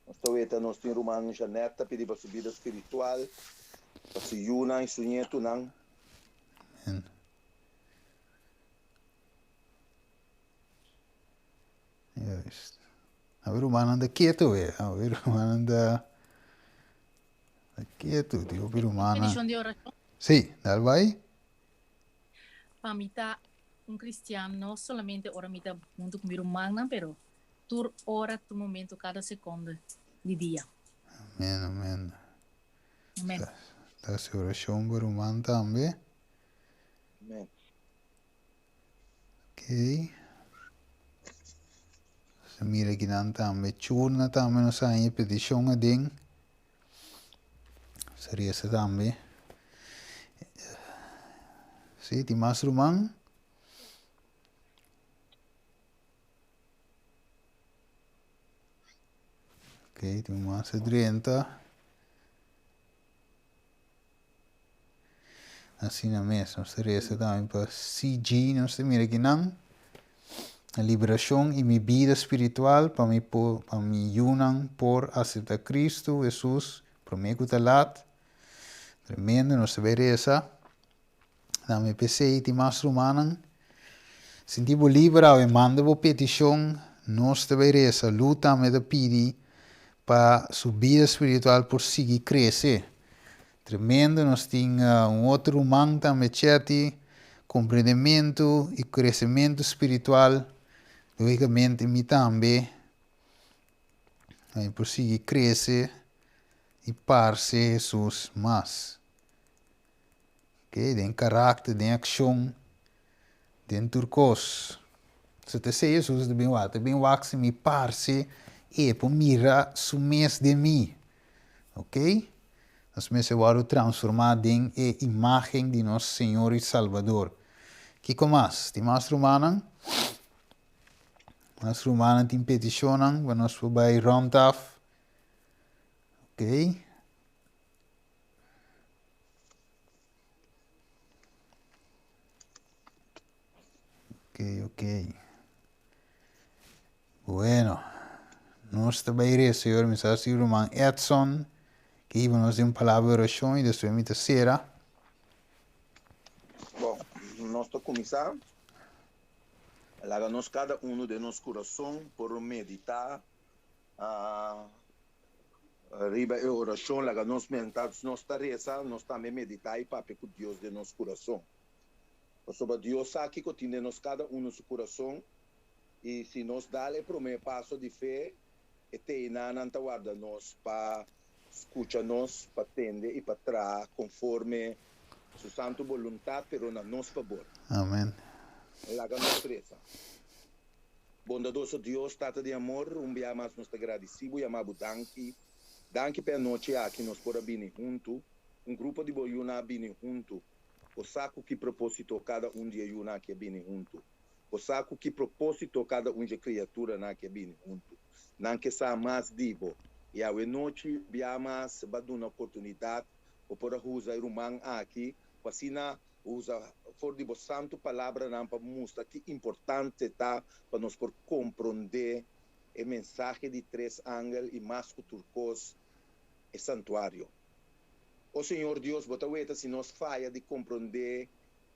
Nos ta weta nos tin ruman Jeanette ta pidi pa su bida spiritual, pa su yunan i su ñetunan. Amen. Juist. Awe rumannan ta ketu we. Awe rumannan ta ta ketu. Di hopi rumannan. Peticion di oracion. Sí, dal bai. Pa mi ta un cristian no solamente ora mi ta hunto cu mi rumannan, pero tur ora, tur momento, cada seconde di dia. Amen, amen. Amen. Ta haci oracion pa ruman tambe. Amen. Ok. Nos mira akinan tambe. Churna tambe nos haña e petishon aden. Nos a resa tambe. Si, tin mas ruman? Ok, tin mas a drenta. Asina mes, nos ta resa tambe pa CG, nos ta mira kinan, na liberacion y mi bida spiritual pa mi por, pa mi yunan por acepta Cristo Jesus prome cu ta lat. Tremendo, nos ta bay resa. Dame p'esey tin mas rumannan. Sinti bo liber awe, manda bo peticion, nos ta bay resa. Lu tambe ta pidi pa su bida spiritual por sigui crece. Tremendo, nos tin un otro ruman tambe Chetty, comprendementu y crecemento spiritual, logicamente mi tambe, mi por sigui crece y parce Jesus mas. Ok, den karakter, den akshon, den tur kos. So ta esei Hesus ta bin wak, ta bin wak si mi parse e por mira su mes den mi. Ok? Nos mester wòrdu transformá den e imágen di nos Señor i Salbador. Kiko mas? Tin mas rumannan? Mas rumannan tin petishonnan pa nos por bai rònt af? Ok. Ok, ok. Bueno, nos ta bai resa, Señor. Mi sa si ruman Edson ke hiba nos den un palabra de oracion y despues mi ta cera. Bon, nos ta cuminsa. Laga nos cada uno den nos curason por medita Riba e orashon, laga nos mientras nos ta resa, nos tambe meditá i papia ku Dios den nos kurason. Pasobra Dios sa kiko tin den nos kada unu su kurason, i si nos dal e promé paso di fe, e teinanan ta warda nos pa skucha nos, pa tende i pa traha konforme Su santu boluntat, pero na nos fabor. Amen. Laga nos resa. Bondadoso Dios, Tata di amor, un bia mas nos ta gradisí bo, yama bo danki. Danki pa e anochi aki nos por a bini huntu, un grupo di bo yunan a bini huntu. Bo sa ku ki propósito kada un di e yunan aki a bini huntu. Bo sa ku ki propósito kada un dje kriaturanan aki a bini huntu. Nan ke sa mas di bo. I awe nochi, un bia mas, bo a duna oportunidat bo por a usa e ruman aki pa asina Usa for di bo santu palabranan pa mustra ki importante ta pa nos por komprondé e mensahe di tres angel i mas ku tur kos, e santuario. O Señor Dios, bo ta weta si nos faya di komprondé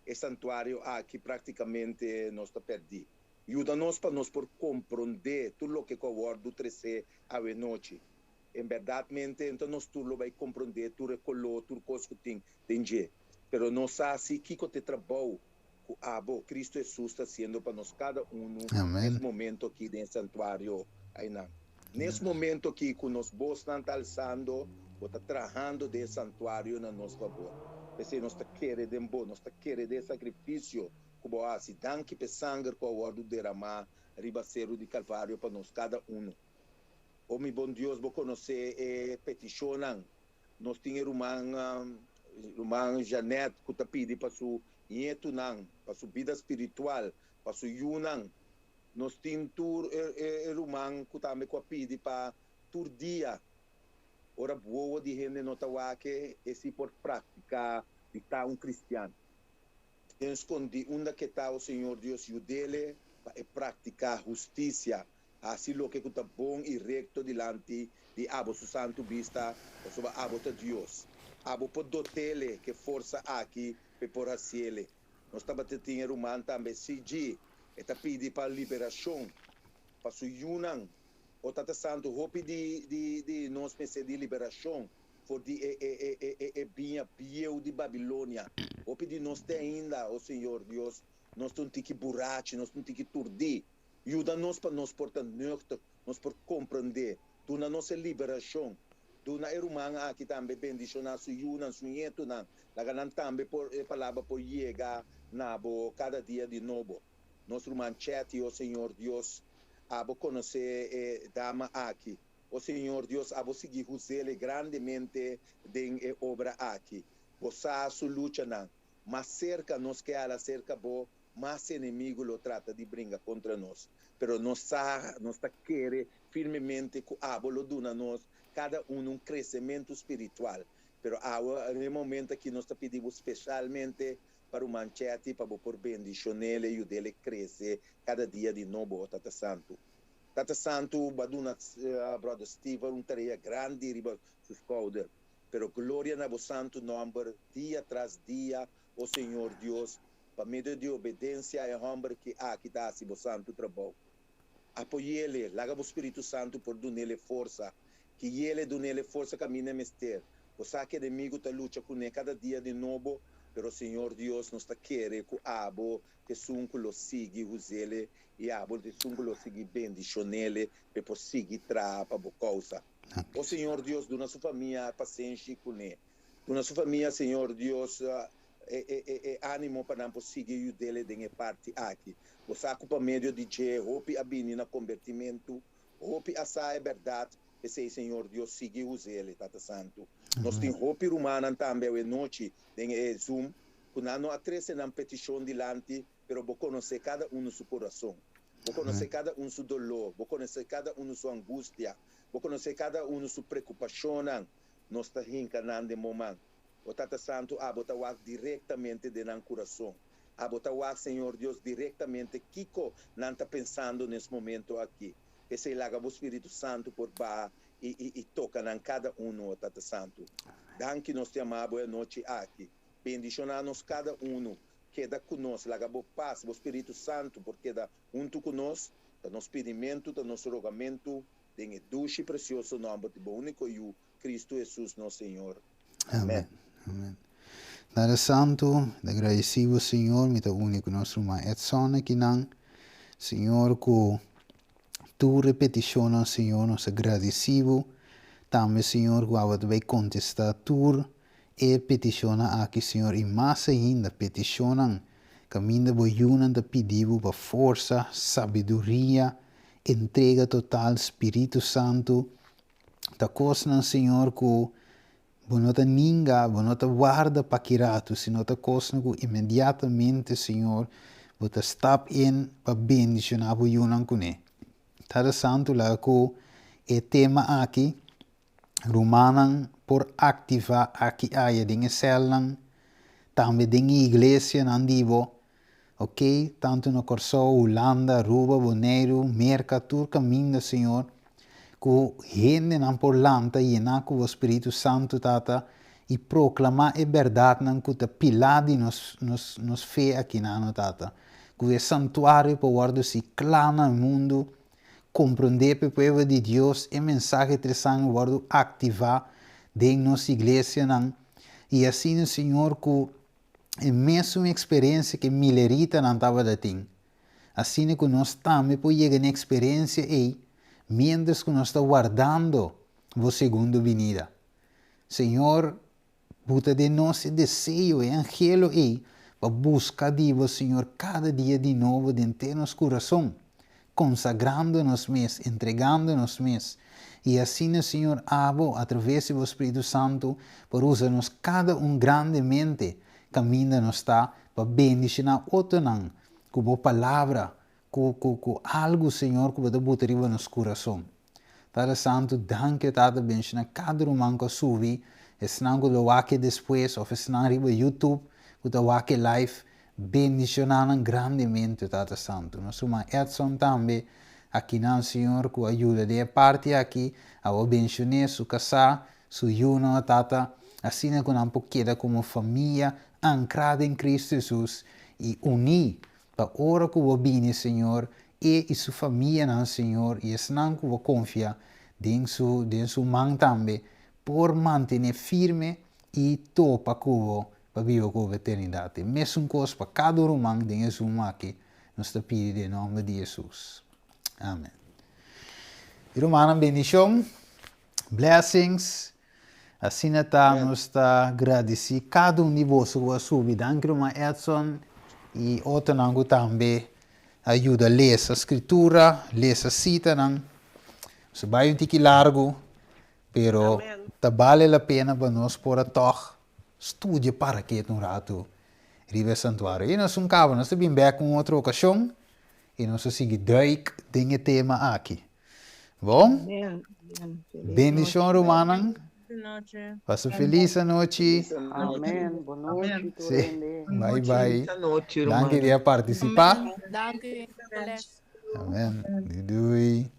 e santuario aki, práktikamente nos ta pèrdí. Yuda nos pa nos por komprondé tur loke ku a wòrdu tresé awe nochi. En bèrdatmente, enta nos tur lo bai komprondé tur e koló, tur kos ku tin den dje. Pero nos sa si kiko ta e trabou ku abo, Kristu Hesus, ta hasiendo pa nos kada unu nes momento aki den e santuario einan. Nes momento aki ku nos bosnan ta alsando, bo ta trahando den e santuario na nos fabor. P'esei nos ta kere den bo, nos ta kere den e sakrifisio ku bo a hasi. Danki p'e sanger ku a wòrdu deramá riba seru di Kalvario pa nos kada unu. O mi bon Dios, bo konosé e petishonnan. Nos tin e ruman, ruman Jeanette ku ta pidi pa su ñetunan, pa su bida spiritual, pa su yunan. Nos tin tur e, e ruman ku tambe ku a pidi pa tur dia, ora wowo di hende no ta wak e, e si por praktiká di ta un kristian. Den skondí unda ke ta, o Señor Dios, yud'ele pa e praktiká hustisia, hasi loke ku ta bon i rekto dilanti di abo su santu bista, pasobra abo ta Dios. Abo por dot'ele ke forsa aki p'e por hasiele. Nos tabata tin e ruman tambe, CG, e ta pidi pa liberashon pa su yunan. O Tata Santu, hopi di di di nos mester di liberashon for di e e e e e e biña bieu di Babilonia. Hopi di nos te ainda, o Señor Dios, nos ta un tiki burachi, nos ta un tiki turdí. Yuda nos pa nos por ta nuchter, nos por komprendé. Duna nos e liberashon. Duna e ruman aki tambe bendishoná su yunan, su ñetunan. Laga nan tambe por e palabra por yega na bo kada dia di nobo. Nos ruman Chetty, o Señor Dios, abo konosé e dama aki. O Señor Dios, abo sigui huz'ele grandemente den e obra aki. Bo sa su luchanan. Mas serka nos ke hala serka bo, mas enemigu lo trata di bringa kontra nos. Pero nos sa, nos ta kere firmemente ku abo lo duna nos kada unu un kresementu spiritual. Pero awe, den e momento aki, nos ta pidi bo speshalmente pa ruman Chetty, pa bo por bendishon'ele, yud'ele krese kada dia di nobo, o Tata Santu. Tata Santu, bo a duna Brother Steven un tarea grandi riba su skouder. Pero gloria na bo santu nòmber dia tras dia, o Señor Dios, pa medio di obedensia e hòmber ki aki ta hasi bo santu trabou. Apoy'ele, laga bo Spiritu Santu por dun'ele forsa, ki yele dun'ele forsa kaminda e mester. Bo sa ku enemigu ta lucha kuné kada dia di nobo, pero Señor Dios, nos ta kere ku abo ta esun ku lo sigui huz'ele i abo ta esun ku lo sigui bendishon'ele pa e por sigui traha pa bo kousa. O Señor Dios, duna su famia pasenshi kuné. Duna su famia, Señor Dios, e e e e ánimo pa nan por sigui yud'ele den e parti aki. Bo sa ku pa medio di dje hopi a bini na kombertimentu, hopi a sa e bèrdat, p'esei, Señor Dios, sigui us'ele, Tata Santu. Nos tin hopi rumannan tambe awe nochi den e Zoom ku nan no a trese nan petishon dilanti, pero Bo konosé kada unu su kurason. Bo konosé kada un su doló, Bo konosé kada unu su angustia, Bo konosé kada unu su preokupashonnan. Nos ta hinka nan den Bo man. O Tata Santu, abo ta wak direktamente den nan kurason. Abo ta wak, Señor Dios, direktamente kiko nan ta pensando nes momento aki. P'esei laga Bo Spiritu Santu por baha i, i, i toka nan kada unu, o Tata Santu. Danki nos te ama Bo e anochi aki. Bendishoná nos kada unu. Keda ku nos. Laga Bo pas, Bo Spiritu Santu por keda huntu ku nos. Ta nos pidimentu, ta nos rogamentu, den e dushi presioso nòmber di Bo úniko Yu, Cristo Jesus nos Señor. Amen. Amen. Tata Santu, mi ta gradeci bo Señor, mi ta uni cu nos ruman Edson akinan. Señor cu tur e peticionnan Señor nos ta gradeci bo. Tambe Señor cu abo ta bay contesta tur e peticionnan aki Señor y mas ainda peticionnan caminda bo yunan ta pidi bo pa forsa, sabiduria, entrega total, Spiritu Santu. Ta kosnan, Señor, ku Bo no ta ninga, Bo no ta warda pa ki ratu, sino ta kosnan ku inmediatamente, Señor, Bo ta stap in pa bendishoná Bo yunan kuné. Tata Santu, laga ku e tema aki, rumannan por aktivá aki aya den e sèlnan, tambe den e iglesianan di Bo, ok, tantu na Kòrsou, Hulanda, Aruba, Boneiru, Merka, tur kaminda, Señor, ku hendenan por lanta yená ku bo Spiritu Santu, Tata, i proklamá e bèrdatnan ku ta pilá di nos nos nos fe akinano, Tata. Ku e santuario por wòrdu si kla na mundu, komprondé p'e pueblo di Dios e mensahe tresang wòrdu aktivá den nos iglesianan, i asina, Señor, ku. E mesun eksperensia ku e mileritanan tabata tin. Asina ku nos tambe por yega na e eksperensia ei miéntras ku nos ta wardando Bo segundo binida. Señor, buta den nos e deseo, e anhelo ei pa buska di Bo, Señor, kada dia di nobo den te nos kurason, konsagrando nos mes, entregando nos mes. I asina, Señor, Abo, atraves di Bo Spiritu Santu, por usa nos kada un grandemente kaminda nos ta pa bendishoná otronan ku Bo Palabra, ku, ku, ku algu, Señor, ku Bo ta buta riba nos kurason. Tata Santu, danki Tata, bendishoná kada ruman ku a subi, esnan ku lo wak e despues òf esnan riba YouTube ku ta wak e live, bendishoná nan grandemente, Tata Santu. Nos ruman Edson tambe, akinan, Señor, ku a yuda den e parti aki, abo bendishon'é, su kasá, su yunan, Tata, asina ku nan por keda komo famia ankrá den Kristu Hesus i uní Pa ora ku bo bini, Señor, e i su famianan, Señor, i esnan ku bo konfia den su den su man tambe, por mantené firme i topa ku bo pa biba ku bo pa eternidat. E mesun kos pa kada un ruman den e Zoom aki, nos ta pidi den nòmber di Hesus. Amen. Mi rumannan, bendishon. Blessings. Asina ta nos ta gradisí kada un di boso ku a subi. Danki ruman Edson i otronan ku tambe a yuda lesa skritura, lesa sitanan. Nos a bai un tiki largu, pero ta bale la pena pa nos por a tòg studia paraket un ratu riba e santuario. I nos un kaba, nos ta bin bèk un otro okashon i nos a sigui dùik den e tema aki. Bon? Bendicion rumannan. Pasa feliz anochi. Amen. Bon nochi tur Sí. hende. Bye bye. Feliz anochi, Danki rumannan. di a participa. Danki. Amen. Doei doei.